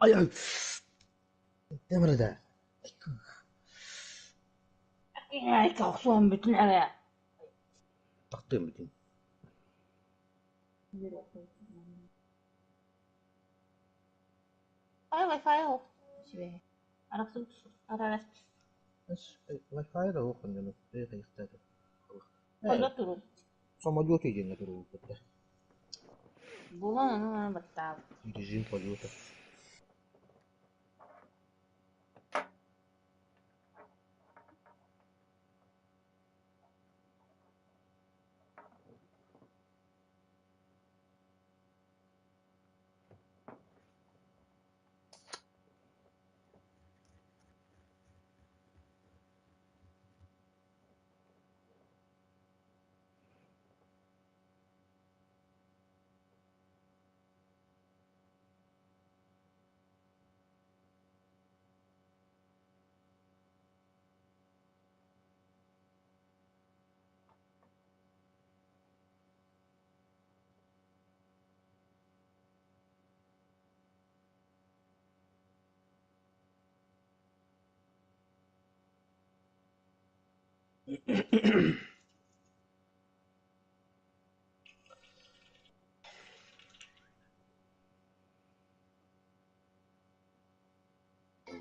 Ай ай. Темирде. Тахтым бүтүн. Wi-Fi да оох онно хайыхтаата. Самолет диэн туругу. Режим полета.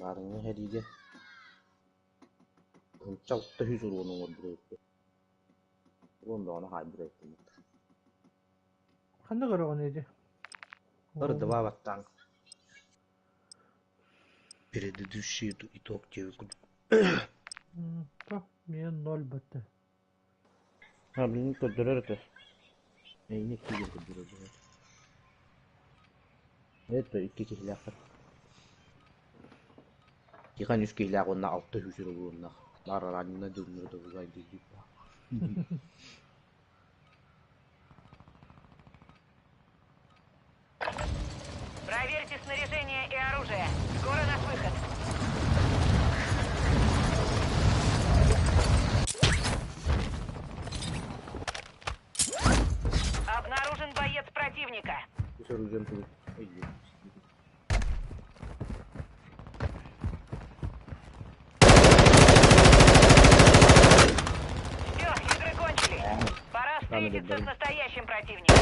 Барыҥҥа хэриигэ Чалта үс уруон оҥорбут Уруон бөҕөнү хаайбыт эбиппин. Ханна көрөҕүн ити? Ыр два баттаан. Предыдущий итог диэби курдук. То, мен ноль бытты. А, блин, көрдөрөр этэ. Эйни киирэн көрдөрөр. Это икки киһилээхтэр. Тихан үс киһилээх уонна алта үс уруоннаах. Баар ранена дьоннору да дии. Проверьте снаряжение и оружие. Скоро наш выход. Обнаружен боец противника. Үс оружием тугу. Все, игры кончились. Пора встретиться с настоящим противником.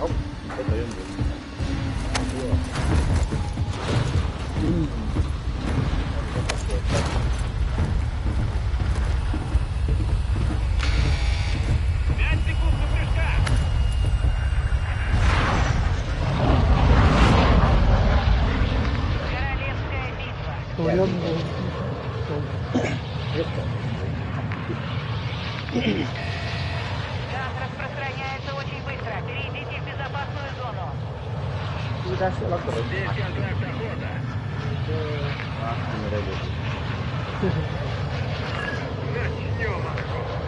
Оп, это я был. 5 секунд. Газ распространяется очень быстро. Перейдите в безопасную зону. Здесь контракт охота. Начнем охоту.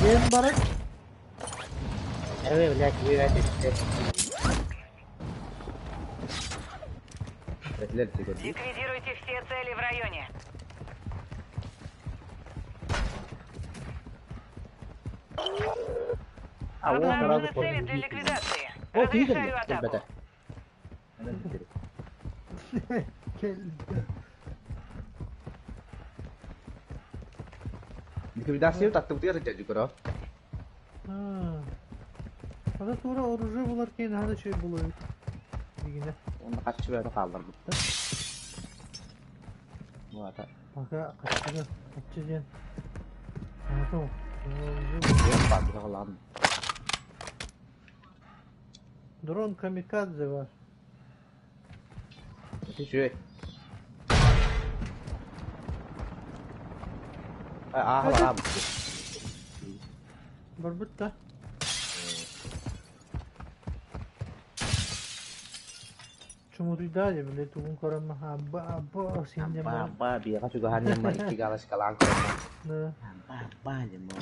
Диэн баран Ликвидируйте все цели в районе. Обнаружены цели для ликвидации. Разрешаю атаку. Ликвидация таттыбытыгар сылдьар көрө. Ата туора оружие булар киһи наһаа да үчүгэй буолуо эбит. Билигинэ. Уонна харчы бөҕөнү хаалларбыттар. Бу аата Пока харчыга харчы диэн аата оружие баар Дрон камикадзе бар. Ити үчүгэй. Ааһа бараабыт. Барбыт да. Чумутуйдаа дии, били тугун көрөн абба абба синдем Абба бар. абба биэҕэ чугаһаан ньымма икки галочкалаан көрөн. Да. Абба абба ньымма.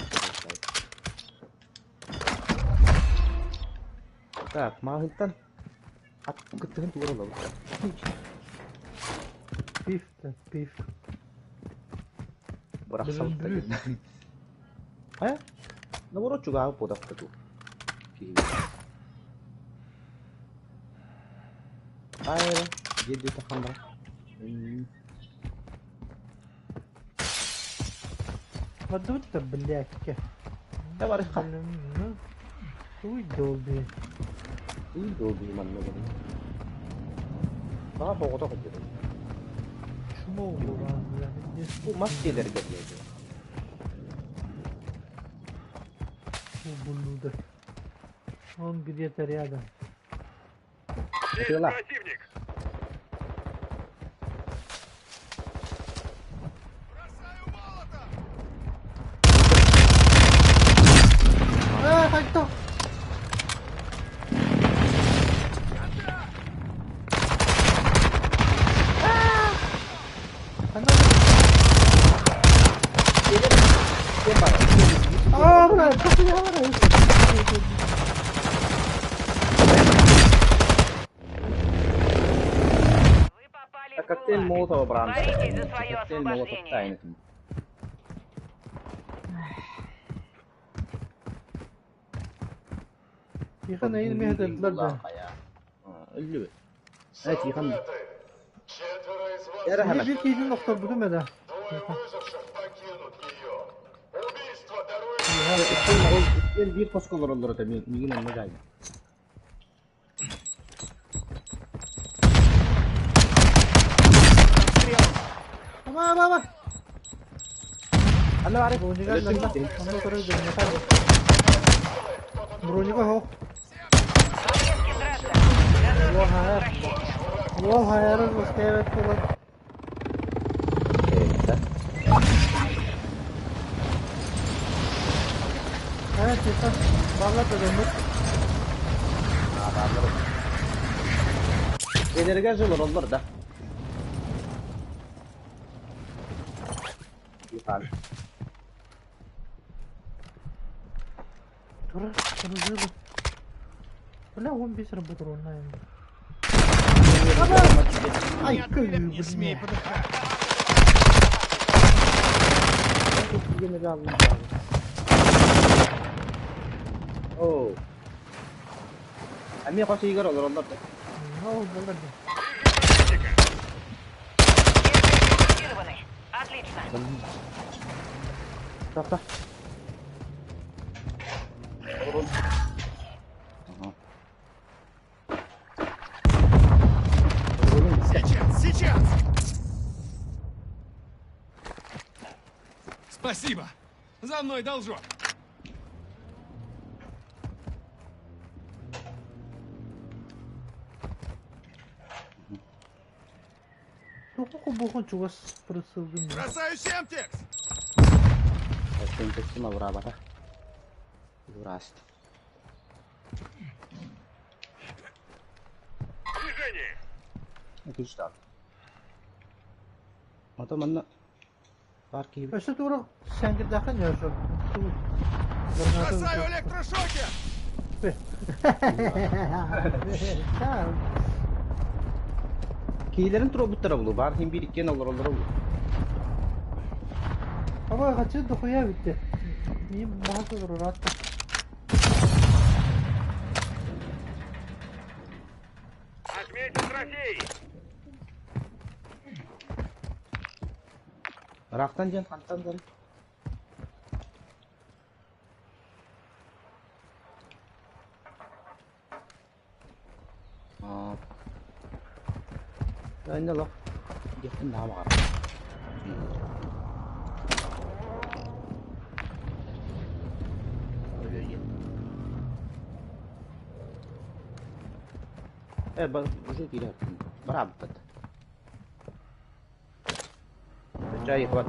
Так, маҕаһыынтан ат кыттыгын тугар олобут. Пиф да, пиф. Бырахсабыт Блин, да. Э? Наоборот чугаһы буолбатах дуу. Киһи. Айра, дьиэ тахан баран. Бардыбыт да, блядь. Да барыхха. Блин, ну. Туй долби. Туй долби манна гын. Баҕар соҕотох сылдьар. Чмо буолан, блядь. Бу мас дьиэлэргэ диэки. Ублюдок. Он где-то рядом. Здесь Дела. противник. Бросаю молотов! А, кто? А, брат, я Вы попали в Коктейль гулаг. Молотова бран. Боритесь за свое Коктейль Молотов освобождение. тайны. Тихон эйин меһдердилэр да. Өллүбүт. Э, Тихон. Солдаты, четверо из вас Эрэ Биир биир киһитин охторбутум этэ. Двое выживших покинут ее. Убийство дарует Иккиэн биир хоско олороллор этэ, миигин онно дьаайда. Ама, ама, ама! Анна бары. Броника ланна. Онно көрөр броника. Броника хоох. Вам не с кем драться. Готовьтесь к Уол хайар. возвращению. Уол хайарын ускайбат буолан. Ээ, Тихон, балла да доннук. Дьиэлэригэр же олороллор да. Тихон. Тура, оружие. Бля, он без патронов. Ай, Не смей блин. подыхать! Оо. Эмиэ хос иһигэр олороллор да. Ол буолар да. Ликвидированы. Отлично. Тахта. Сейчас, сейчас! Спасибо. За мной должок. Туохха чугас прицелгын. Бросаю семтекс! Семтексим абыраабата. Дураст. Движение! Отлично. Ото манна баар киһи Өссө туора сэҥгирдэххэ ньөөсө. Бросаю электрошокер! Киһилэрин туруорбуттара булу, баар иһин биир иккиэн олороллоро булу. Абай хачы дохуя бүттэ. Мин баһа олорор атта. Отметил трофей! Ыраахтан диэн хантан дары? Аа. Иннэ олох диэхпин наһаа баҕарабын. Өлүө Э, уже киирэ бараабыппыт. Чай хват.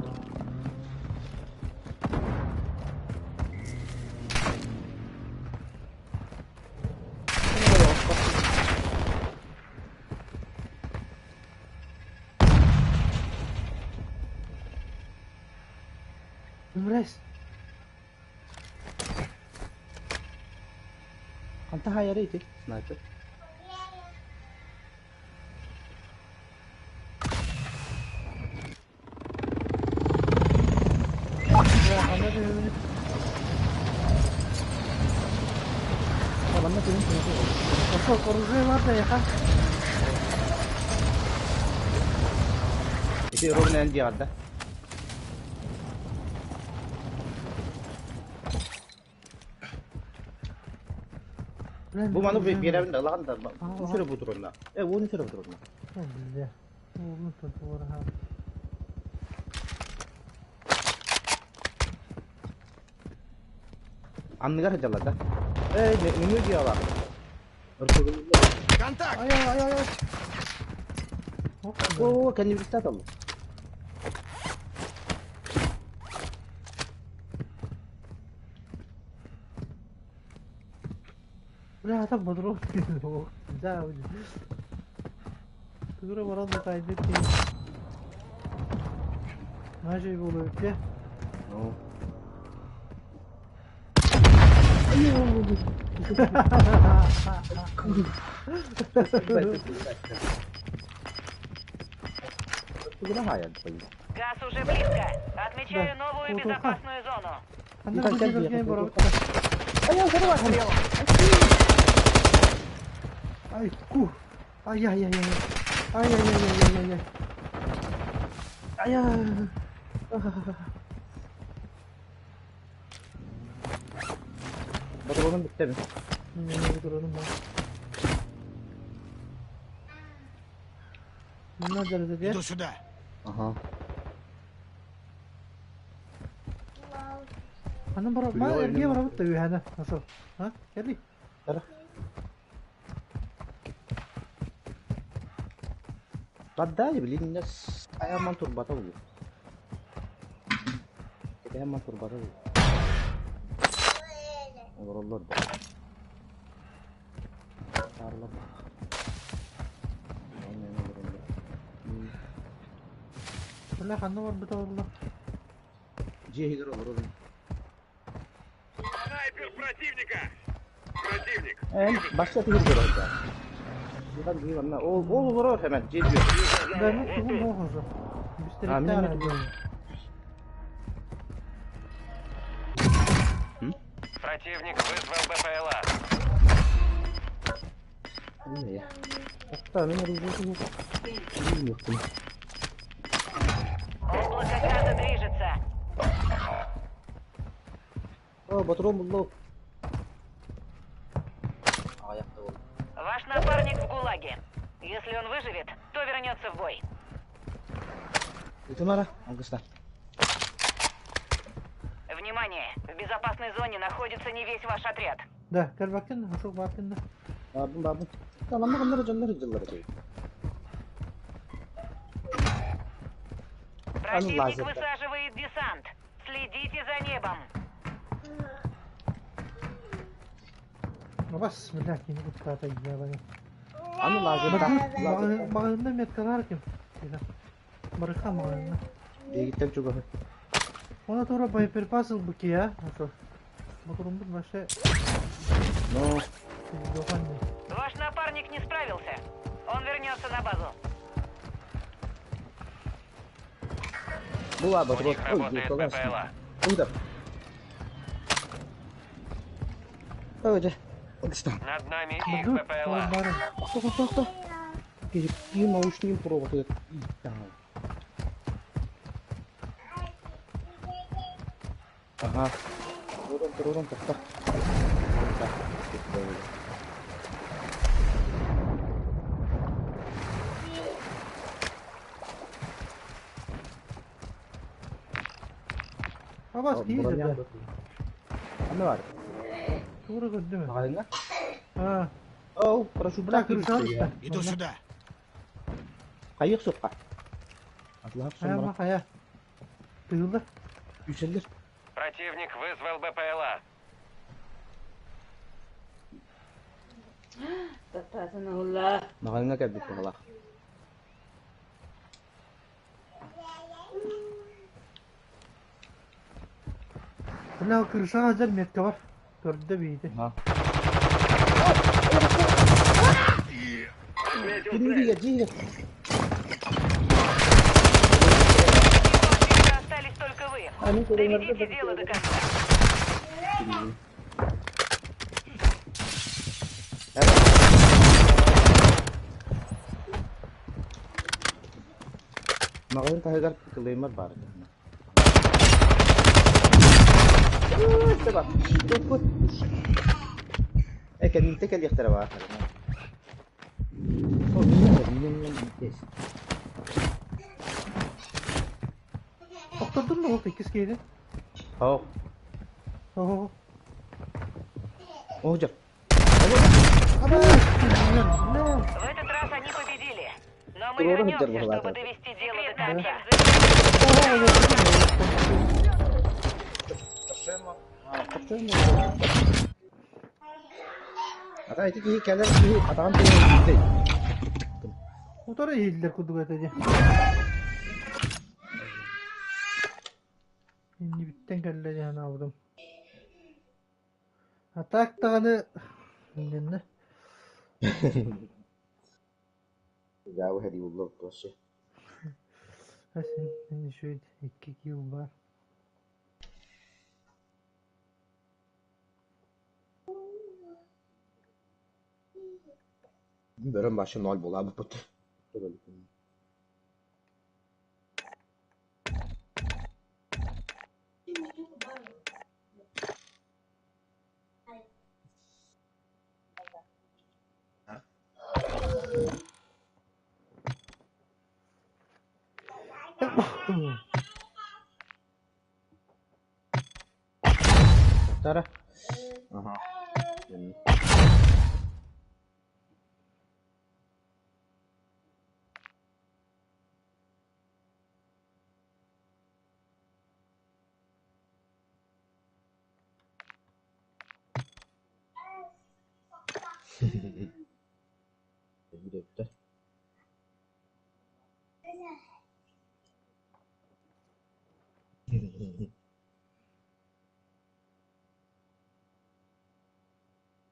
Мразь. Ханта хаайара ити снайпер. Манна күнүн Пошел, оружие ладно, яха. Ити ровно эн диэҕэр да. Бу маны биэрэбин да ылаҕын да үс эрэ бу турунна. Э, уон үс эрэ бу турунна. Бля. Ну тут ворга. Анныгар сылдьаллар да. Э, нөҥүө дьиэҕэ Контакт! Ай ай ай ай. О, кэннибитте аталла. Бля, там бодров. Да, Тугура баран да кайдык ки. Нажей болу өтте. Ну. Газ уже близко. Отмечаю Да. новую Вот, безопасную зону. Ханна Ну, бу как жерге я барып. Ай, ку. Ай ай ай ай. Ай ай ай ай ай ай. Ай ай. Батырбанын бүттэ ми? Мен турарым бар. Мына жерде Иду сюда. Ага. Ханна барып, ма эрге барып та үйәне. Nasıl? Ha? Келли. Баддай, блин, аяман турбата булу. Аяман турбата булу. Олороллор да. Тарлар. Бля, ханна барып та олар. Дьиэ олорор. Снайпер противника! Противник! Эн башка тигир көрөр. Диган диган ол ол олорор hemen дьиэ дьиэ. Бля, ну тугун хохозо. А, мен Бистериктер. Противник вызвал БПЛА. Не я. Hatta мен оружие yok. Облако газа движется. О, патрон булду. Аякта бол. Ваш напарник в ГУЛАГе. Если он выживет, то вернется в бой. Итымара, ангыста. Внимание! В безопасной зоне находится не весь ваш отряд. Да, кэлбэккин, ошук бааппын да. Баабын баабын. Манна ханнара дьоннор дьыллар этэ. Противник лазер, да. высаживает десант. Следите за небом. Бас, бля, кини куттаата ебаный. Аны лазерда. Маҕаһыынна меткалар ким? Барыха маҕаһыынна. Биһигиттэн чугаһы. Она тура боеприпас ылбыт а? Ошо. Ботурумбут вообще Но Ваш напарник не справился. Он вернется на базу. Була У вот них Ой, работает класс. БПЛА. Удар. Ой, да. Что? Над нами их БПЛА. Кто, кто, кто? Киһи наушнигын провод Ага. Туран, туран, тохто. Абас киһи да. Аны бар. Тура көрдүм. Маҕаһыыҥҥа? А, Оу, прошу так, брать. крышалыста. Иду сюда. Хайык сукка. Атлах Хайа, сомара. хайа. Тыылла. Үсэллэр. Противник вызвал БПЛА. Тататын улла. Маҕаһыыҥҥа кэлбит баҕалаах. Бля, крышаҕа дьэр метка бар. Көрдө бииди. Ага. Кини дьиэ. Остались только вы. Они Доведите дело до конца. Маҕаһыын таһыгар клеймор баар. Тут. Э, кэннинте кэлиэхтэрэ баар. О, меня, меня, меня здесь. Охтордун да ол иккис киһи. О, Ого. о, жок. Абас, бля. В этот раз они победили. Но мы Турору вернемся, хыддар чтобы быһалаата. довести дело до конца. Ата ити киһи кэлэр киһи атаҕын тыын Утары иһиллэр курдук этэ дии. Иннибиттэн кэллэ диэн аабытым. А так даҕаны иннинэ Жабы хэри уллар вообще. Асин еще икки килл бар. Бөрөн башы ноль була бу. Тара. Ага. Билетте.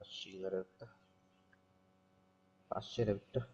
Ашшылар өттө. Ашшыр өттө.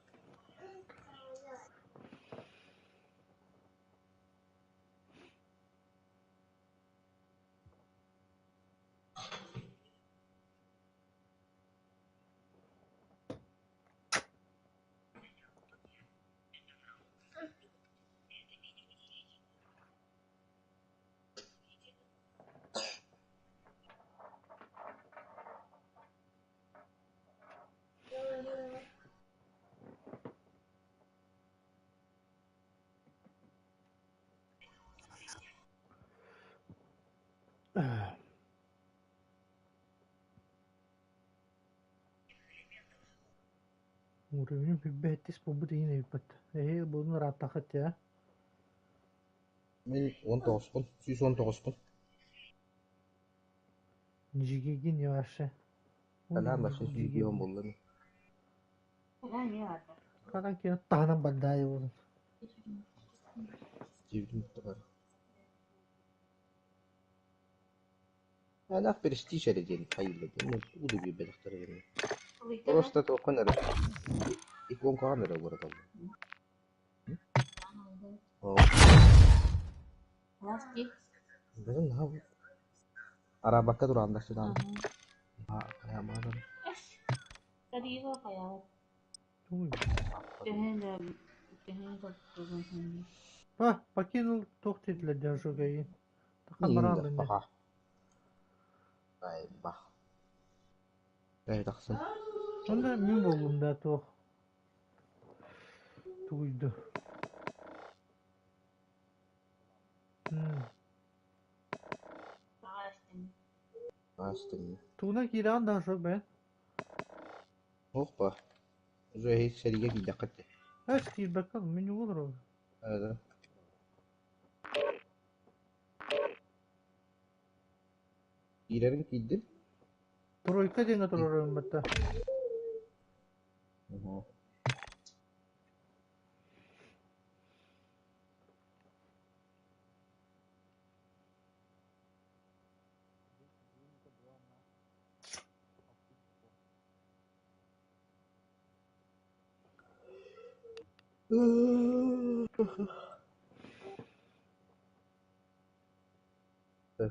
Уровень 105 буолбут иһин эбиппит. Эһи буолун ырааттаххыт дии, Мин 19-пун, 119-пун. Дьигигин вообще. Талаан вообще сүүрдүөм буолла ини. Ханан киһи таһынан бардаайы буолун. Дьиэбитин бар. Анаах престиж эрэ диэн хайыылла диэн тугу да биэрбэтэхтэрэ диэн. Просто туоххун эрэ иконкаҕын эрэ уларыталлар. Арабакка тураан сытан. Па, покинул туох диэтилэр диэн үчүгэйин. Тахан барааллын дии. Тахсан. Онно мин буоллум да туох. Тугуйду. Астын. Тугунан киирэҕин да шок бэйэн. Опа. Уже эһи сэриигэ киирдэххит дии. Эс киирбэккэ мин олоробун. Да. Киирэрин киирдим. Тройка диэҥҥэ туруорабын батта. Уһу.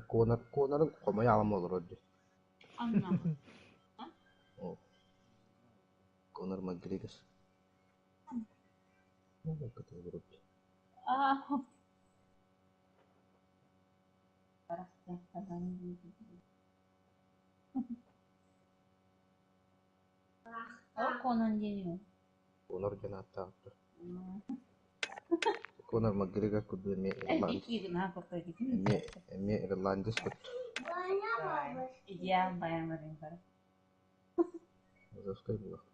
Куонар куонарын хомуйа аҕам олорор дии. Конор Макгрегор. Конор диэн ааттаахтар. Конор Макгрегор курдук эмиэ ирланд эмиэ эмиэ ирландец курдук. Жесткай буолуохпут.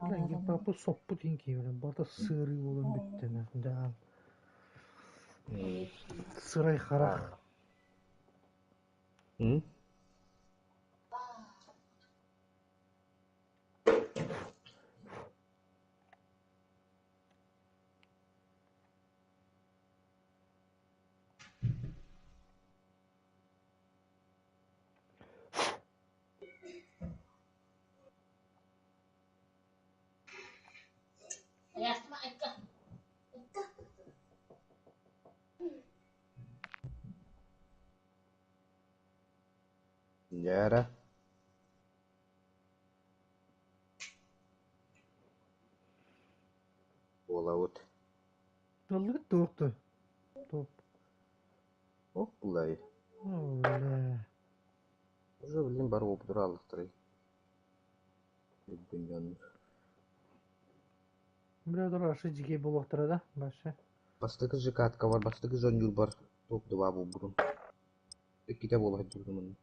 Бля, папа соппут иһин киһибин барыта сыарыы буолан бүттэ да Сырай харах. Дьээрэ Буолабыт. Ыллыгыт туохту? Туох? Ох, булай. О, бля. Уже, блин, бары опытыра аллахтарай. Өйдөн дьоннор. Бля, дураши дьикэй буолуохтара да, вообще. Бастакы ЖК-ка бар, бастакы дьон бар, топ два буолбутум. Иккитэ буола сылдьыбытым онно.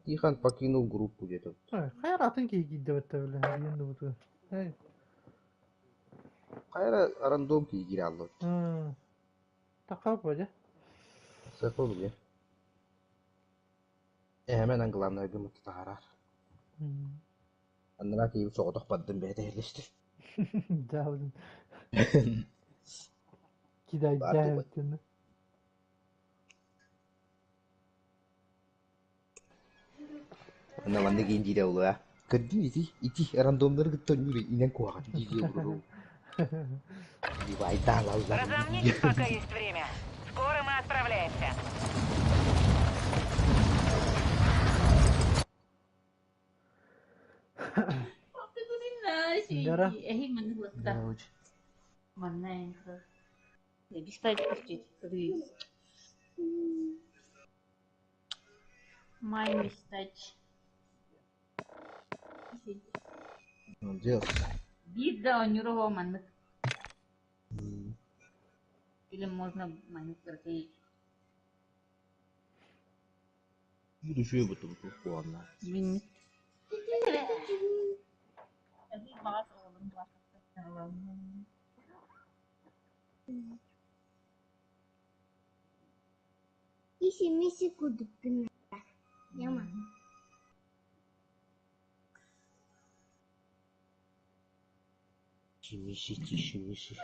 Тихон покинул группу где-то. Хайа атын киһи киирдэ бэтте бile, диэн дубуту. Хайа рандом киһи киирэ аллыбыт. Такаа боже. Сахо биле. Эһэмэн главное гыммыт таһаарар. Аннараа киһи соҕотох бардым бэйэтэ иһиллэстэ. Да, блин. Кидайда эбиттин. Онно маннык иин диирэ буолуо. Көрдүм ити, ити рандомнары кытта ойнуур инэн куһаҕан дии дии олорор. Убайдаалаллар. Разомнитесь, пока есть время. Скоро мы отправляемся. Дара. Молодец. Биир да оонньуур оһо маннык или можно маннык кыракый Биир үчүгэй бутубуту куонна. Мин Isi-миси курдук гынна. Яма. Чимиси тишимиси.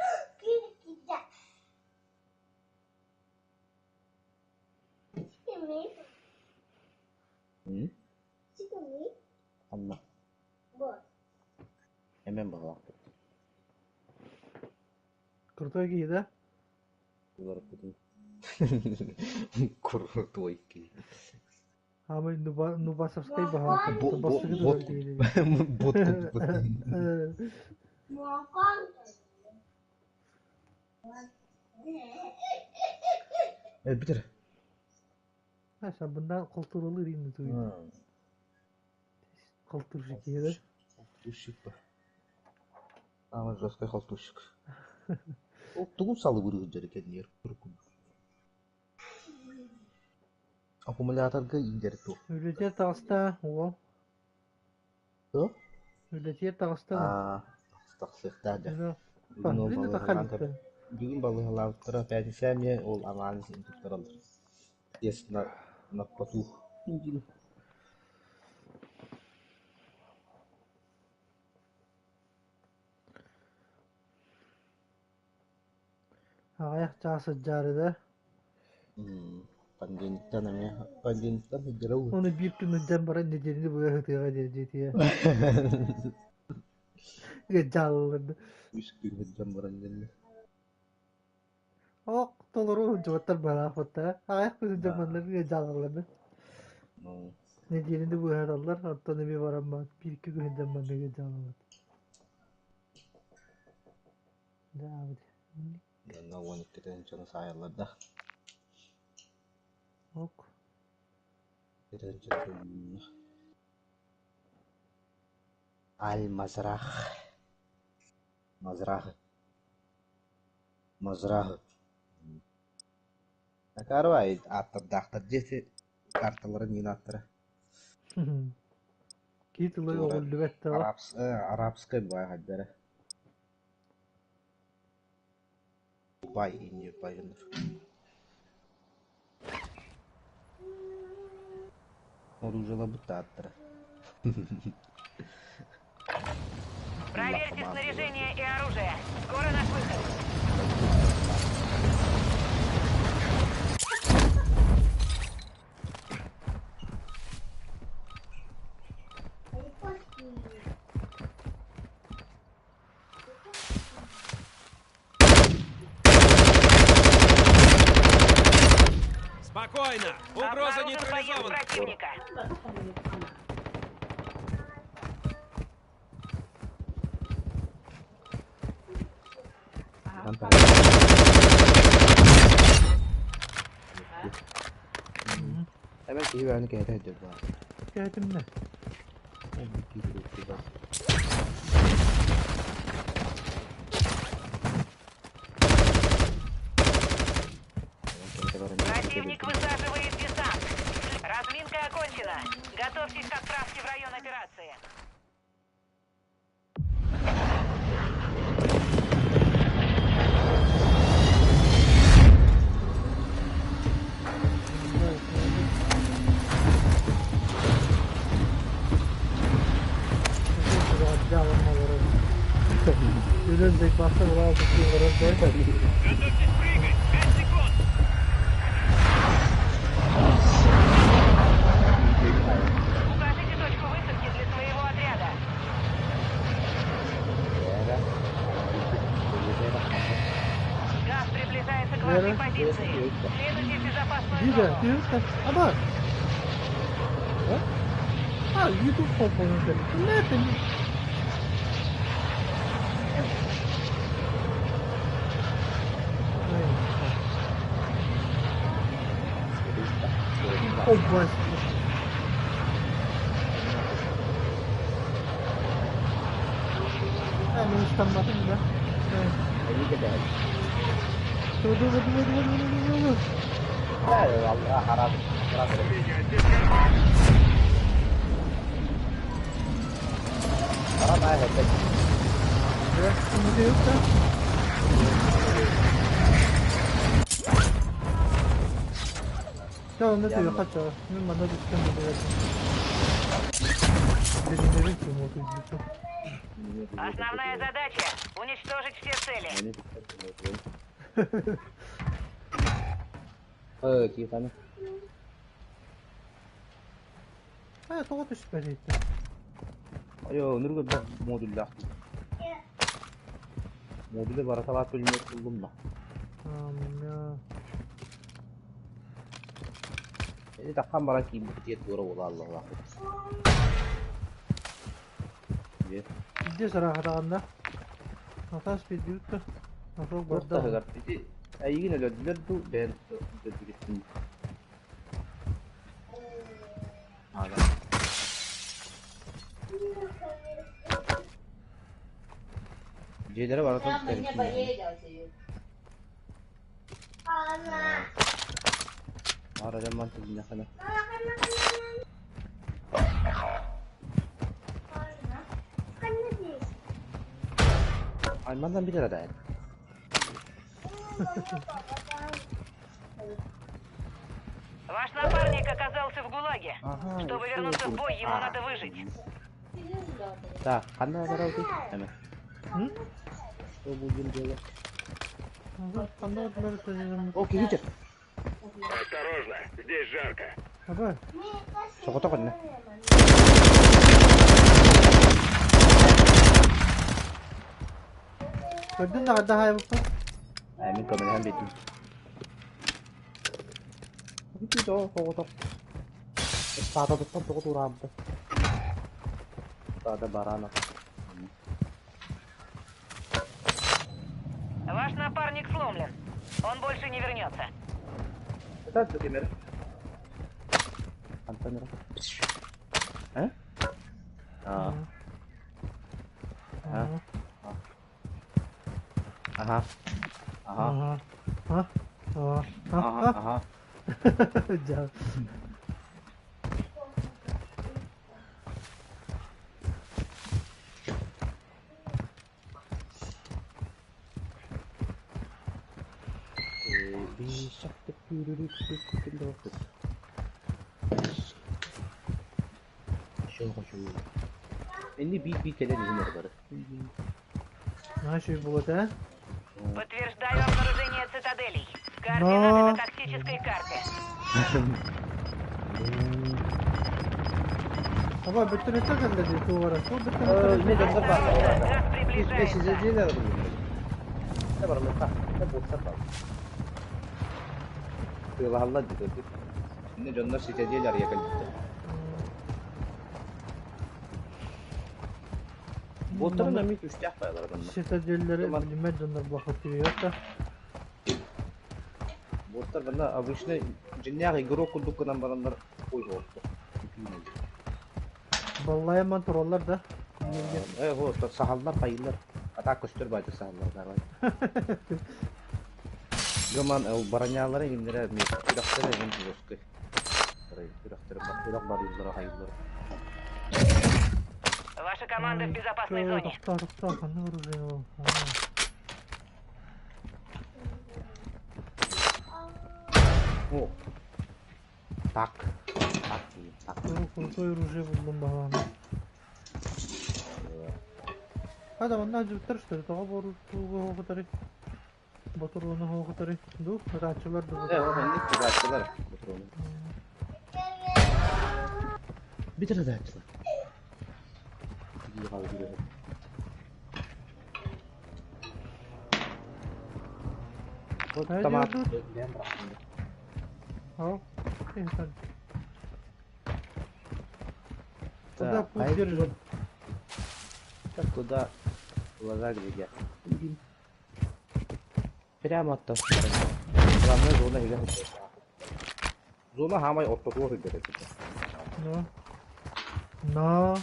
Анна. Эмэн баҕалаахпыт. Крутой киһи да? Уларыппытын. Крутой киһи. Аамай Нубасовскай баһаата. Бастакы Бот тутар киһи. бот курдук. Бүтэр. Аша bundan култууралыыр иини туйда. Култуурщик киһи да? Халтурщик ба. Ама жесткий халтурщик. Ол тугун салыбырыыр дьэрэ кэнниэр курдук. Аккумуляторга индер туох. Үлэтиэр таҕыста уол. Туох? Үлэтиэр таҕыста. Аа, тахсыахтаах дьэ. Бүгүн ол балыыһалаан бүгүн балыыһалаабыттара пятница эмиэ ол анаан туттараллар. Тест на наркоту. Аҕыйах чаас сылдьаары да. Понедельниктан эмиэ понедельниктан сылдьара уу. Оны биир күн илдьэн баран нэдиэлэни быһа сытыаҕа диэн дьиэтигэр. Дьаалыларды. Үс күн сылдьан баран дэннэ. Ок толору сылдьыбаттар бараахпыттара. Аҕыйах күн сылдьан бараннар дьаалыларды. Нэдиэлэни быһаараллар, оттон эмиэ баран биир-икки күн сылдьан баран дьаалылар. Дьаабыт. Манна 12 тыһыынчаны саайаллар да. Ок. Тыһыынча Аль-Мазрах. Мазрах. Мазрах. Акарвай ааттардаахтар дьиэти карталарын иин ааттара. Кии тылы оҕуллубат да. Арабскай баайдара. Бай инни байыныр. Оружиелабыт ааттара. Проверьте снаряжение и оружие. Скоро наш выход. Спокойно! Угроза Обнаружен боец нейтрализована! противника. Hemen киһи бэйэни кэһэтэ сылдьар баар. Кэһэтимнэ. Противник высаживает десант. Разминка окончена. Готовьтесь к отправке в район операции. Готовьтесь прыгать! 5 секунд! Укажите точку высадки для своего отряда. позиции. Следуйте в безопасную Биир зону. түһүк Аба. А, YouTube компоненты. Не, не. О, Мин ыстамматым да. Эйиги кэтэһэбит. Ду ду ду ду ду ду ду ду. Allah харам. Харам аа хэтэ. Кимде yok da. Чэ, онно түһүөххэ чэ. Мин манна түстэн быдыгар. Дириннэрин ким Основная задача – уничтожить все цели. Э, тихо. А, тоҕо түспэт Айо, ныргы да модуллаах. Модуле бараталаат пулемет буллум да. Эти таххан баран киирбит тиэт туора буола аллаах. Где сараахатаҕанна? Атас биэрдибит да. Аток Туох барда. таһыгар ити эйигин өлөрдүлэр дуу бэйэн өлөрдүгүттүн. Ага. Дьиэлэрэ барытын тэрийсэн. Арада ман тилиннэххинэ. Аймандан билэр адаайын. Ваш напарник оказался в ГУЛАГе. Ага, Чтобы вернуться в бой, ему надо выжить. Так, ханна баралды? Эме. М? Что будем делать? Ханна баралды. О, киһи Осторожно, здесь жарко. Аба. Соҕото хонна. Көрдүн да хадда хайбыппын. Ээ, мин көмөлөһөн биэрдим. Ити тоҕо соҕотох. Ыстаататыттан тоҕо туораабыта. Ыстаата барана. Ваш напарник сломлен. Он больше не вернется. Это кемер. Антон Э? А. Ага. Ага. Ага. Ага. А? Ага. А? Ага. Дьэ. Энни би-би кэлэн иһин эрэ Наша буолуо ээ. Подтверждаю обнаружение цитаделей. Координаты Но. на тактической карте. Аба бүттүрүттэ кэллэ дии тугара. Туох Не бүттүрүттэ дьоннор баар. Осторожно, газ приближается. Не барамыкка. Не буолсар баар. Тыылаһаллар дии көрдүк. Инне дьоннор ситэ арыйа кэлбиттэр. Буоттарын эмиэ күстээх байалар манна. Цитаделлери билиммэт дьоннор буолахыт да. Буоттар манна обычно дьиннээх игрок курдук гынан бараннар ой отту. Баллайаман тураллар да. Э, вот, сахаллар хайыллар. Атак көстөр байды сахаллар давай. Гыман баранялары имнере ми күрәхтәре им жестко. Күрәхтәре бар, бар юллары хайыллар. Ваша команда в безопасной зоне. Тохтоо, тохтоо, ханнык оружие ол? О. Так. Так, так. Крутой оружие буллум баҕана. Хада манна дьүттэр что ли? Тоҕо бор тугу хоҕутары? Ботуруону хоҕутары. Ду, ытааччылар ду. Э, ол ханнык кызааччылар. Ботуруону. Битер ытааччылар. Тиги хаалы билэр. Вот Хайа томат диэбит? бэйэм бырахтым. Ау. Куда Так, путь а держим? Так куда глаза глядят. Прямо от Главное зона или Зона хамай ортотугар сылдьар эбит. Но. Но.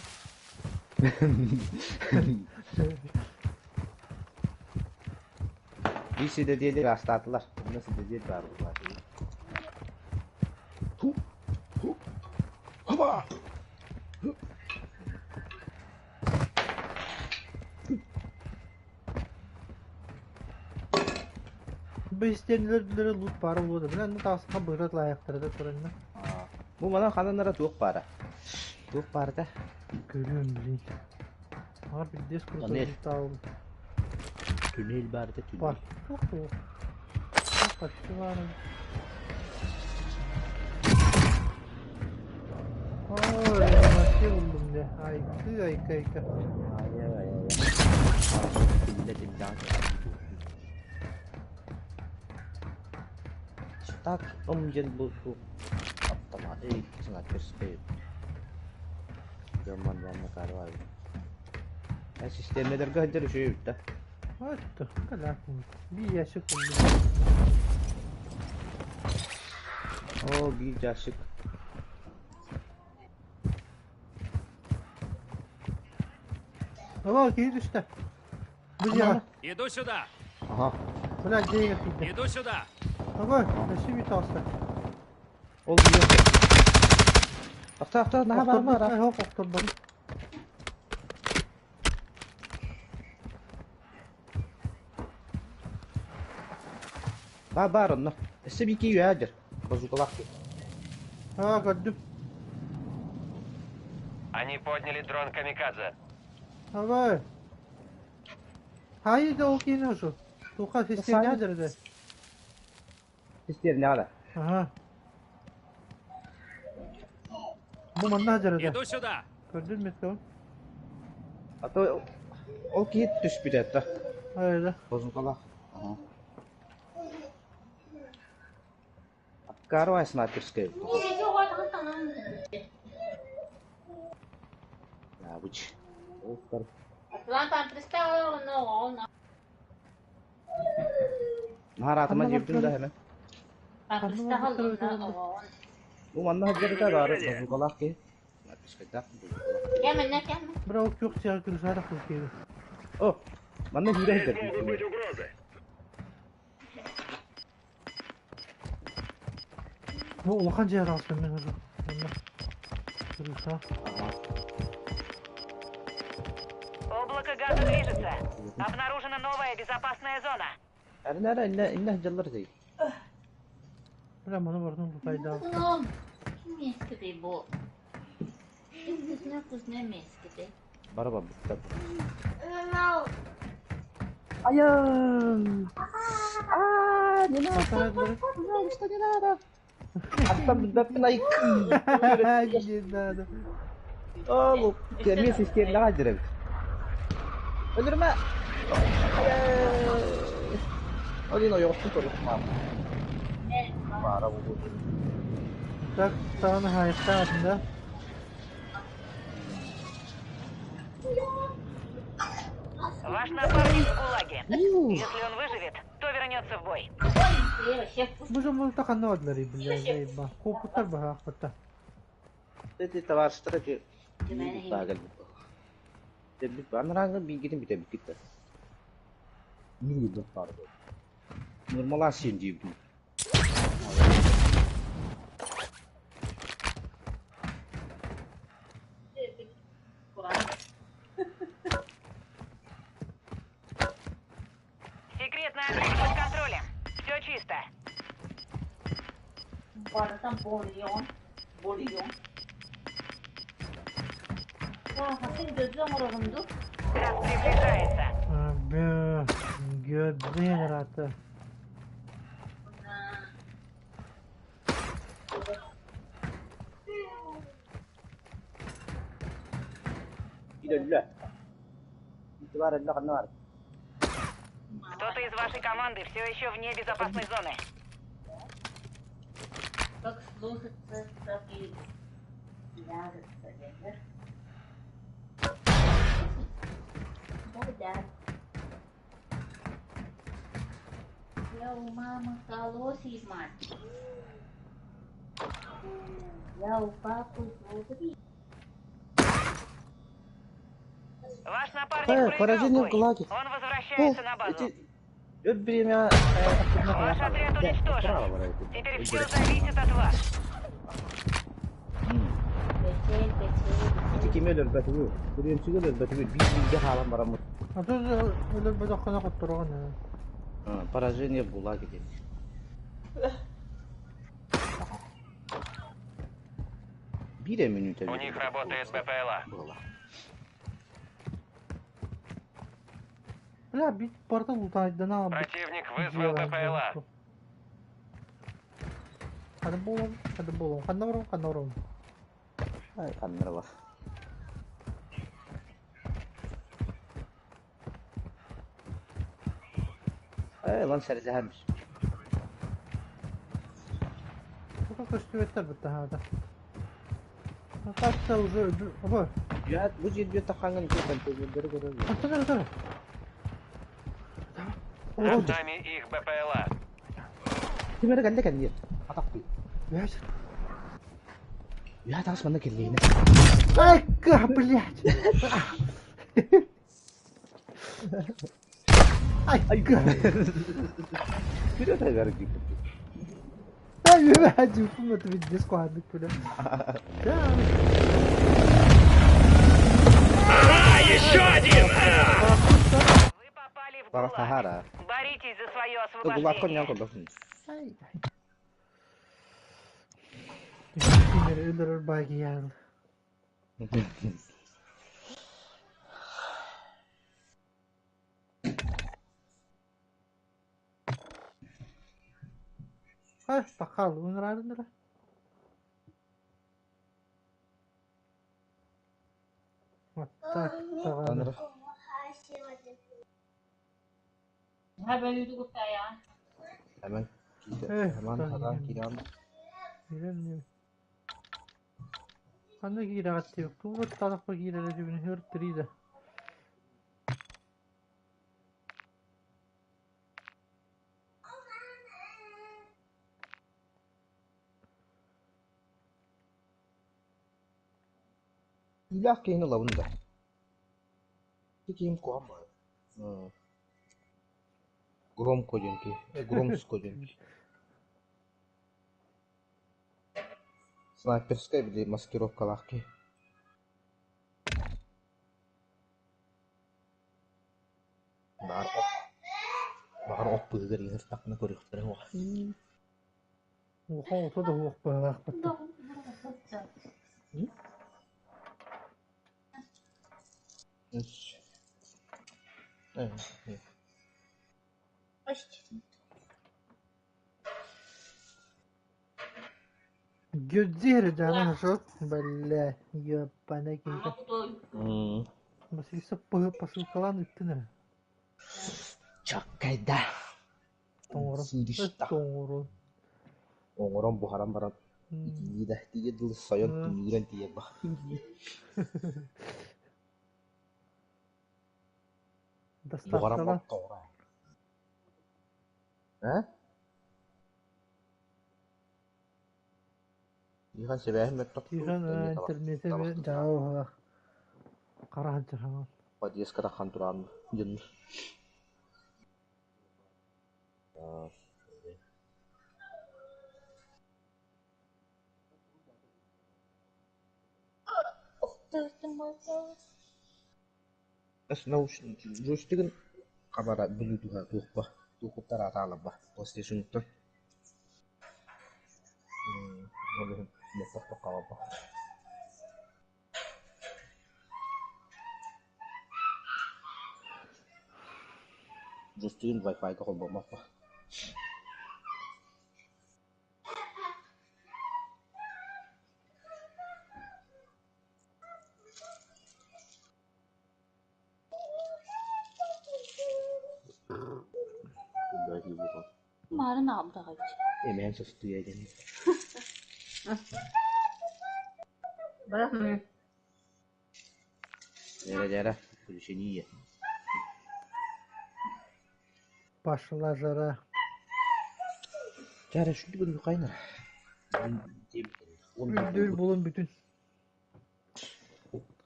Биир сирдэ диэри астаатылар. Онно сирдэ диэри баар буолла. Ху, ху, хаба! Бу истиэнэлэр лут баара буолуо да, бля, ну таҕысха быырат лаайахтара да туранна. Бу манан ханан эрэ туох баара? Туох баарта? Көрүөм, блин. Аар пиздец круто Туннель. лутал. Туннель баарта, туннель. Бар. Туох туох. Туох почти баар. Ой, вообще буллум дьэ. Айкы, айка, айка. Ай, ай, ай, ай. Тиллэ тиллэҕэ. Так, ом диэн бу бу автомат эй снайперскай. Дьоммон манна карвай. Э систиэмэлэргэ сылдьар үчүгэй эбит да. Это, каляку. Биир ящик буллум. Оо, биир дьассык. Ала, киһи түстэ. Бу дьиэҕэ. Иду сюда! Ага. Бля, дьиэгэ киирдэ. Иду сюда! Ага, өссө биир таҕыста. Ол биир. Ахта, ахта, наһаа барма, Охторбут, ара. ай, охторбут. Бар, бар онно. Өссө биир киһи үөһэ дьэр. Базукалаах киһи. Аа, көрдүм. Они подняли дрон Камикадзе. Давай. Хайы да ол киһини ошо. Туха системня дерде. Систиэринэҕэ да. Ага. Бу манна дерде. Иду сюда! Көрдүн метро. А то ол киһи түспүтэ да. Айда. Базукалаах. Ага. Карвай снайперская. Явыч. Наһараатыма дьиэбитин да хэмэ. Бу манна сылдьарыта баары базукалаах киһи. Снайперскайдаах базукалаах. Бра ол күөх сиэҕэ күрүсаара кыл киһи. О, манна сүүрэ сылдьар. Могут быть угрозы. Бу улахан дьиэ араҕаспын мен уже. Манна. Күрүсаа. Облако газа движется. Обнаружена новая безопасная зона. Эрнэ эрэ иннэ иннэ сылдьаллар дии. Бля, маны бардым бу пайда. Бара барбыттар. Айан! А, не надо, пожалуйста, не надо. Аттан билбэппин айык. Не надо. Ол, кэмиэ систиэмэҕэ дьирэбит. Өлөрүмэ! Ол иһин ойоҕоспун көрүөх баар. Баара буолуо. Так, саҕана хаайыктаах да. Ваш напарник в ГУЛАГе. Если он выживет, то вернется в бой. Бу дьон булта ханна бардылар бля, заеба. Куоппуттар баһаахпыттар. Эти товарищтар эти кэлбит. Бүтэрбит анарааҥҥа бииргитин бүтэрбиккит да. Биир баар Нормалаан сиэн диэбитим. Секретный объект под контролем. Все чисто. Газ приближается. Бля, геогенерата. Өллө. Ити баар өллө ханна баар. Кто-то Кто-то из вашей команды все еще вне безопасной зоны. Как слушаться, так и ляжется, верно? Да-да. Я у мамы колосий мать. Я у папы зубри. Ваш напарник проиграл Поражение в бой. ГУЛАГе. Он возвращается на базу. Өр бириэмэ Ваш отряд уничтожен. Теперь все зависит от вас. Качель, качель. Ити кими өлөрбөтүгү? Бүрүөнсүгү өлөрбөтүгү биир бииргэ хаалан бараммыт. А то өлөрбөтөххүнэ хотторуоҕун ээ. Поражение в ГУЛАГе диэн. Биир эрэ мүнүүтэ У них работает БПЛА. буолла. Бля, бит барыта лутайдан Противник вызвал БПЛА. Ханна буолуом, ханна буолуом, ханна барыам, ханна барыам. Ай, ханна бар. Эй, лан сэрдэһэн. Пока көстүбэттэр быттаһаата. Так-то уже... Оба, Я бу жерге таханган контейнердери көрөм. антон ары Над нами их БПЛА. Ким эрэ кэллэ кэнниэ. Атахтыы. Блядь. Я таас манна кэллиинэ. Ай, ка, блядь. Ай, ка. Вперед айгар дип. Ай, блядь, это ведь бесплатный, бля. Да. Еще один! Вы попали в Бара ГУЛАГ. Сахара. Боритесь за свое ГУЛАГка не освобождение. көрбөтүм. Ай, ай. Кинер өлөрөр багиян. Ай, бакал, унрарындыра. Вот так, даҕаны. Аныр. Hemen Эх, hemen да, хадан не. кирам. Киирэн Ханна киирэҕит диэбит. Тугу талахпа киирэрэ дьүбүн хөр да. Илах кейин ылабын да. Киим куам бар. Громко диэн Громско диэн Снайперская били маскировкалаах киһи. Баар оп. Баар оп быыгар иһэр тахна көрүөхтэрэ уох. Уха ото да уох быһалаахпыт. Гюдзир да шо? Бля, ёбаный киһитэ. Василиса посылкалаан ыттын эрэ. Чаккайда. Тоҥорон. Сиришта. Тоҥорон. Оҥорон буһаран баран итии да тиийэ дылы сойон тимиирэн тиийэ ба. Буһаран Доставкала. боттоҕура. Э? Ихан себэһин мөттөх Тихон интернете дьаҕа харахан чахаман. Подъездка тахан туран дьын. Эс наушник джойстигин хабара Bluetooth туохпа туохуттар атаалаба PlayStation-тан. Ол иһин лэптоп хабарба. Джойстигин Wi-Fi-га холбоммаппа. Маарын аҕалбатах эбит. Эмээн сыстыа диэн. Барах Дьэрэ-дьэрэ, включение. Пошла жара. Дьэрэ, шүлүгүн хайнар. Үрдүр булун бүтүн.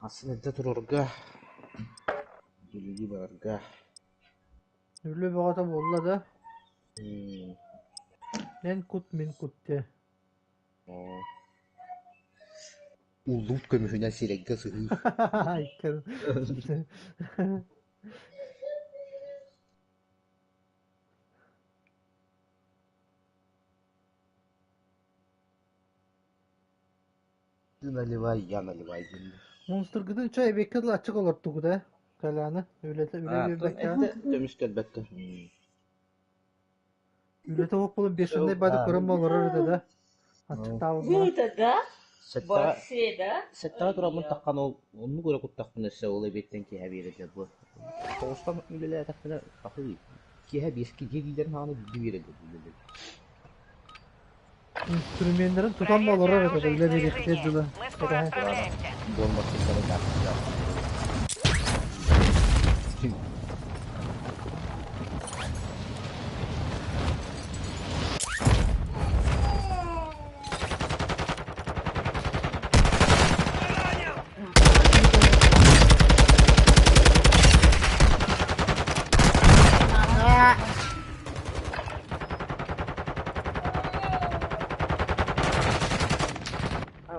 Асын эрдэ турарга, үлэлии барарга. Үлэ бөҕөтө буолла да? Эн кут, мин кут диэ. Уллуут көмүһүнэн сирэйгэ сыһыы. Ты наливай, я наливай диэн. Монстргытын чай эбиэккэ дылы аччык олортугут ээ, Коляны үлэтэ үлэ биэрбэккэ. Көмүс кэлбэккэ. Үлэтэ суох буолан бешеный бады көрөн олорор этэ да. Аччыктаабыт Это да? Вообще, да? Сэттэҕэ тураммын таххан ол оннук эрэ куттахпын өссө ол эбиэттэн киэһэ биэрэллэр буо. Тоҕустан үлэлээтэхпинэ хахыы киэһэ биэскэ дьиэлиилэрин хаҕана биирдэ биэрэллэр үлэлэр. Инструменнарын тутан олорор этэ да үлэ биэриэхтиэр дылы. Мы скоро отправляемся. Дон баттыктары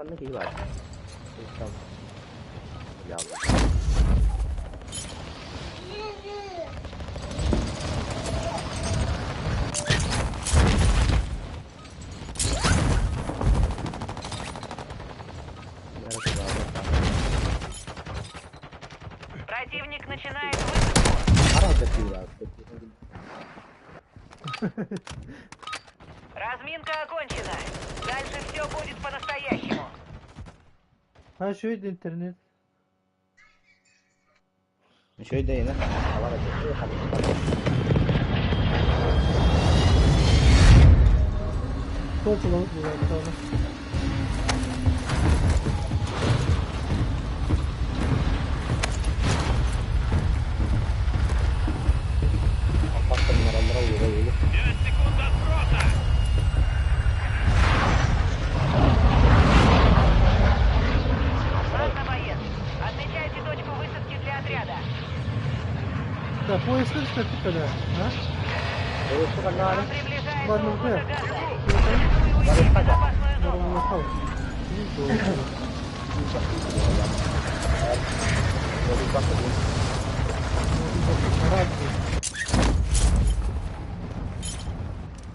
Онно киһи баар. Противник начинает высадку. Разминка окончена. Дальше все будет по-настоящему. А үчүгэй интернет. Үчүгэй да ина. Толчулабыт буолар. Секунд до сброса! Ладно, боец. Отмечайте точку высадки для отряда. Да, поезд что а? Вам приближается Ладно, облако где? газа. Рекомендую уйти в безопасную зону.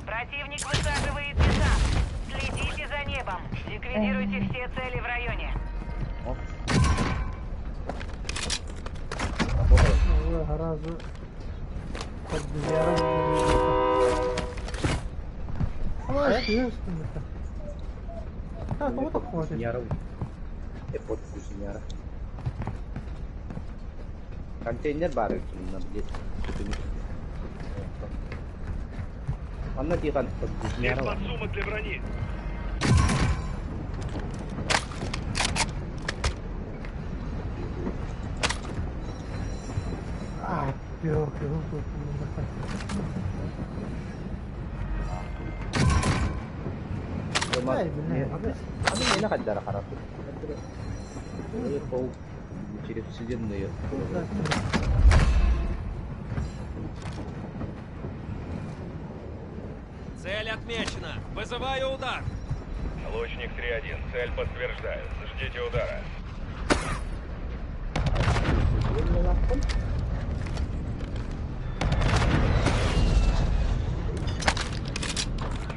Противник высаживает десант. Следите за небом. Ликвидируйте все цели в районе. Разу подбежал. А, кого так хватит? Кузняра. Контейнер бар Анна тихан Есть подсумок для брони. А, пёк, Через вселенную. Цель отмечена. Вызываю удар. Лучник 3-1. Цель подтверждаю. Ждите удара.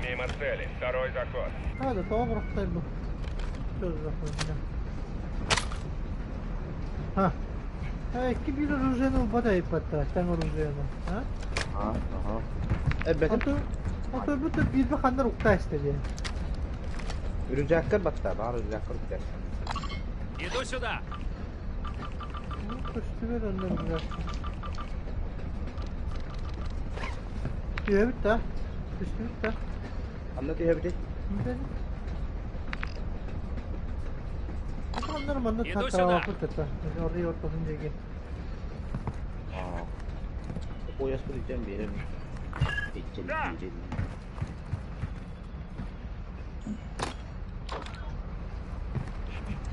Мимо цели. Второй заход. А, да, то был. Что за хуйня? А. Эй, кибир оружие бодай пата, там оружие, а? Ага. А то будто бирбе хандар укта истеди. Рюкзакка батта, бар рюкзакка укта. Иду сюда. Ну, көстүбөр онно рюкзак. Түһэбит да? Түстүбүт да. Ханна түһэбитий? Оннор манна Иду сюда. таалаппыт это. Орый ортотун диэки. Аа. Пояс илдьэн биэрэн. Иччэн биэрэн.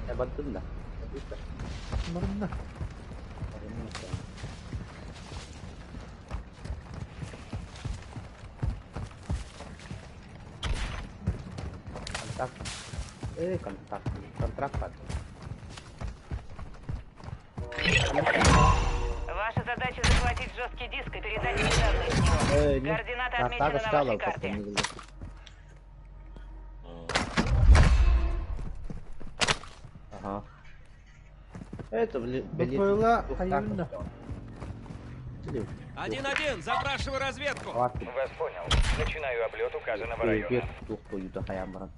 Э бардын да. Барынна. Контакт. Контакт. Контракт баар. Ваша задача захватить жесткий диск и передать эти данные с него. Э, не. Координаты Так, отмечены на стало вашей карте. Ага. Это, блин, БПЛА хайыынна. 1-1, запрашиваю разведку. Вас понял. Начинаю облет указанного района.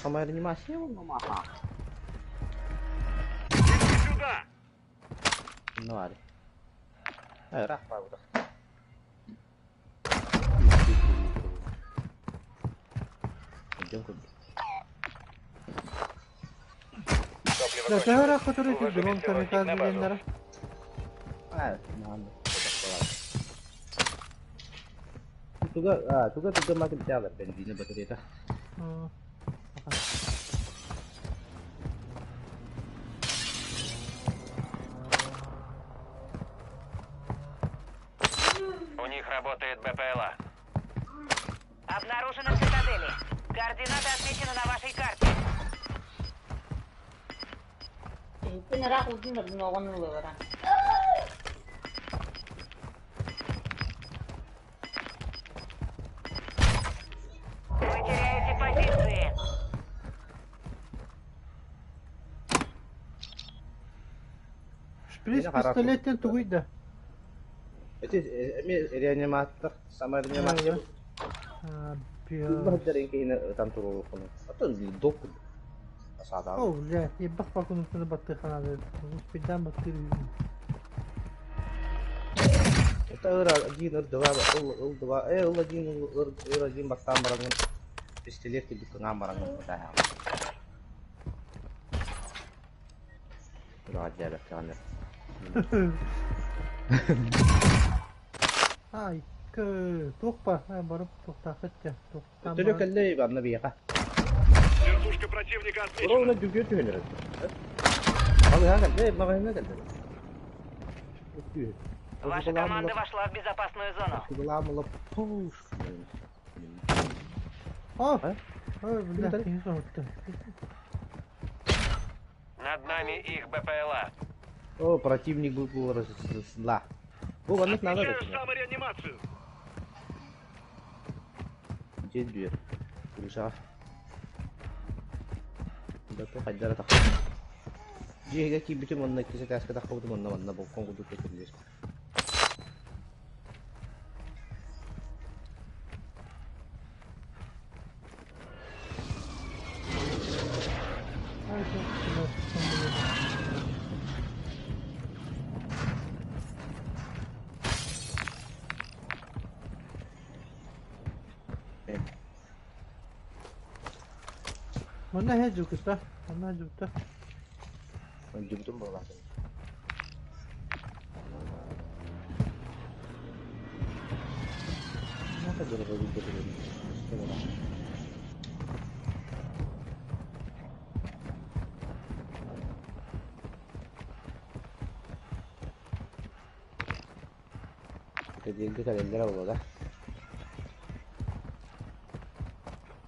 Самореанимация, мамаха. Сюда! Ну, ладно. Рах, правда. Идем куда? Топливо Да, кончилось. төһө который Увожу дрон беспилотник на камикадзе базу. диэннэрэ. А, ладно. Туга, а, туга туга макын тяла бензина батарейка. У них работает БПЛА. Обнаружены цитадели. Координаты отмечены на вашей карте. Күн ыраах ылдьан оҕону ылара. Вы теряете позиции. Шприц Мені хорошо. пистолеттен тугуй да. Эти реаниматор, самореанимация. А, бля. Там туру А то док. Асада. О, бля, ебах пакунуттан баттыханады. Успейдан баттыр. Это ыр один, ыр два, ыл ыл два, ыл один, ыр ыр один бастан барангын. Пистолет килдик кыңан барангын. Да. Раджа бакканыр. Ай, туох па, барып туохтаахыт туохтаан Төлө кэллэ барна бияка. Вертушка противника отмечена. Ровно дүгө түһөнөр. Ал ха кэллэ, магайна кэллэ. Ваша команда вошла в безопасную зону. О! А? Ой, бля, киһи соһутта. Над нами их БПЛА. О, противник был зла. Бу баннык надо. Отмечаю самореанимацию. Где дверь? Крыша. Да то хайдара так. Жеге ки бүтүм онна кисе таска так кылдым онна онна балкон кудук кетилер. Ай, туох, бля, Манна хэжүкүтэ, манна хэжүкүтэ. Жүбүтүм буолла. Нака дөрөбө бүйтө. Теделге календер буолла.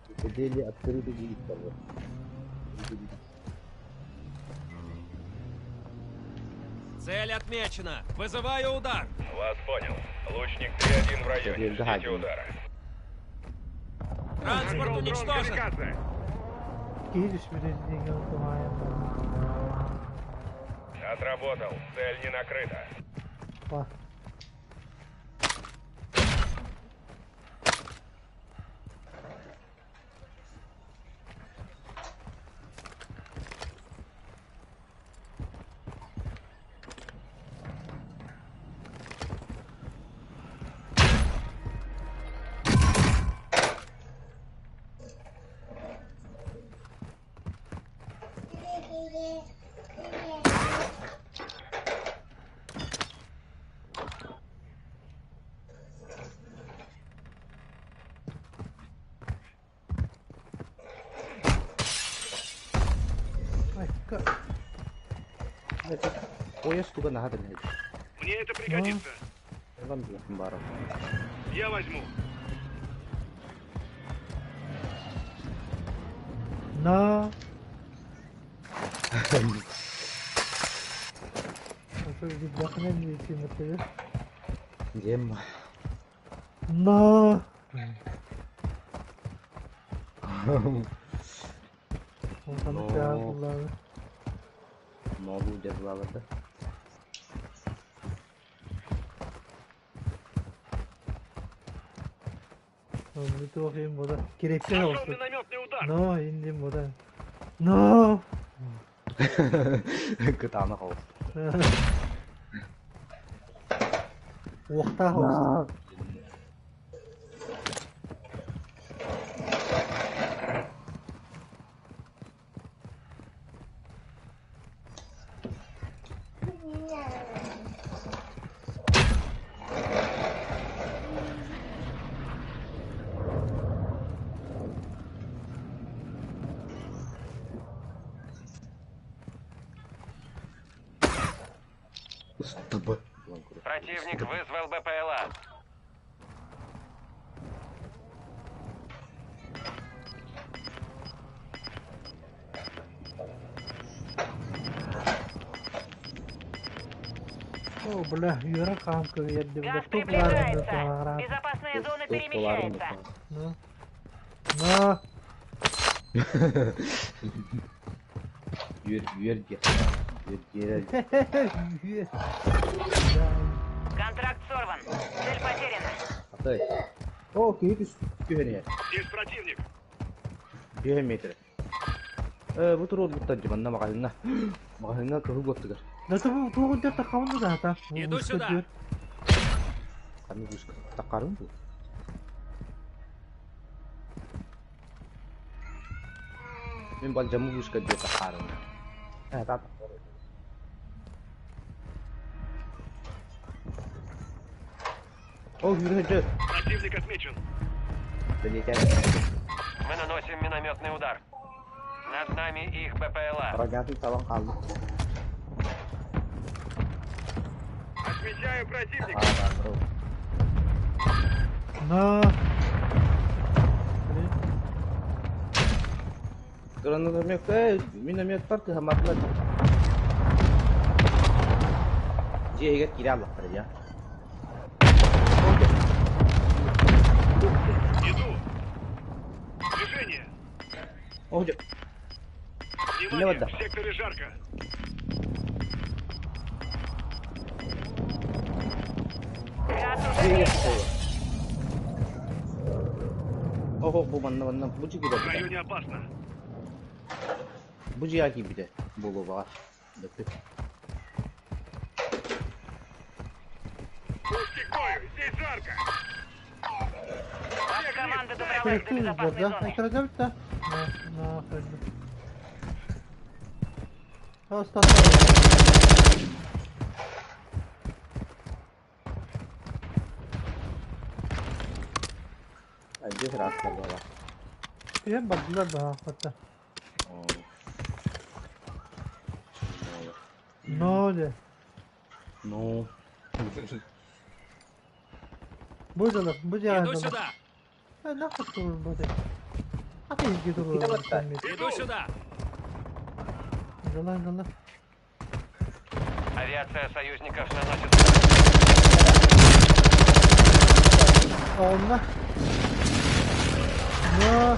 Цитадели открыты директору. Цель отмечена. Вызываю удар. Вас понял. Лучник 3-1 в районе. Цитадель Ждите удара. Транспорт уничтожен. Киһи түспүтэ диэн туһаайан. Отработал. Цель не накрыта. Па. Айка. Пояс туга наһаа да билэр. Мне это пригодится. Ылан билэхпин баарым. Я возьму. На. Видяхнен тимати. Диэм. На. Но. Нолу деп булаларды. Керекте Нашел olsun. минометный удар. Но, индим бода. Но. Кытаанах ол. Уохтаах olsun. Ыстыбы. Противник вызвал БПЛА. О, бля, юра хамка ерди. Газ приближается. Безопасная зона перемещается. На. На. Үөр үөр диэх. Үөр диэрэ. Контракт сорван. Цель потеряна. Атай. О, киһи түс түһэн иһэр. Есть противник. Түһэн метр. Э, бу туруорбуттар дии манна маҕаһыыҥҥа. Маҕаһыыҥҥа кыһыл уоттугар. Да ты тугун деп тахамын да та. Иду сюда. Ханнык уска таххарым дуу? Мин балдьаммыт уска диэн таххарым. Э, та О, үөрэ Противник отмечен. Бэлиэтээн. Мы наносим минометный удар. Над нами их БПЛА. Рогатый талан хаалла. Отмечаю противника. Аа, бро. На. Гранатомет, э, минометтар кыһамматылар. Дьиэ иһигэр киирэ аллахтара дьэ. Иду. Движение. О, дьэ. Внимание, вода. в секторе жарко. Газ уже Дьиэ иһигэр близко. сыталлар. Ого, бу манна манна бу дьиэ В киирбитэ. районе опасно. Бу дьиэҕэ киирбитэ буолуо баҕар. Бүппүт. Пушки к бою! Здесь жарко! Ваша команда добралась до Керекте безопасной да. зоны. Айтырда да. На, на, хайды. Остаток. Дьиэ ыраас буолла. Түһэн бардылар да хатта. Но де. Ну. Бу дьалар, бу Иду дьалар. сюда. Э, нахуй турur бу де. Аты изге турur. Киде батта? Иду сюда. Жалан, жалан. Авиация союзников наносит удар. Онна. Но.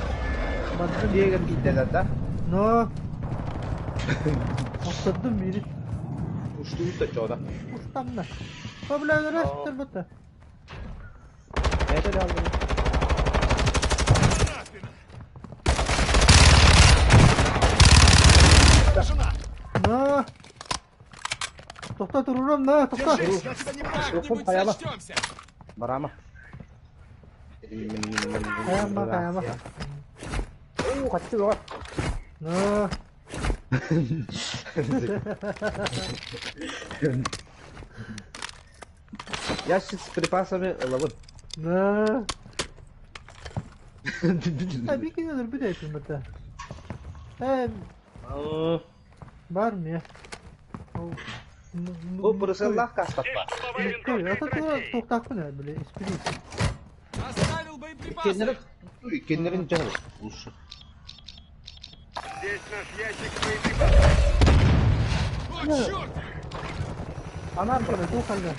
Бардым. Дьиэ иһигэр киирдилэр да? Но. Охтордум бири. Уштуут да чода. Устамна. О, бля, өрөстөр бутта. Это да алдым. На. Тохто турурам, на, тохто. Жокпун хайама. Барама. Хайама, хайама. Оо, хатты бөҕө. На. Ящик с припасами ылабын. Да. А бикини өлөрбүт этим это. Э, бар мне. Бу бырысыллаах каспаппа. Здесь штурмовая винтовка Ата и туга трофеи. туохтаахпын ээ, били, испилиис. Оставил Иккиэннэрин боеприпасы! иккиэннэрин дьаһал. Лучше. Здесь наш ящик с боеприпасами. О, черт! Анар Кэлэ, туох хаалла?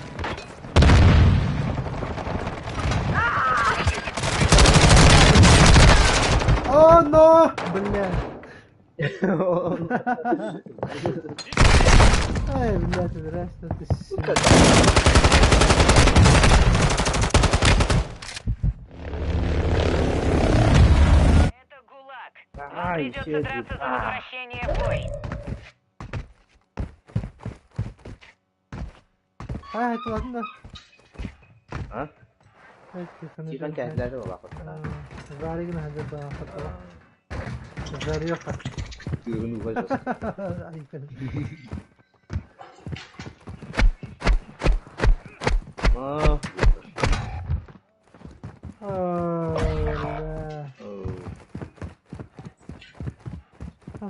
О, но! Бля. Ай, блядь, здрасте, ты Сука. Это ГУЛАГ. Вам Ай, придется еще драться за возвращение в бой. А, это ладно. А? Тихон кээһилээри улааппыттара. Варигин хадда хатала. Зарёха. Тыырын уһай Аа.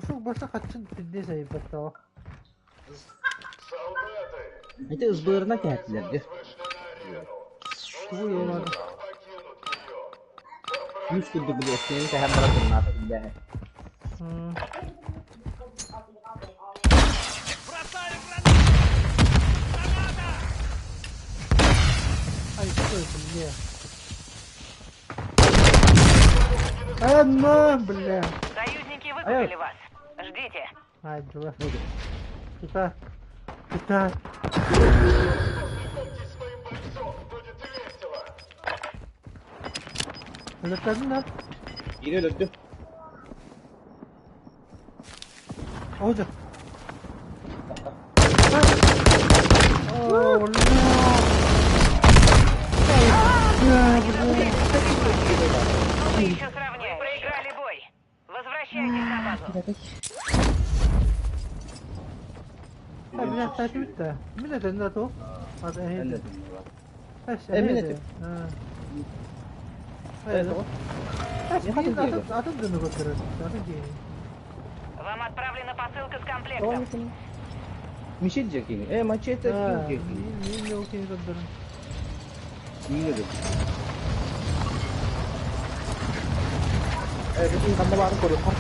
Сук баша хатчын пиздец айбаттала. Солдаты! Ити ызбыырына кээһэтилэр дии. Вышли на арену. Тугу йолады. Покинут ее. Күүс курдук били эстиэни кэһэн баран граната биллээһэ. Бросаю гранату! Граната! Ай, что это, бля? А, на, бля. Союзники выкупили вас. Ждите. Ай, дела. Куда? Куда? Познакомьтесь с моим бойцом, будет весело. Өлөттөрүн Киирэ өлөрдүм. Ода. О, бля. Но мы еще сравняем. Вы проиграли бой. Возвращайтесь на базу. А, бля, татүтtä. Minä teen tätä. Ата Эн эһиде. Эс, Э, мин эһиде. этим. А. Э, тоҕо? Эс, Не хотим мин атын диэги. атын дыны көтөрөр. Атын диэни. Вам отправлена посылка с комплектом. Мишель дьэ Э, мачете А, киҥ мин мин ол кини көтөрөр. Миин өлөрдүм. Э, бүтүн ханна баарын көрүөххэ.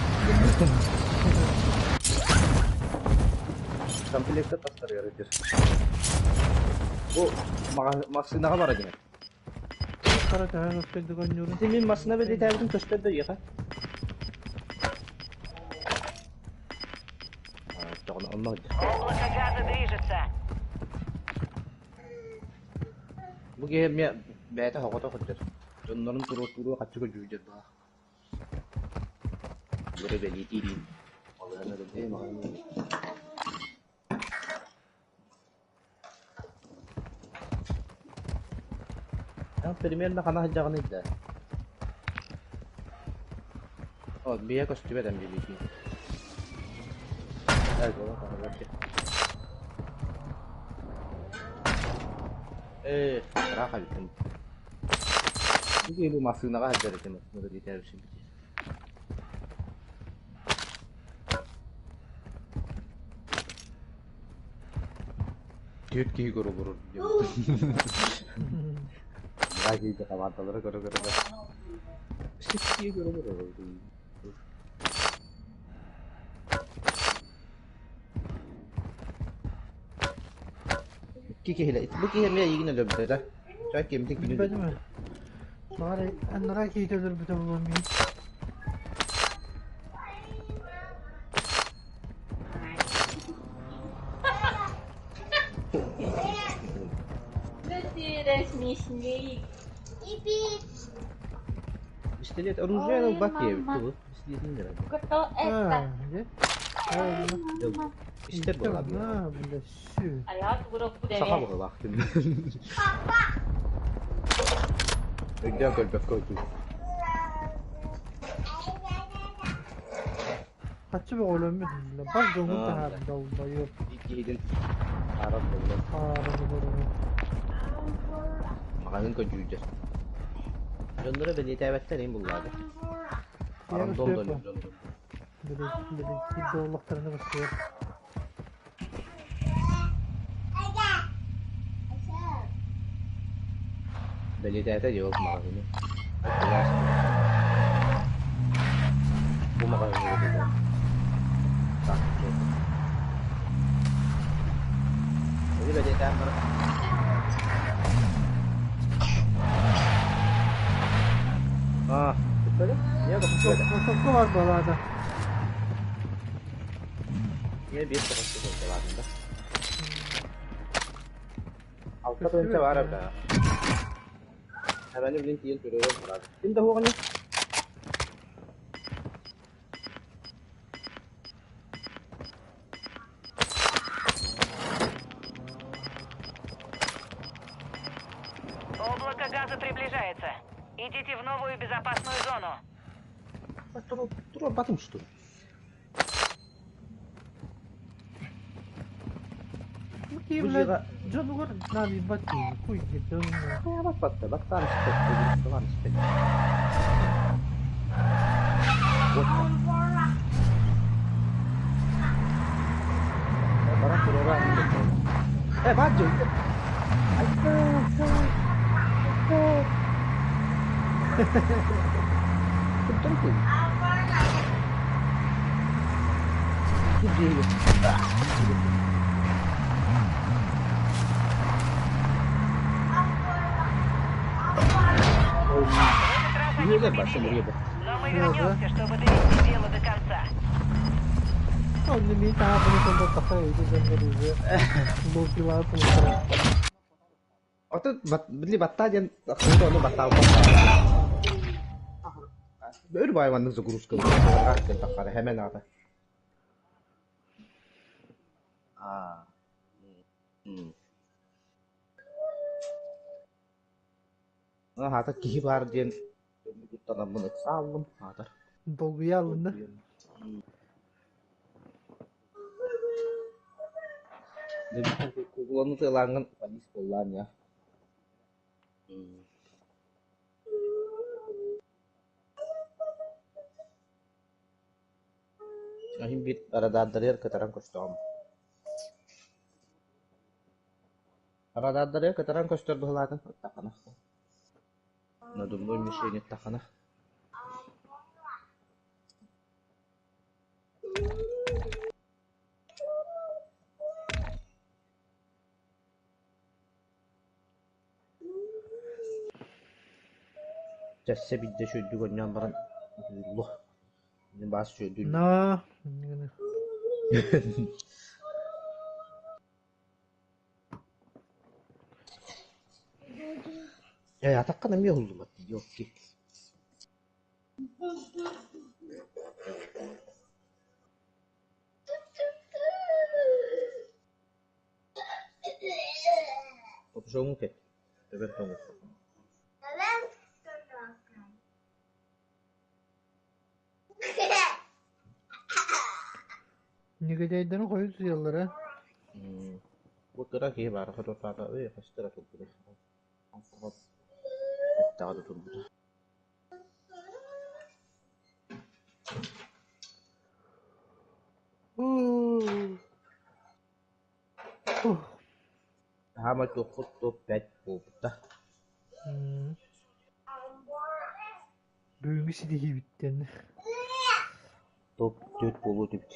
Комплекта тастарыгар этир. Бу массыынаҕа бара диэн. Кара таһан өттөк дөгөннүрүн. Ити мин массыына бэлиэтээбитим көстөр да ийэхэ. Тоҕуна онно Облако газа движется. Бу киһи эмиэ бэйэтэ хоҕото сылдьар. Дьоннорун туруо-туруо хаччыга дьүүлдьэр баҕа. Бары бэлиэтиириин. Балыһан эрэ Примерно хана сылдьаҕыный да. О, бийэ көстүбэт эм билиитин. Э, ыраах эбиппин. Бу киһи бу массыынаҕа сылдьар этим, массыына бэлиэтээбиппин. Түөрт киһи көрө олорор диэн. Мына киһи хамаандалара көрө-көрө да. Үс киһи көрө олорор. Икки киһилэ. Бу киһи эмиэ эйигин өлөрбүтэ да. Чай кимтин күнү. Билбэтим. Баҕар аннараа киһитэ өлөрбүтэ буолуом мин. Да ты рассмешник. Пистолет оружие Ой, ылбат диэбит мама. тугу. Пистолетин дэрэ. Кто это? А, где? А, Истер буолла. На, бля, сүү. А я тугура Саха быһыылаах. Өйдөөн көрбөккө отуу. Хаччы бөҕөлөммүт бар дьоҥҥун таһаар долбойуоп. Киһитин аарар буолла. Аараны көрөҕүн. Маҕаһыын көрдүүрдэр. Дьонноро бэлиэтээбэттэр иһин буллаады. Рандом донор дьоннор. Били олохторуна көстүөр. Бэлиэтээтэ дии ол маҕаһыыны. Бу маҕаһыыҥҥа быһыылаах. Эти бэлиэтээн баран Аа, түспэтэ? Ийэ көстүбэтэ. Сокко бар балаада. Ийэ биир тоҕус сыллаатым да. Алта тыһыынча баар эбит Эбэни билин тиийэн көрөрөр барар. Ким да суоҕуний? Облако газа приближается. Идите в новую безопасную зону. Туруорбатым что ли? Бу дьиэҕэ Дьонугар наадыйбат киһи, куй диэн хайаабат батта, баттаан испэт, ыгырысталаан испэт. Вот Баран туруора Э, баар дьэ, Айта, айта, Куттан кый. В этот раз они победили. Но мы вернемся, чтобы довести дело до конца. Онно мин таһаабыны толлотохо ити дьоннор уже лоукилаан тулуктара. Ото били баттаа диэн ханна ону баттаабыт Өр баай маннык загрузка таххара хэмэн аата. Аа. Аата киһи баар диэн куттанаммын ыксааллым аатар. Долгуйа алынна. Кугуланы тыалааҥҥын полис буоллаан я. Иһин биир арадаардарыгар кытаран көстөҕүм. Арадаардарыгар кытаран көстөр быһылаатын ыттаххына. Надувной мишень ыттаххына. Чэссе биирдэ үчүгэйдик оонньоон баран утуйуллуо. Баас үчүгэйдик На Ээ, атаххын эмиэ уһуллубат дии, окей. Капюшоҥҥун кэт, эбэр тоҥуй. Негодяйдарын хойут сыйаллара. Бу кыра киһи баара хотурҕаата ый хастара турбута. Аттаҕа да турбута. Хаамай туохпут туох бэрт буолбута. Бүгүҥҥү ситиһиибиттэн Топ түөрт буолуо этибит.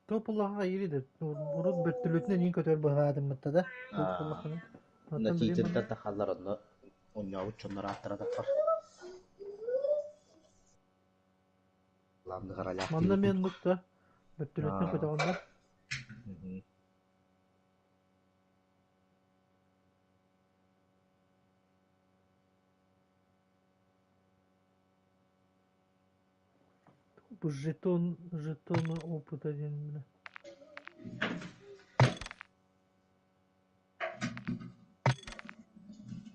Топ улахан ири да урут бөртөлүөтүнэн иин көтөр быһаатыммытта да топ улаханы. Онно Оттон билигин тиитэрдэр да хааллар онно оонньообут дьоннор ааттара таххар. Манна эмиэ оннук да бөртөлүөтүнэн көтөҕүннэр. Бу жетон жетоны опыта диэн бile.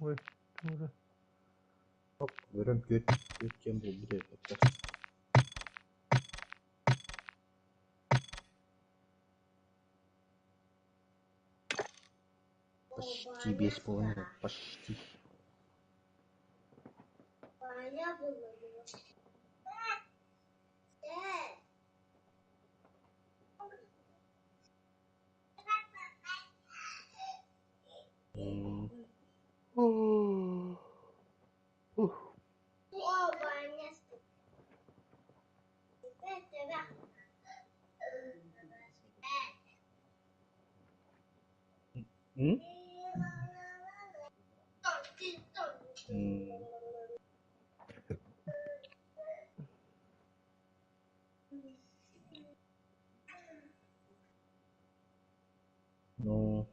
Ой, туора. Көрөн түөрт түөрт диэн буолбут эбит. Почти биэс буолан эрэр, почти. М? М. Ну,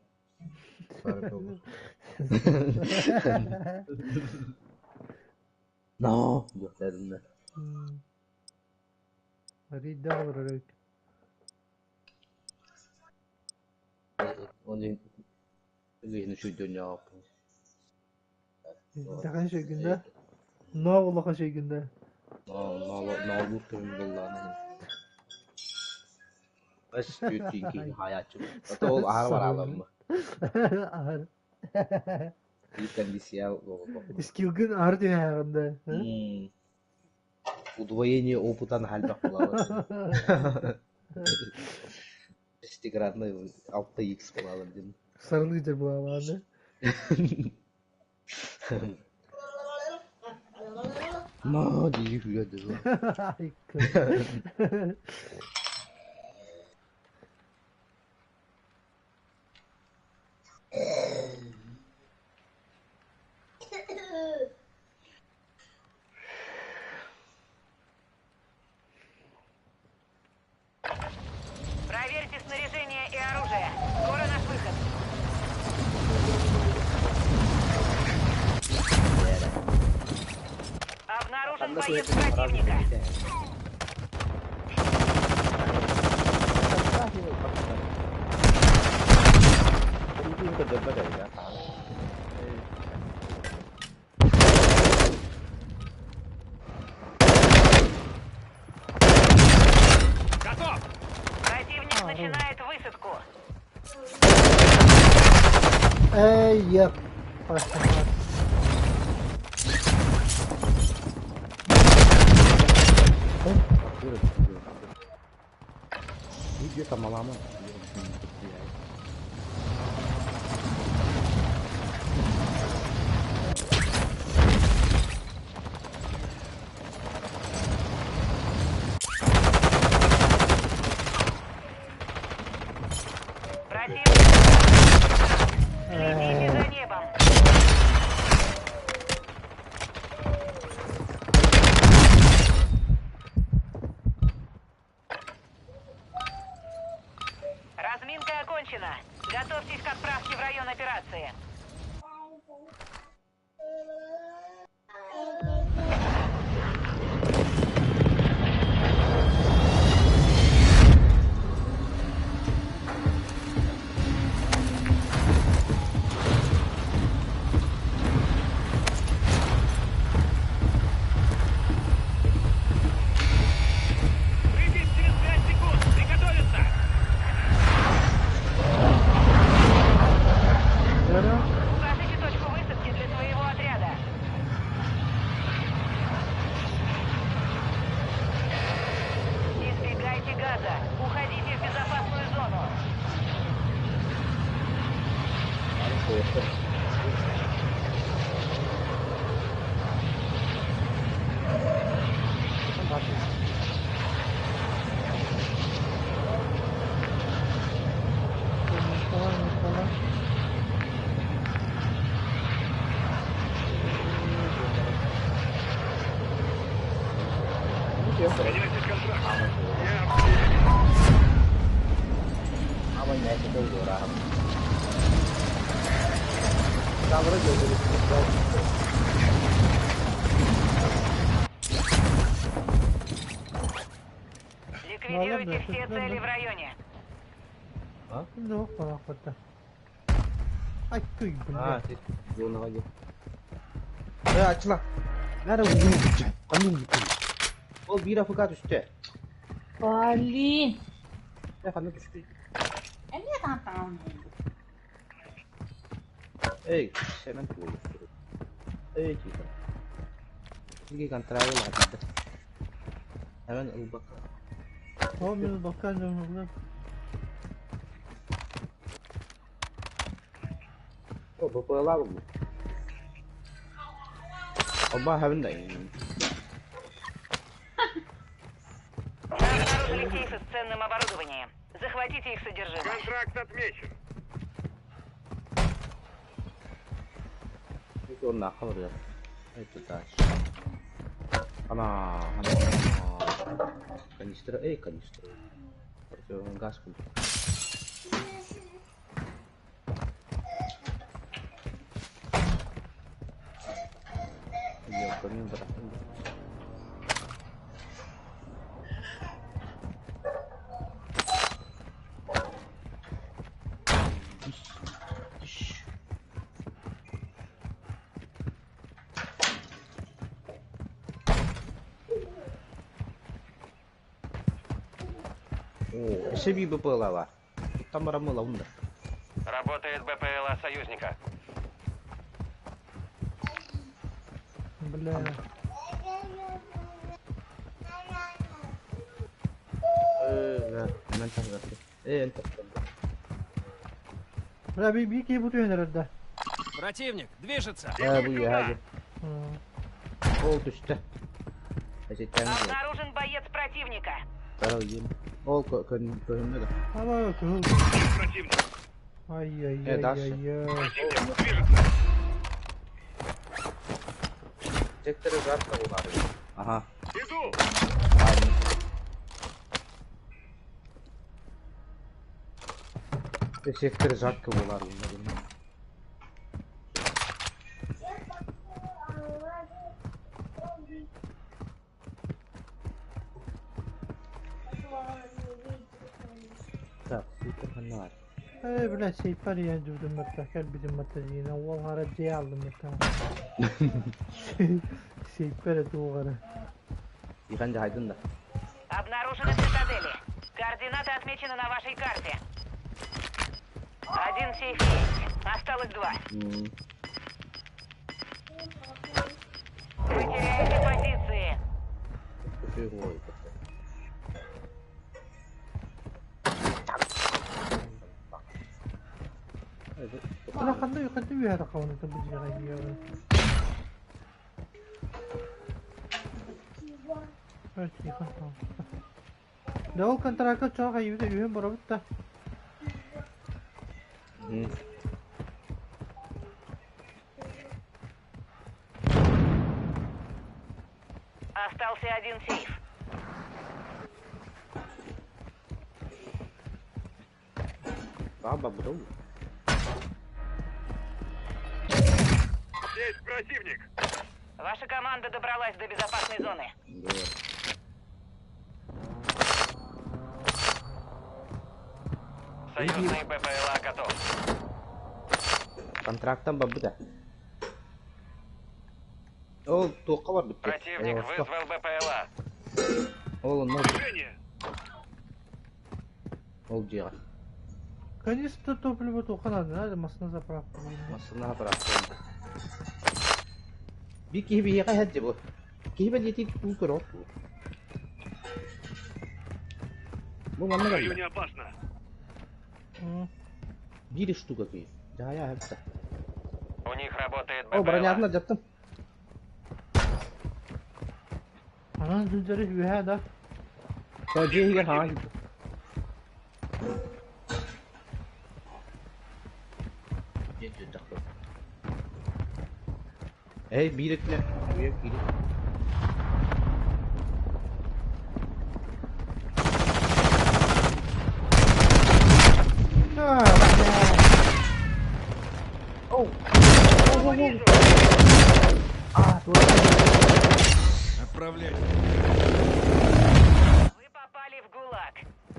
No, диэхтээдим да. Арыйдаах олорор эбит. Оны үгүһүн үчүйдүннээҕиппин. Дахан үчүгүн да? Ноо улахан үчүгүн да? Ноолуур кэмим буоллаҕына иһин. Бас түөртүүн киһи хаайааччыбын. Ото ол аһара барааларым. Аһар. Биир кондиция буолбаппын. Скилгин аһар түһээҕин да? Удвоение опыта наһаа элбэх буолаабыт. Шестикратный алта икс буолаабыт диэн. Сарылыы буолаабааны. Ма дии күлэ дылы. Проверьте снаряжение и оружие. Скоро наш выход. Обнаружен боец противника. Готов! Противник начинает высадку. Эй, я пошла. Видео тамалама. Противник. Следите за небом. Разминка окончена. Готовьтесь к отправке в район операции. Прыгает через 5 секунд! Приготовиться! Укажите точку высадки для своего отряда. Избегайте газа. Уходите в безопасную зону. Меняйте контракт. Ликвидируйте все цели в районе. Ну, похуй. Ай, ты, А, блядь. зонаға кел. Э, ачла. Нара угун Канын Ол биир АФК түстэ. Блин. Э, ханна түстүй? Эмиэ таҥ Эй, Семен тугу Эй, тихо. Сиги контроль ладно. Hemen ылбак. О, мен бакан жонугла. О, БПЛА булду. Оба хабын да. Обнаружили сейфы с ценным оборудованием. Захватите их содержимое. Контракт отмечен. Онна хабыр. Это дальше. Ана, ана. Канистра, эй, канистра. Противогаз купил. Я помню, брат. О, себе БПЛА. Там рамыла унда. Работает БПЛА союзника. Бля. Э, мен Э, Бля, би би кей буту herhalde. Противник движется. Э, бу яһа. Ол түстэ. Обнаружен боец противника. Ол көһүннэ да. Ала кыл. Противник. Ай ай Э, ай дальше. ай ай. Противник движется. Секторы жарко улары. Ага. Иду. Секторы жарко улары. Так, супер ханнар. Эй, бля, сейпар я дүрдүм мөртә, кәл бидим мөртә дигән. Ул гара дия алдым мөртә. Сейпар тугара. Ихан жайдын да. Обнаружены цитадели. Координаты отмечены на вашей карте. Один сейф есть. Осталось два. Вы теряете позиции. Бля, кандай кандай үйәр кауны табы дигән. Да ол контрактка чоға үйді үйін барабыт та. Остался один сейф. Баба бру. Есть противник. Ваша команда добралась до безопасной зоны. Да. Союзный БПЛА готов. Контрактан бабыда. Ол тоққа бар бітті. Противник вызвал БПЛА. Ол онна Движение. ол жиға. Канистр топливо тоқанады, надо массына заправка. Масына бірақ. Би киһи биһиэхэ иһэр дьэ бу. Киһи бэлиэтии туу көрөр. Бу манна В барда. районе опасно. Биир штука киһи. Жаая хапта. У них работает О, БПЛА. бронятына жаттым. Анан дүлдері үйә да. Со жиһиге хаҥа киирдим. Эй, биир өттүнэ. Үйэ киирин. А, бля. Оу! Оу, оу, оу! А, тура. Отправляй. Вы попали в ГУЛАГ.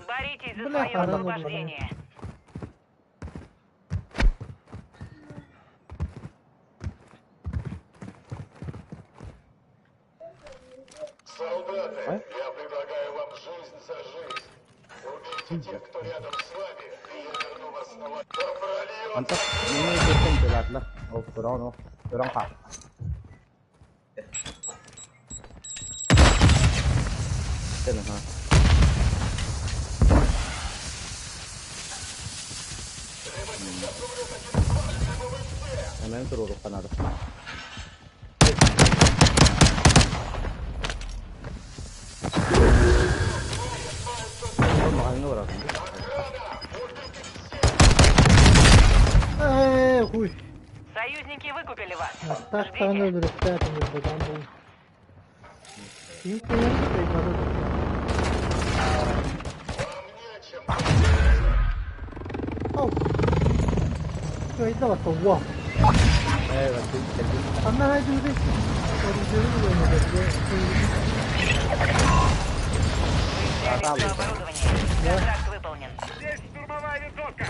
Боритесь за Бля, свое хорош, освобождение. Солдаты, я предлагаю вам жизнь за жизнь. Убейте тех, кто рядом с вами, и я верну вас на Антах мини деттен дылаатылар. Ол көрөҕүн ол көрөн хаал. Тэн аха. Эмэн туруорукка наада. Маҕаһыыҥҥа бараҕын. Ээ, хуй. Союзники выкупили вас. Так даҕаны Ждите. өлөрүөхтээх өлөрбөтөҕүм буолуо. Киһи кыайан кыайбата дуо? Ау. Кыайда батта, уа. Ээ, баттын кэлбит. Ханна хайдыбытый? Вы взяли все оборудование. Контракт выполнен. Здесь штурмовая винтовка!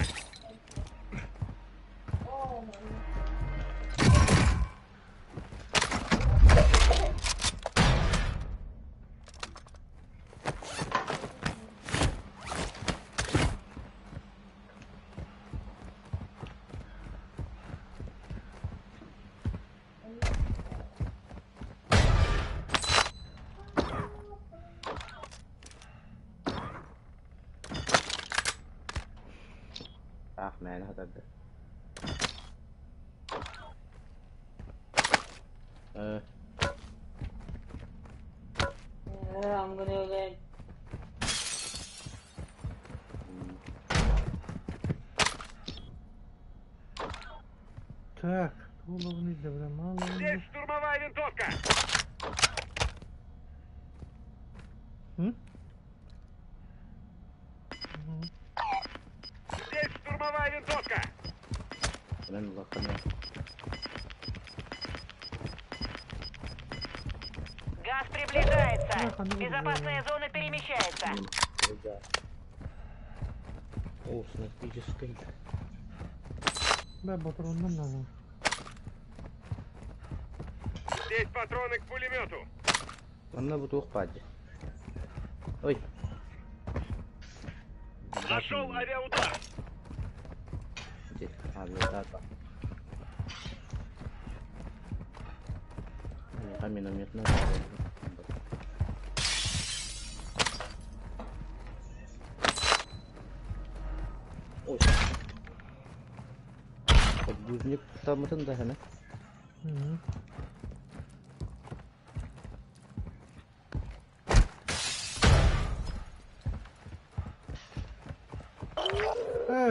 Таах мээнэ хатарда. Э, I'm gonna win. Так, туловный, добромаловный. Здесь штурмовая винтовка! М? Мгм. Здесь штурмовая винтовка! Мен улахан Газ приближается. Ах, Безопасная зона перемещается. О, снайперический. Бля, патронным надо. Здесь патроны к пулемету! Онно бу туох баар дии. Ой. Нашел авиаудар! Ити, авиаудар баар. Миэхэ минометнай Ой. Подгузник таммытын да хана. Мгм.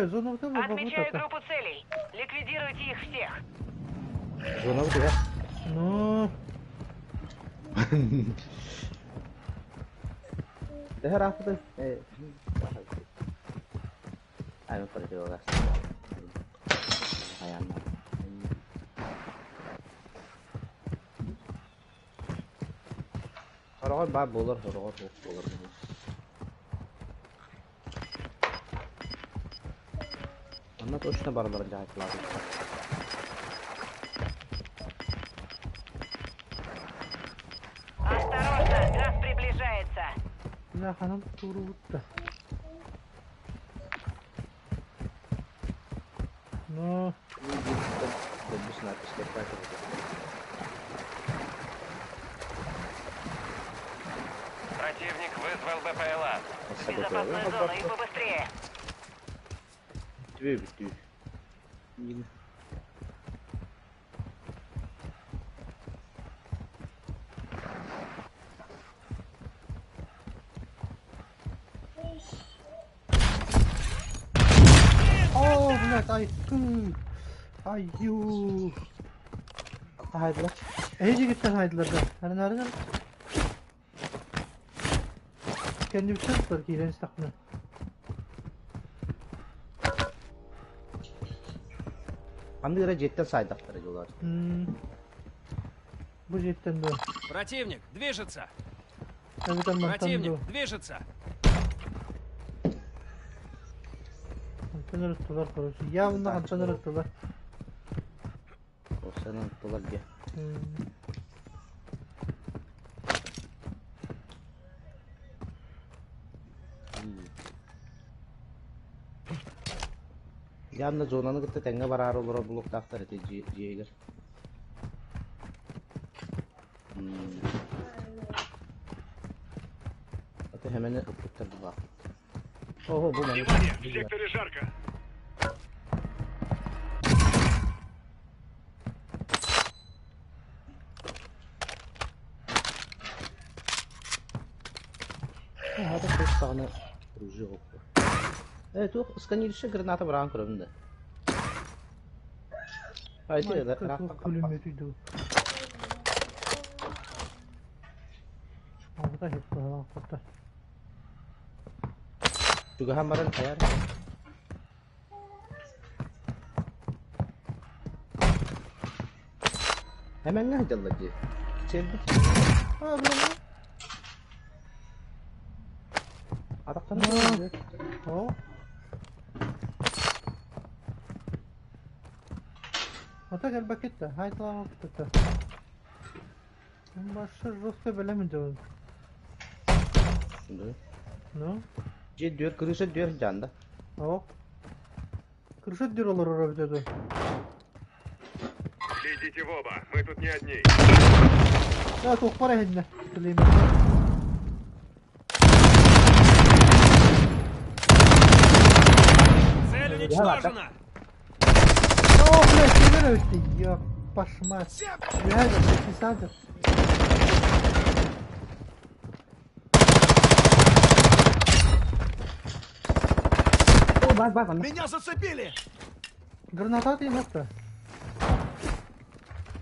Зона вот это Отмечаю группу целей. Ликвидируйте их всех. Зона вот это. Ну, Төһө ырааппытай? Э, Ай, противогаз. Хайаан. Сороҕор баар буолар, сороҕор суох буолар. Онно точно барыларын дьаһайталаабыттар. Осторожно, газ приближается. бля, ханан туруутта. Ну, Противник вызвал БПЛА. В безопасную зону и побыстрее. Бүтүү бүтүү. О, блядь, ай, ты. Ай, ю. Хайдылар. Эһиги хайдылар да. Харын харын. Kendi bir var ki iğrenç takma. Ханнык эрэ дьиэттэн саайдахтара дьулар. Бу дьиэттэн дуо. Противник движется! Эбэтэр мантан Противник дуо. движется! Антон ырыттылар, короче. Явно Антон ырыттылар. Осанан тулар дьэ. Дьэ, зонаны кытта тэҥҥэ бараары олорор булуохтаахтар ити дьиэ дьиэһигэр. Аты хэмэни ыппыттар булаахпыт. Ого, бу маны. Внимание! В секторе жарко! Хата саҕана ружье оппу. Э, туох сканирующая граната быраҕан көрөбүн да. Айти Майка туох пулеметүй дуу. Алта хеппаһалаах кутта. Чугаһан баран хайар. Хэмэҥҥэ сылдьаллар дии. Кичэлбит. А, бля. Атахтарын О. Ата кэлбэккит да, хайталаабыт да. Башы жестко бэлэм дьон. Ну? Дьиэ дүөр, крыша дүөр дьаанда. О. Крыша дүр олорор эбитэ дуо? Глядите в оба, мы тут не одни. Я туохпар эһиннэ. Цель уничтожена! О, блядь, кимэр эбит Я пошмат. Үһэ да, О, бар, бар, манна. Меня зацепили! Граната ты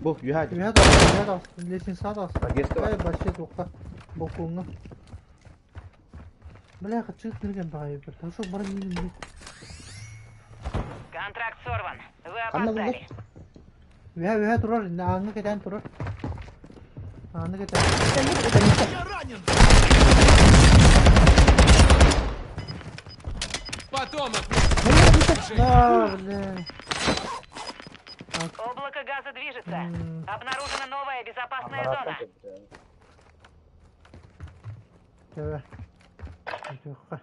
Бу, үһэ. Үһэ да, үһэ да, лестница да. Подъездка бар. Эй, башы туохха. Балкоҥҥа. Бля, хачыт нырген баҕайы. Хорошо, баран миин Контракт сорван. Вы Ханна опоздали. Үһэ, үһэ турар, ааҥҥа кэтээн турар. Ааны кэтээн. Я ранен! Потомок! Да, бля. Облако газа движется. Обнаружена новая безопасная зона. Төбө. Туохха.